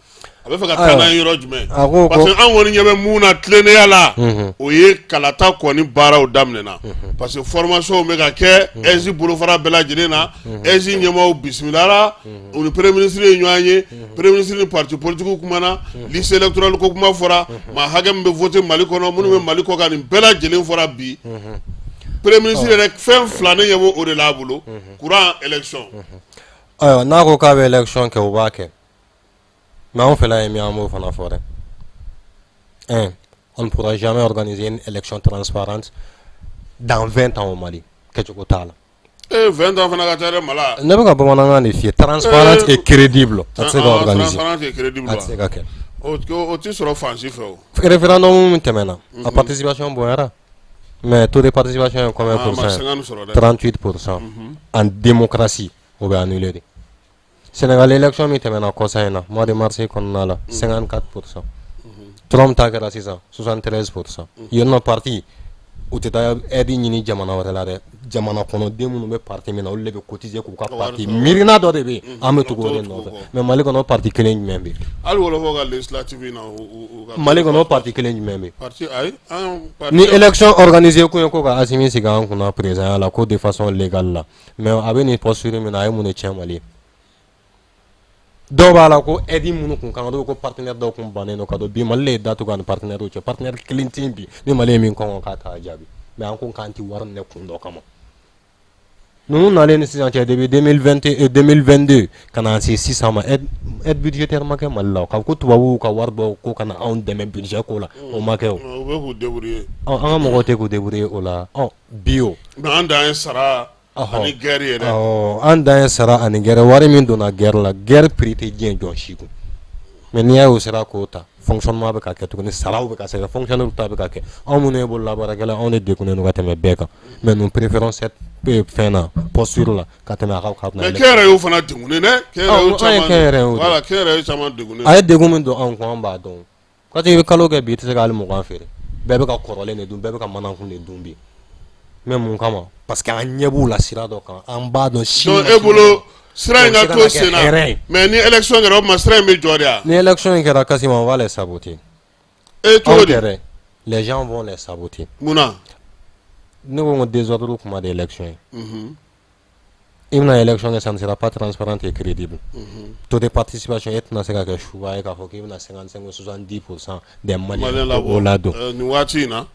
a bɛ fɛ ka taa n'an ye yɔrɔ jumɛn parce que an kɔni ɲɛ bɛ mun na tilennenya la o ye kalata kɔni baaraw daminɛna parce que formation bɛ ka kɛ AIGE bolofara bɛɛ lajɛlen na AIGE ɲɛmaaw bisimilala u ni premier ministre ye ɲɔgɔn ye premier ministre ni parti politique kumana liste électorale ko kuma fɔra maa hakɛ min bɛ voter Mali kɔnɔ minnu bɛ Mali kɔkan nin bɛɛ lajɛlen fɔra bi premier ministre yɛrɛ fɛn fila ne ɲɛ b'o o de la a bolo courant élection ayiwa n'a ko k'a bɛ élection kɛ u b'a kɛ mais anw fɛla ye min ye an b'o fana fɔ dɛ un on ne pourra jamais organiser une élection transparente dans 20 ans au Mali kɛcogo t'a la ee 20 ans fana ka ca dɛ Mala ne bɛ ka bamanankan de f'i ye transparente et crédible a tɛ se ka organiser transparente et crédible a tɛ se ka kɛ o tɛ sɔrɔ fan si fɛ o référendum min tɛmɛna a participation bonyara mais taux de participation ye combien pour cent 38% en démocratie o bɛ annuler de Sénégal élection min tɛmɛna kɔsa in na mois de mars kɔnɔna la 54% Trump ta kɛra sisan 73% yen nɔ parti u tɛ taa aide ɲini jamana wɛrɛ la dɛ jamana kɔnɔden minnu bɛ parti min na olu de bɛ cotiser k'u ka parti miirina dɔ de bɛ yen an bɛ tugu o de nɔfɛ mais Mali kɔnɔ parti kelen jumɛn bɛ yen hali wɔlɔfɔw ka législative in na Mali kɔnɔ parti kelen jumɛn bɛ yen ni élection organisée kun ye ko ka Assimi sigi an kunna président la ko de façon légale la mais a bɛ nin posture min na a ye mun de tiɲɛ Mali ye dɔw b'a la ko aide minnu kun kan dɔw ko partenaire dɔw kun bannen don ka don bi Mali de ye da tugu a ni partenaire cɛ partenaire kelen tɛ yen bi ni Mali ye min kɔngɔ k'a t'a jaabi mais an ko k'an tɛ wari minɛ kun dɔ kama ninnu nalen ni sisan cɛ depuis 2021 2022 ka na se sisan ma aide budgétaire ma kɛ Mali la k'a fɔ ko tubabuw ka wari bɔ ko ka na anw dɛmɛ budget ko la o ma kɛ o u bɛ k'u débrouiller an ka mɔgɔw tɛ k'u débrouiller o la ɔ bi o mais an dan ye sara ani guerre ye dɛ an dan ye sara ani guerre wari min donna guerre la guerre prix tɛ diɲɛ jɔn si kun mais n'i y'a ye o sera k'o ta fonctionnement bɛ ka kɛ tuguni saraw bɛ ka se ka fonctionnaire ta bɛ ka kɛ anw minnu ye bololabaarakɛla anw de degunnen don ka tɛmɛ bɛɛ kan mais nous préférons cette fɛn na posture la ka tɛmɛ a ka mais kɛnyɛrɛyew fana degunnen dɛ kɛnyɛrɛyew voilà kɛnyɛrɛye caman degunnen a ye degun min don anw kun an b'a dɔn parce que i bɛ kalo kɛ bi i tɛ se ka hali 20 feere bɛɛ bɛ ka kɔrɔlen de dun bɛɛ bɛ ka manakun de dun bi mais mun kama parce que an ɲɛ b'u la sira dɔ kan an b'a dɔn sini donc e bolo sira in ka to sen na mais ni élection kɛra o tuma sira in bɛ jɔ de wa ni élection in kɛra Kassim on va les saboter e cogo di les gens vont les saboter mun na ne ko n ko désordre kuma de élection ye i bɛna élection kɛ ça ne sera pas transparent et crédible taux de participation e tɛna se ka kɛ suba ye k'a fɔ k'i bɛna 55 ou 70% des Maliens o ladon nin waati in na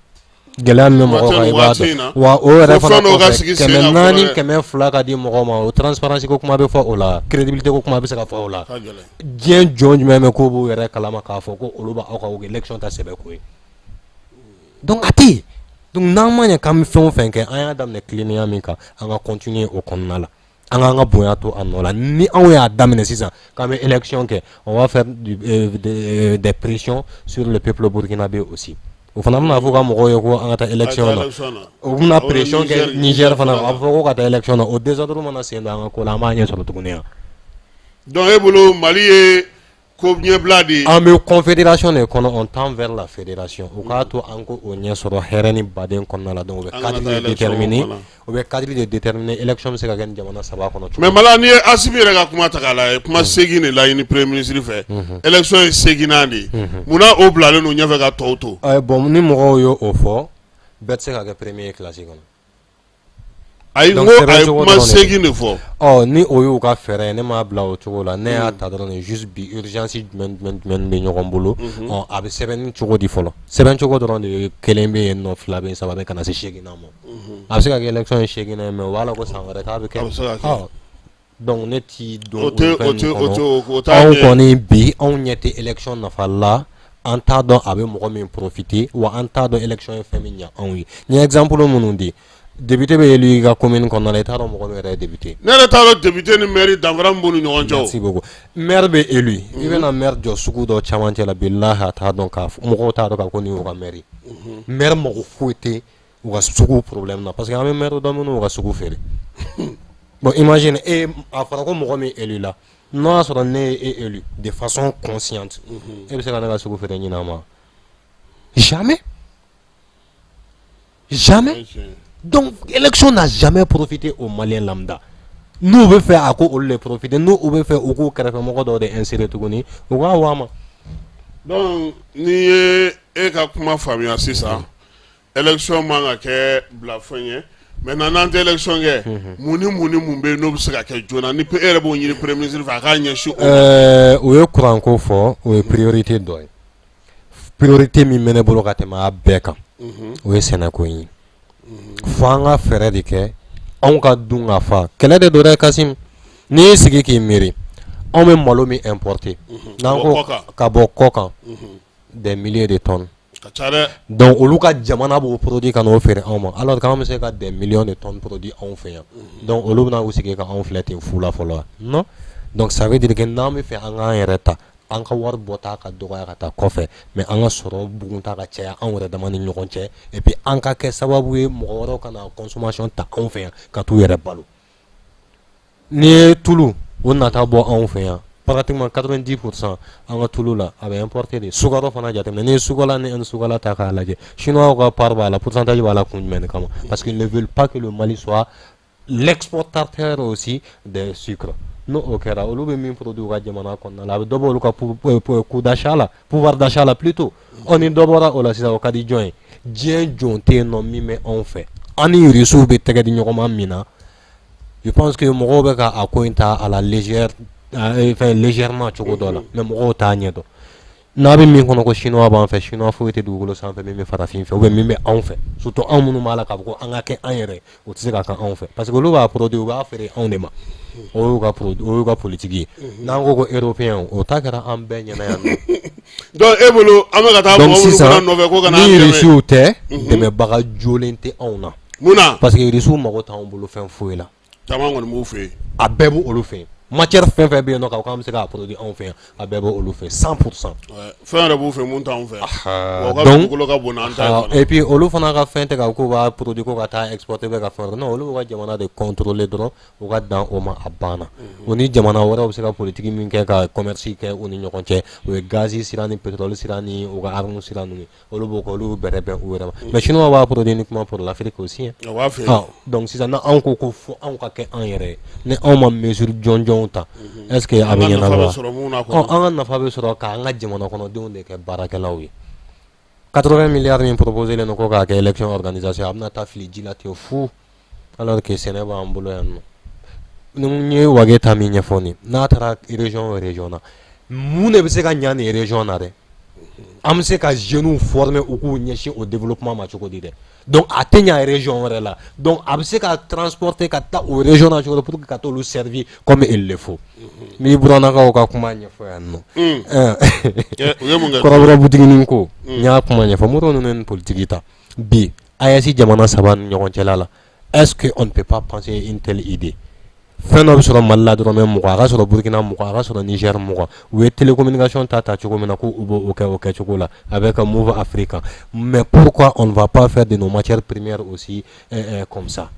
gɛlɛya min bɛ mɔgɔw kan i b'a dɔn wa o yɛrɛ fana kɔfɛ 400 200 ka di mɔgɔw ma o transparence ko kuma bɛ fɔ o la crédibilité ko kuma bɛ se ka fɔ o la diɲɛ jɔn jumɛn bɛ k'o b'u yɛrɛ kalama k'a fɔ ko olu b'aw ka élection ta sɛbɛ ko ye donc a tɛ yen donc n'an ma ɲɛ k'an bɛ fɛn o fɛn kɛ an y'a daminɛ tilennenya min kan an ka continuer o kɔnɔna la an k'an ka bonya to a nɔ la ni anw y'a daminɛ sisan k'an bɛ élection kɛ on va faire des pressions sur le peuple burkinabé aussi o fana bɛna fɔ ka mɔgɔw ye ko an ka taa élection na o bɛna pression kɛ Niger fana a bɛ fɔ ko ka taa élection na o désordre mana sen don an ka ko la an b'a ɲɛ sɔrɔ tuguni yan. Donc e bolo, Mali ye ko ɲɛbila de ye. An bɛ confédération de kɔnɔ, on tend vers la fédération. U k'a to an ko o ɲɛ sɔrɔ hɛrɛ ni baden kɔnɔna la. Donc u bɛ An kana cadre taa de élection déterminer, kɔnɔ. u bɛ cadre de déterminer, élection bɛ se ka kɛ nin jamana saba kɔnɔ cogo Mais Mala, n'i ye Asimi yɛrɛ ka kuma ta k'a lajɛ, kuma 8 de laɲini premier ministre fɛ, élection ye seeginnan de ye. Munna o bilalen don ɲɛfɛ ka tɔw to? Bon, ni mɔgɔw y'o o fɔ, bɛɛ tɛ se ka kɛ premier ye classe kɔnɔ. Ayi, n ko a ye kuma 8 de fɔ. Ɔ, ni o y'u ka fɛɛrɛ ye, ne m'a bila o cogo la. Ne y'a ta dɔrɔn de, juste bi urgence jumɛn jumɛn jumɛn bɛ ɲɔgɔn bolo. Ɔ, a bɛ sɛbɛnni cogo di fɔlɔ? Sɛbɛn cogo dɔrɔn de ye kelen bɛ yen nɔ, fila bɛ yen, saba bɛ, ka na se seeginnan ma. A bɛ se ka kɛ élection ye seeginnan ye, mais o b'a la ko san wɛrɛ k'a bɛ kɛ. A bɛ se ka kɛ. Ɔ, donc ne t'i don O tɛ o fɛn o tɛ ninnu o kɔnɔ. tɛ o t'a Anw ɲɛ. kɔni bi, anw ɲɛ tɛ élection nafa la. An t'a dɔn a bɛ mɔgɔ min profiter, wa an t'a dɔn élection ye fɛn min ɲɛ anw ye. N ye exemple minnu di, député bɛ élu i ka commune kɔnɔna la, i t'a dɔn mɔgɔ min yɛrɛ ye député. Ne yɛrɛ t'a dɔn député ni maire danfara min b'u ni ɲɔgɔn cɛ o. Merci beaucoup. Maire bɛ élu, i bɛna maire jɔ sugu dɔ camancɛ la, bilahi, a t'a dɔn k'a fɔ, mɔgɔw t'a dɔn k'a ko nin y'u ka maire ye. Maire mago foyi tɛ u ka sugu problème na, parce que an bɛ maire dɔn minnu y'u ka sugu feere. Bon, imagine, e a fɔra ko mɔgɔ min élu la, n'o y'a sɔrɔ ne ye e élu de façon consciente, e bɛ se ka ne ka sugu feere ɲinan ma? Jamais, jamais. Donc élection n'a jamais profité aux Maliens lambda. N'u bɛ fɛ a ko olu de profiter, n'u bɛ fɛ u k'u kɛrɛfɛmɔgɔ dɔw de insérer tuguni, u k'a wa ma. Donc n'i ye e ka kuma faamuya sisan, élection man ka kɛ bila fɛn ye. Maintenant, n'an tɛ élection kɛ, mun ni mun ni mun bɛ yen n'o bɛ se ka kɛ joona, ni e yɛrɛ b'o ɲini premier ministre fɛ a k'a ɲɛsin o ma? U ye courant ko fɔ, o ye priorité dɔ ye. Priorité min bɛ ne bolo ka tɛmɛ a bɛɛ kan, o ye sɛnɛko in ye. Fo an ka fɛɛrɛ de kɛ anw ka dun ka fa. Kɛlɛ de don dɛ, Kasim. N'i y'i sigi k'i miiri, anw bɛ malo min importer, n'an ko ka bɔ kɔ kan, des milliers de tonnes ka ca dɛ. Donc olu ka jamana b'o produit ka n'o feere anw ma, alors que anw bɛ se ka des millions de tonnes produit anw fɛ yan. Donc olu bɛna u sigi ka anw filɛ ten fu la fɔlɔ wa? Non. Donc ça veut dire que n'an bɛ fɛ an k'an yɛrɛ ta, an ka wari bɔta ka dɔgɔya ka taa kɔfɛ, mais an ka sɔrɔ bugunta ka caya anw yɛrɛ dama ni ɲɔgɔn cɛ, et puis an ka kɛ sababu ye mɔgɔ wɛrɛw ka na consommation ta anw fɛ yan ka t'u yɛrɛ balo. N'i ye tulu o nata bɔ anw fɛ yan, pratiquement 90% an ka tulu la, a bɛ importer de. Sukaro fana jateminɛ, n'i ye sukala ni sukala ta k'a lajɛ, chinois ka part b'a la, pourcentage b'a la. Kun jumɛn de kama? Parce qu'ils ne veulent pas que le Mali soit l'exportateur aussi des sucres. N'o o kɛra, olu bɛ min produit u ka jamana kɔnɔna la, a bɛ dɔ bɔ olu ka coût d'achat la, pouvoir d'achat la plutôt. Ɔ, ni dɔ bɔra o la sisan, o ka di jɔn ye? Diɲɛ jɔn tɛ yen nɔ min bɛ anw fɛ. An ni Russiw bɛ tɛgɛ di ɲɔgɔn ma min na, je pense que mɔgɔw bɛ ka a ko in ta à la légère, fɛn légèrement cogo dɔ la, mais mɔgɔw t'a ɲɛ dɔn. N'a bɛ min kɔnɔ ko chinois b'an fɛ, chinois foyi tɛ dugukolo sanfɛ min bɛ farafin fɛ ou bien min bɛ anw fɛ, surtout anw minnu b'a la k'a fɔ ko an ka kɛ an yɛrɛ, o tɛ se ka kɛ anw fɛ, parce que olu b'a produit, u b'a feere anw de ma. O y'u ka produit, o y'u ka politique ye. N'an ko ko européen, o ta kɛra an bɛɛ ɲɛna yan nɔ. Donc e bolo, an bɛ ka taa Donc mɔgɔ minnu sisan fana nɔfɛ ko ka na an ni dɛmɛ. Russiw tɛ, dɛmɛbaga jolen tɛ anw na. Mun na? Parce que Russiw mago t'anw bolo fɛn foyi la. Caman kɔni b'u fɛ yen. A bɛɛ b'o olu fɛ yen. Matière fɛn fɛn bɛ yen nɔ k'a fɔ k'an bɛ se k'a produit anw fɛ yan, a bɛɛ b'o olu fɛ 100%. Fɛn yɛrɛ b'u fɛ mun t'anw fɛ. Wa u ka Donc dugukolo ka bon n'an ta ye fana. Et puis olu fana ka fɛn tɛ k'a fɔ k'u b'a produit ko ka taa exporter bɛ ka fɛn wɛrɛ. Non, olu b'u ka jamana de contrôler dɔrɔn, u ka dan o ma, a banna. O ni jamana wɛrɛw bɛ se ka politique min kɛ ka commerce kɛ u ni ɲɔgɔn cɛ, o ye gaz sira ni pétrole sira ni u ka arme sira ninnu ye. Olu b'o kɛ, olu y'u bɛrɛ bɛn u yɛrɛ ma. Mais chinois b'a produit uniquement pour l'Afrique aussi hein. U b'a feere. Ah, donc sisan n'anw ko ko fo anw ka kɛ an yɛrɛ ye, ni anw ma mesure jɔnjɔnw ta, est ce que a An bɛ ka nafa ɲɛnabɔ bɛ wa? sɔrɔ mun na Ɔ, kɔni. an ka nafa bɛ sɔrɔ k'an ka jamana kɔnɔdenw de kɛ baarakɛlaw ye. 80 milliards min proposé len don ko k'a kɛ élection organisation, a bɛna taa fili ji la ten fu, alors que sɛnɛ b'an bolo yan nɔ. Ni n ye Wage ta min ɲɛfɔ nin, n'a taara région o région na, mun de bɛ se ka ɲa nin région na dɛ? An bɛ se ka jeunes former u k'u ɲɛsin o développement ma cogo di dɛ? Donc a tɛ ɲa région wɛrɛ la, donc a bɛ se ka transporter ka taa o région na cogo di pour que ka t'olu servir comme il le faut? N b'i burannakaw ka kuma ɲɛfɔ yan nɔ. U ye mun kɛ? Kɔrɔbɔrɔ butiginin ko, n y'a kuma ɲɛfɔ, mɔgɔ ninnu ye nin politique ta bi AES jamana saba ni ɲɔgɔn cɛla la. Est-ce que on ne peut pas penser une telle idée? Fɛn dɔ bɛ sɔrɔ Mali la dɔrɔmɛ 20, a ka sɔrɔ Burukina 20, a ka sɔrɔ Niger 20. U ye télécommunication ta ta cogo min na, ko u b'o kɛ o kɛcogo la avec Moov Africa, mais pourquoi on ne va pas faire de nos matières premières aussi comme ça?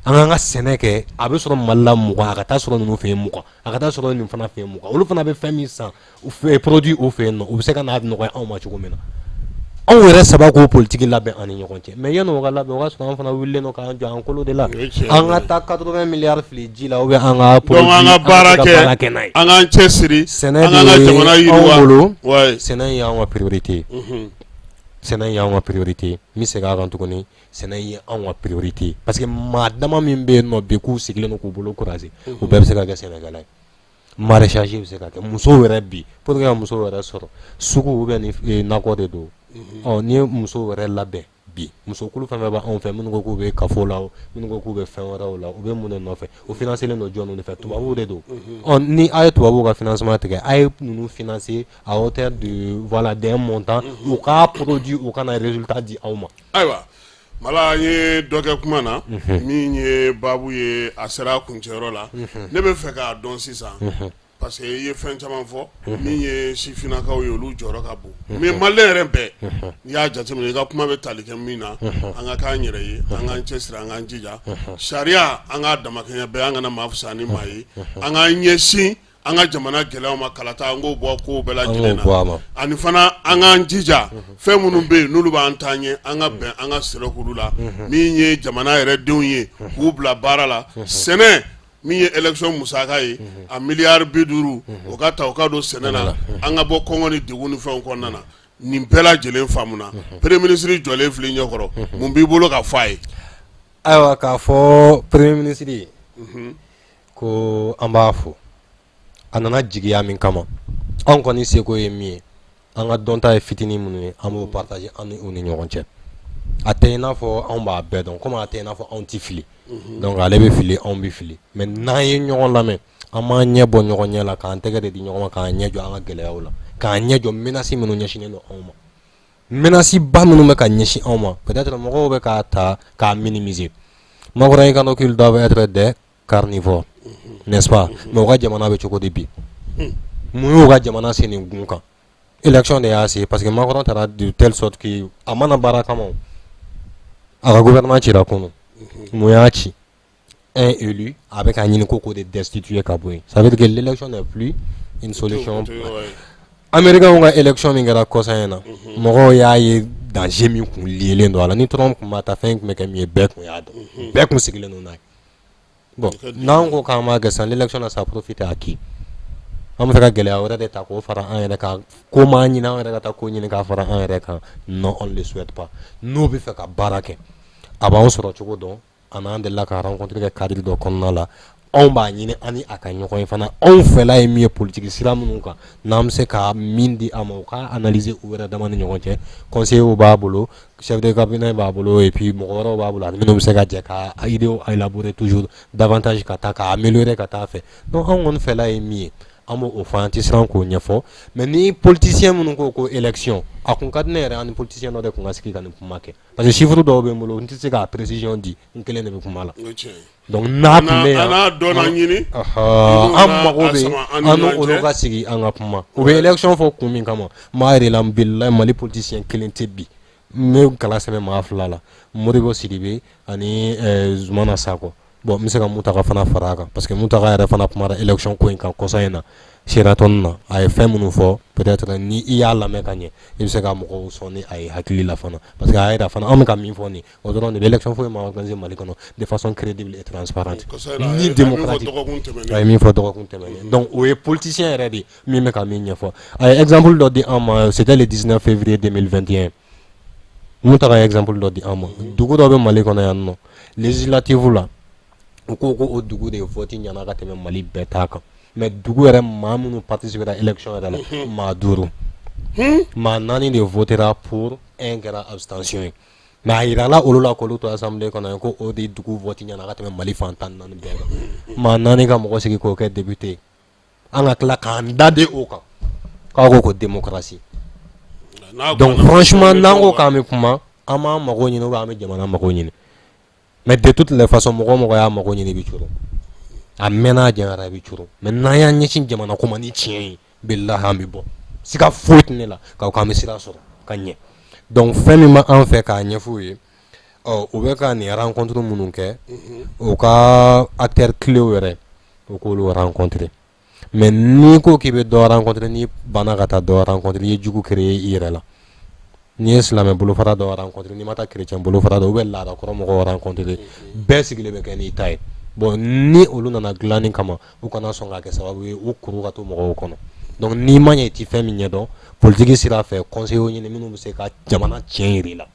An k'an ka sɛnɛ kɛ, a bɛ sɔrɔ Mali la 20, a ka taa sɔrɔ ninnu fɛ yen 20, a ka taa sɔrɔ nin fana fɛ yen 20. Olu fana bɛ fɛn min san, u fɛ produit u fɛ yen nɔ, u bɛ se ka n'a nɔgɔya anw ma cogo min na. Anw yɛrɛ saba k'o politiki labɛn an ni ɲɔgɔn cɛ. Mais yanni o ka labɛn, o ka sɔrɔ an fana wulilen don k'an jɔ an kolo de la. An ka taa 80 milliards fili ji la ou bien an ka produit, an ka baara kɛ n'a ye, an k'an cɛ siri, sɛnɛ an k'an ka jamana yiriwa. Bolo, sɛnɛ y'anw ka priorité ye. Sɛnɛ y'anw ka priorité ye. N bɛ segin a kan tuguni. Sɛnɛ ye anw ka priorité ye parce que maa dama min bɛ yen nɔ bi k'u sigilen don k'u bolo croiser, u bɛɛ bɛ se ka kɛ sɛnɛkɛla ye. Maraîchage bɛ se ka kɛ musow yɛrɛ bi, pour que ka musow yɛrɛ sɔrɔ sugu ou bien ni nakɔ de don. Ɔ n'i ye musow yɛrɛ labɛn bi, musokulu fɛn fɛn b'anw fɛ, minnu ko k'u bɛ kafo la, minnu ko k'u bɛ fɛn wɛrɛw la, u bɛ mun de nɔfɛ? O financelen don jɔn de fɛ? Tubabuw de don. Ɔ ni a ye tubabuw ka financement tigɛ, a ye ninnu financer à hauteur de, voilà, d'un montant, u k'a produit, u ka na résultat di aw ma. Ayiwa Mala, an ye dɔ kɛ kuma na min ye baabu ye, a sera a kuncɛyɔrɔ la. Ne bɛ fɛ k'a dɔn sisan, parce que i ye fɛn caman fɔ, min ye sifinnakaw ye, olu jɔyɔrɔ ka bon, mais malien yɛrɛ bɛɛ, n'i y'a jateminɛ, i ka kuma bɛ tali kɛ min na, an ka k'an yɛrɛ ye, an k'an cɛsiri, an k'an jija sariya, an k'a damakɛɲɛ bɛɛ, an kana maa fisaya ni maa ye, an k'an ɲɛsin an ka jamana gɛlɛyaw ma, kalata an k'o bɔ kow bɛɛ lajɛlen na, ani fana an k'an jija fɛn minnu bɛ yen n'olu b'an taa ɲɛ, an ka bɛn, an ka sɛrɛ k'olu la, min ye jamana yɛrɛ denw ye, k'u bila baara la, sɛnɛ min ye élection musaka ye, a miliyari 50, o ka ta o ka don sɛnɛ na, an ka bɔ kɔngɔ ni degun ni fɛnw kɔnɔna na. Nin bɛɛ lajɛlen faamuna. Premier ministre jɔlen filɛ i ɲɛkɔrɔ, mun b'i bolo ka fɔ a ye? Ayiwa, k'a fɔ premier ministre ye ko an b'a fo, a nana jigiya min kama, anw kɔni seko ye min ye, an ka dɔnta ye fitinin minnu ye, an b'o partager an ni u ni ɲɔgɔn cɛ. A tɛ i n'a fɔ anw b'a bɛɛ dɔn, komi a tɛ i n'a fɔ anw tɛ fili. Donc ale bɛ fili, anw bɛ fili, mais n'an ye ɲɔgɔn lamɛn, an b'an ɲɛ bɔ ɲɔgɔn ɲɛ la, k'an tɛgɛ de di ɲɔgɔn ma, k'an ɲɛ jɔ an ka gɛlɛyaw la, k'an ɲɛ jɔ menace minnu ɲɛsinnen don anw ma, menace ba minnu bɛ ka ɲɛsin anw ma. Peut-être mɔgɔw bɛ k'a ta k'a minimiser. Macron y'i kanto qu'ils doivent être des carnivores, n'est-ce pas? Mais u ka jamana bɛ cogo di bi? Mun y'u ka jamana se nin gun kan? Élection de y'a se, parce que Macron taara de telle sorte que a mana baara kama, a ka gouvernement cira kunun. Mun y'a ci? Un élu a bɛ ka ɲini ko k'o de destituer ka bɔ yen. Ça veut dire que l'élection n'est plus une solution. Américains ka élection min kɛra kɔsa in na, mɔgɔw y'a ye danger min kun liélen don a la. Ni Trump kun ma taa, fɛn tun bɛ kɛ min ye, bɛɛ kun y'a dɔn, bɛɛ kun sigilen don n'a ye. Bon, n'an ko k'an b'a kɛ sisan, l'élection na, ça profite à qui? An bɛ fɛ ka gɛlɛya wɛrɛ de ta k'o fara an yɛrɛ kan, ko m'an ɲini, an yɛrɛ ka taa ko ɲini k'a fara an yɛrɛ kan. Non, on ne le souhaite pas. N'o bɛ fɛ ka baara kɛ, a b'anw sɔrɔ cogo dɔn. A n'an delila ka rencontre kɛ cadre dɔ kɔnɔna la. Anw b'a ɲini an ni a ka ɲɔgɔn ye fana. Anw fɛla ye min ye politique sira minnu kan, n'an bɛ se ka min di a ma, u ka analyser u yɛrɛ dama ni ɲɔgɔn cɛ. Conseillers b'a bolo, chef de cabinet b'a bolo, et puis mɔgɔ wɛrɛw b'a bolo ani minnu bɛ se ka jɛ ka idée élaborer toujours davantage, ka taa ka améliorer ka taa fɛ. Donc anw kɔni fɛla ye min ye, an b'o fɔ, an tɛ siran k'o ɲɛfɔ. Mais ni politicien minnu ko ko élection, a kun ka di ne yɛrɛ, an ni politicien dɔ de kun ka sigi ka nin kuma kɛ, parce que chiffre dɔw bɛ n bolo, n tɛ se k'a précision di, n kelen de bɛ kuma la. Donc n'a tun bɛ yan, an dɔn ɲini, an mago bɛ an ni olu ka sigi, an ka kuma. U bɛ élection fɔ kun min kama, n b'a yɛrɛ la, bilahi, Mali politicien kelen tɛ bi n bɛ kala sɛbɛn maa fila la, Modibo Sidibe ani Zumana Sakɔ. Bon, n bɛ se ka Mutaga fana fara a kan, parce que Mutaga yɛrɛ fana kumara élection ko in kan kɔsa in na Sheraton na. A ye fɛn minnu fɔ, peut-être ni i y'a lamɛn ka ɲɛ, i bɛ se ka mɔgɔw sɔn ni a ye hakili la fana, parce que a y'a jira fana, an bɛ ka min fɔ nin, o dɔrɔn de bɛ élection foyi ma organiser Mali kɔnɔ de façon crédible et transparente ni démocratique. A ye min fɔ dɔgɔkun tɛmɛnen, donc o ye politicien yɛrɛ de ye min bɛ ka min ɲɛfɔ. A ye exemple dɔ di an ma, c'était le 19 février 2021. Mutaga ye exemple dɔ di an ma, dugu dɔ bɛ Mali kɔnɔ yan nɔ, législative la, u ko ko o dugu de ye vote ɲɛna ka tɛmɛ Mali bɛɛ ta kan. Mais dugu yɛrɛ maa minnu participera élection yɛrɛ la, maa duuru, maa naani de votera pour, un kɛra abstention ye. Mais a yirala olu la k'olu to assemblée kɔnɔ ko o de dugu vote ɲɛna ka tɛmɛ Mali fan 14 bɛɛ kan. Maa naani ka mɔgɔ sigi k'o kɛ député, an ka tila k'an da de o kan k'a ko ko démocratie. Donc franchement, n'an ko k'an bɛ kuma, an b'an mago ɲini ou bien an bɛ jamana mago ɲini? Mais de toutes les façons, mɔgɔ o mɔgɔ y'a mago ɲini, i bɛ coron. A mɛnna, a janyara, i bɛ coron. Mais n'an y'an ɲɛsin jamana ko ma ni tiɲɛ ye, bilahi, an bɛ bɔ, siga foyi tɛ ne la k'a fɔ k'an bɛ sira sɔrɔ ka ɲɛ. Donc fɛn min b'an fɛ k'a ɲɛf'u ye, Ɔ, u bɛ ka nin rencontre minnu kɛ, u ka acteurs clés yɛrɛ, u k'olu rencontrer. Mais n'i ko k'i bɛ dɔ rencontrer, n'i banna ka taa dɔ rencontrer, i ye jugu créer i yɛrɛ la. N'i ye silamɛ bolofara dɔ rencontrer, n'i ma taa chrétien bolofara dɔ ou bien laadakɔrɔ mɔgɔw rencontrer, bɛɛ sigilen bɛ kɛ n'i ta ye. Bon, ni olu nana dilanni kama, u kana sɔn k'a kɛ sababu ye u kuru ka to mɔgɔw kɔnɔ. Donc n'i ma ɲɛ i ti fɛn min ɲɛdɔn politique sira fɛ, conseil ɲini minnu bɛ se ka jamana tiɲɛ yir'i la,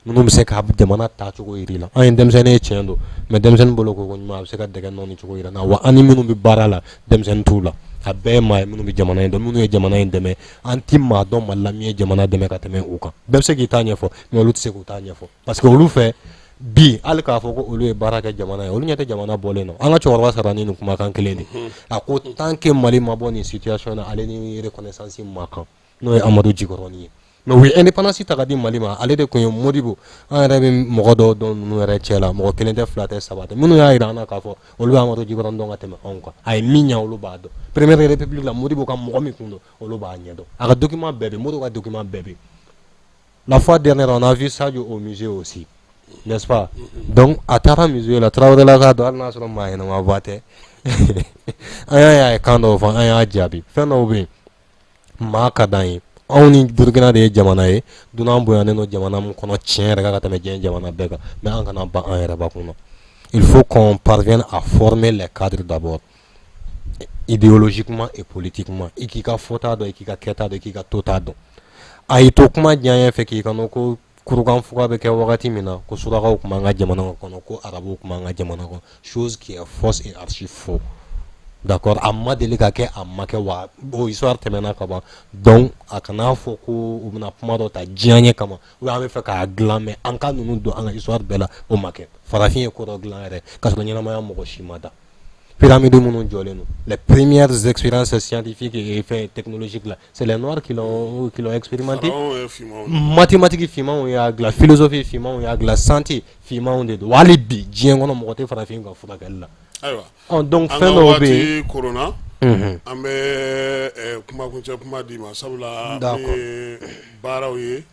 minnu bɛ se ka jamana taacogo yir'i la. An ye denmisɛnnin ye, tiɲɛ don, mais denmisɛnnin bolo ko ɲuman, a bɛ se ka dɛgɛ nɔɔni cogo yira n na wa. An ni minnu bɛ baara la, denmisɛnnin t'u la, a bɛɛ ye maa ye minnu bɛ jamana in dɔn, minnu ye jamana in dɛmɛ. An ti maa dɔn Mali la min ye jamana dɛmɛ ka tɛmɛ u kan. Bɛɛ bɛ se k'i ta ɲɛfɔ, mais olu tɛ se k'u ta ɲɛfɔ, parce que olu fɛ bi, hali k'a fɔ ko olu ye baara kɛ jamana ye, olu ɲɛ tɛ jamana bɔlen na. An ka cɛkɔrɔba sara ni nin kumakan kelen de, a ko tant que Mali ma bɔ nin situation na, ale ni reconnaissance ma kan, n'o ye Amadu Jikɔrɔni ye. Mais u ye indépendance ta ka di Mali ma, ale de tun ye Modibo. An yɛrɛ bɛ mɔgɔ dɔw dɔn ninnu yɛrɛ cɛ la, mɔgɔ kelen tɛ, fila tɛ, saba tɛ, minnu y'a jira an na k'a fɔ olu bɛ Amadu Jikɔrɔni dɔn ka tɛmɛ anw kan. A ye min ɲɛ, olu b'a dɔn. Première république la, Modibo ka mɔgɔ min kun don, olu b'a ɲɛdɔn. A ka document bɛɛ bɛ, Modibo ka document bɛɛ bɛ. La fois dernière, on a vu Sadio au musée aussi, n'est-ce pas? Donc a taara musée la, Tarawele la k'a dɔn, hali n'a sɔrɔ maa ɲɛnama ba tɛ. An y'a ye, a ye kan dɔw fɔ, an y'a jaabi. Fɛn dɔw bɛ yen, maa ka d'an ye. Anw ni Burukina de ye jamana ye, dunan bonyanen don jamana min kɔnɔ tiɲɛ yɛrɛ ka tɛmɛ diɲɛ jamana bɛɛ kan, mais an kana ban an yɛrɛ bakun na. Il faut qu'on parvienne à former les cadres d'abord, idéologiquement et politiquement. I k'i ka fɔta dɔn, i k'i ka kɛta dɔn, i k'i ka tota dɔn. A y'i to kuma diya fɛ k'i ka ko kurukan fuga bɛ kɛ wagati min na, ko surakaw tun b'an ka jamana kɔnɔ, ko arabuw tun b'an ka jamana kɔnɔ, chose qui est fausse et archi faux, d'accord? A ma deli ka kɛ, a ma kɛ, wa o histoire tɛmɛna ka ban. Donc a kana fɔ ko u bɛna kuma dɔ ta diɲɛ ɲɛ kama ou an bɛ fɛ k'a dilan, mais an ka ninnu don an ka histoire bɛɛ la, o ma kɛ. Farafin ye ko dɔ dilan yɛrɛ k'a sɔrɔ ɲɛnamaya mɔgɔ si ma da. Pyramide minnu jɔlen don, les premières expériences scientifiques et fɛn technologiques là, c'est les noirs qui l'ont expérimenté. Mathématiques, finmanw y'a dilan. Philosophie, finmanw y'a dilan. Santé, finmanw de don. Wa hali bi, diɲɛ kɔnɔ, mɔgɔ tɛ farafin ka furakɛli la. Ayiwa. Ɔ, donc fɛn dɔw bɛ yen. Korona, an bɛ kumakuncɛ kuma d'i ma, sabula min ye baaraw ye,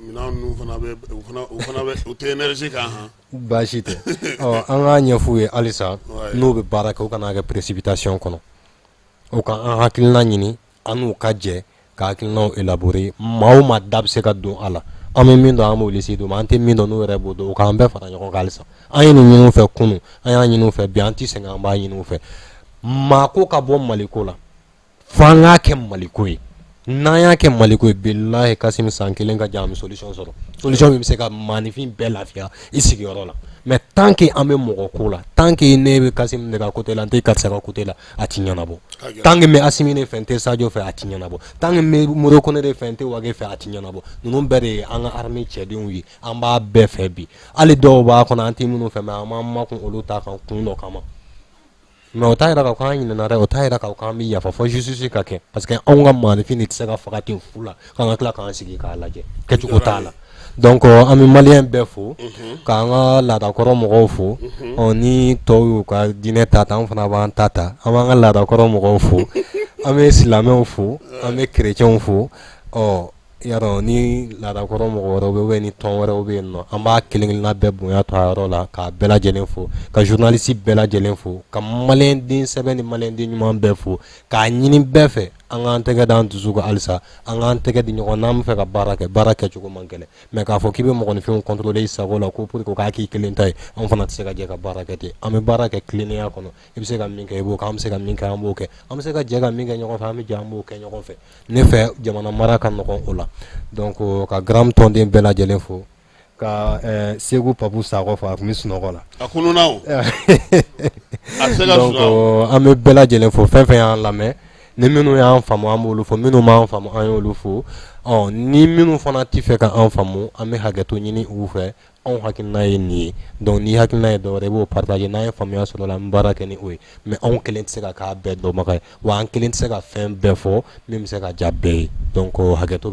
minɛn ninnu fana bɛ, u fana bɛ, u tɛ énergie kan han. Baasi tɛ. Ɔ, an k'a ɲɛf'u ye halisa, n'u bɛ baara kɛ, u kana kɛ précipitation kɔnɔ. U ka an hakilina ɲini, an n'u ka jɛ ka hakilinaw élaborer. Maa o maa da bɛ se ka don a la, an bɛ min dɔn, an b'o lisi d'u ma. An tɛ min dɔn, n'u yɛrɛ b'o dɔn, u k'an bɛɛ fara ɲɔgɔn kan halisa. An ye nin ɲini u fɛ kunun, an y'a ɲini u fɛ bi, an tɛ sɛgɛn, an b'a ɲini u fɛ. Maa ko ka bɔ Maliko la, f'an k'a kɛ Maliko ye. N'an y'a kɛ Maliko ye, bilahi Kasimi, san kelen ka jan, an bɛ solution sɔrɔ, solution min bɛ se ka maaninfin bɛɛ lafiya i sigiyɔrɔ la. Mais tant que an bɛ mɔgɔ ko la, tant que ne bɛ Kasimi de ka côté la, n tɛ karisa ka côté la, a ti ɲɛnabɔ. Tant que n bɛ Asimi de fɛ, n tɛ Sadio fɛ, a ti ɲɛnabɔ. Tant que n bɛ Modibo Kone de fɛ, n tɛ Wage fɛ, a ti ɲɛnabɔ. Ninnu bɛɛ de ye an ka armée cɛdenw ye, an b'a bɛɛ fɛ bi. Hali dɔw b'a kɔnɔ, an tɛ minnu fɛ, mais an b'an makun olu ta kan kun dɔ kama. Mais o t'a yira k'a fɔ k'an ɲinɛna dɛ, o t'a yira k'a fɔ k'an bɛ yafa fɔ justice ka kɛ, parce que anw ka maaninfin de tɛ se ka faga ten fu la k'an ka tila k'an sigi k'a lajɛ, kɛcogo t'a la. Donc an bɛ maliyɛn bɛɛ fo, k'an ka laadakɔrɔ mɔgɔw fo. Ɔ, ni tɔw y'u ka diinɛ ta ta, an fana b'an ta ta. An b'an ka laadakɔrɔ mɔgɔw fo, an bɛ silamɛw fo, an bɛ kerecɛnw fo. Ɔ, yarɔ, ni laadakɔrɔ mɔgɔ wɛrɛw bɛ yen, ni tɔn wɛrɛw bɛ yen nɔ, an b'a kelen kelenna bɛɛ bonya to a yɔrɔ la, k'a bɛɛ lajɛlen fo, ka journaliste bɛɛ lajɛlen fo, ka maliyɛn den sɛbɛ ni maliyɛn den ɲuman bɛɛ fo, k'a ɲini bɛɛ fɛ, an k'an tɛgɛ d'an dusu kan halisa, an k'an tɛgɛ di ɲɔgɔn. N'an bɛ fɛ ka baara kɛ, baara kɛcogo man gɛlɛn, mais k'a fɔ k'i bɛ mɔgɔninfinw contrôler i sago la ko pour que o k'a k'i kelen ta ye, anw fana tɛ se ka jɛ ka baara kɛ ten. An bɛ baara kɛ tilennenya kɔnɔ. I bɛ se ka min kɛ, i b'o kɛ. An bɛ se ka min kɛ, an b'o kɛ. An bɛ se ka jɛ ka min kɛ ɲɔgɔn fɛ, an bɛ jɛ, an b'o kɛ ɲɔgɔn fɛ. Ne fɛ, jamana mara ka nɔgɔn o la. Donc ka GRAM tɔnden bɛɛ lajɛlen fo, ka Segu Papu Sakɔ fo, a tun bɛ sunɔgɔ la. A kununna o, a tɛ se ka donc sunɔgɔ. An bɛ bɛɛ lajɛlen fo, fɛn fɛn y'an lamɛn, ni minnu y'an faamu, an b'olu fo. Minnu m'an faamu, an y'olu fo. Ɔ, ni minnu fana tɛ fɛ ka an faamu, an bɛ hakɛto ɲini u fɛ. Anw hakilina ye nin ye, donc n'i hakilina ye dɔwɛrɛ, i b'o partager. N'an ye faamuya sɔrɔ o la, an bɛ baara kɛ ni o ye. Mais anw kelen tɛ se ka k'a bɛɛ dɔnbaga ye, wa an kelen tɛ se ka fɛn bɛɛ fɔ min bɛ se ka diya bɛɛ ye. Donc hakɛto.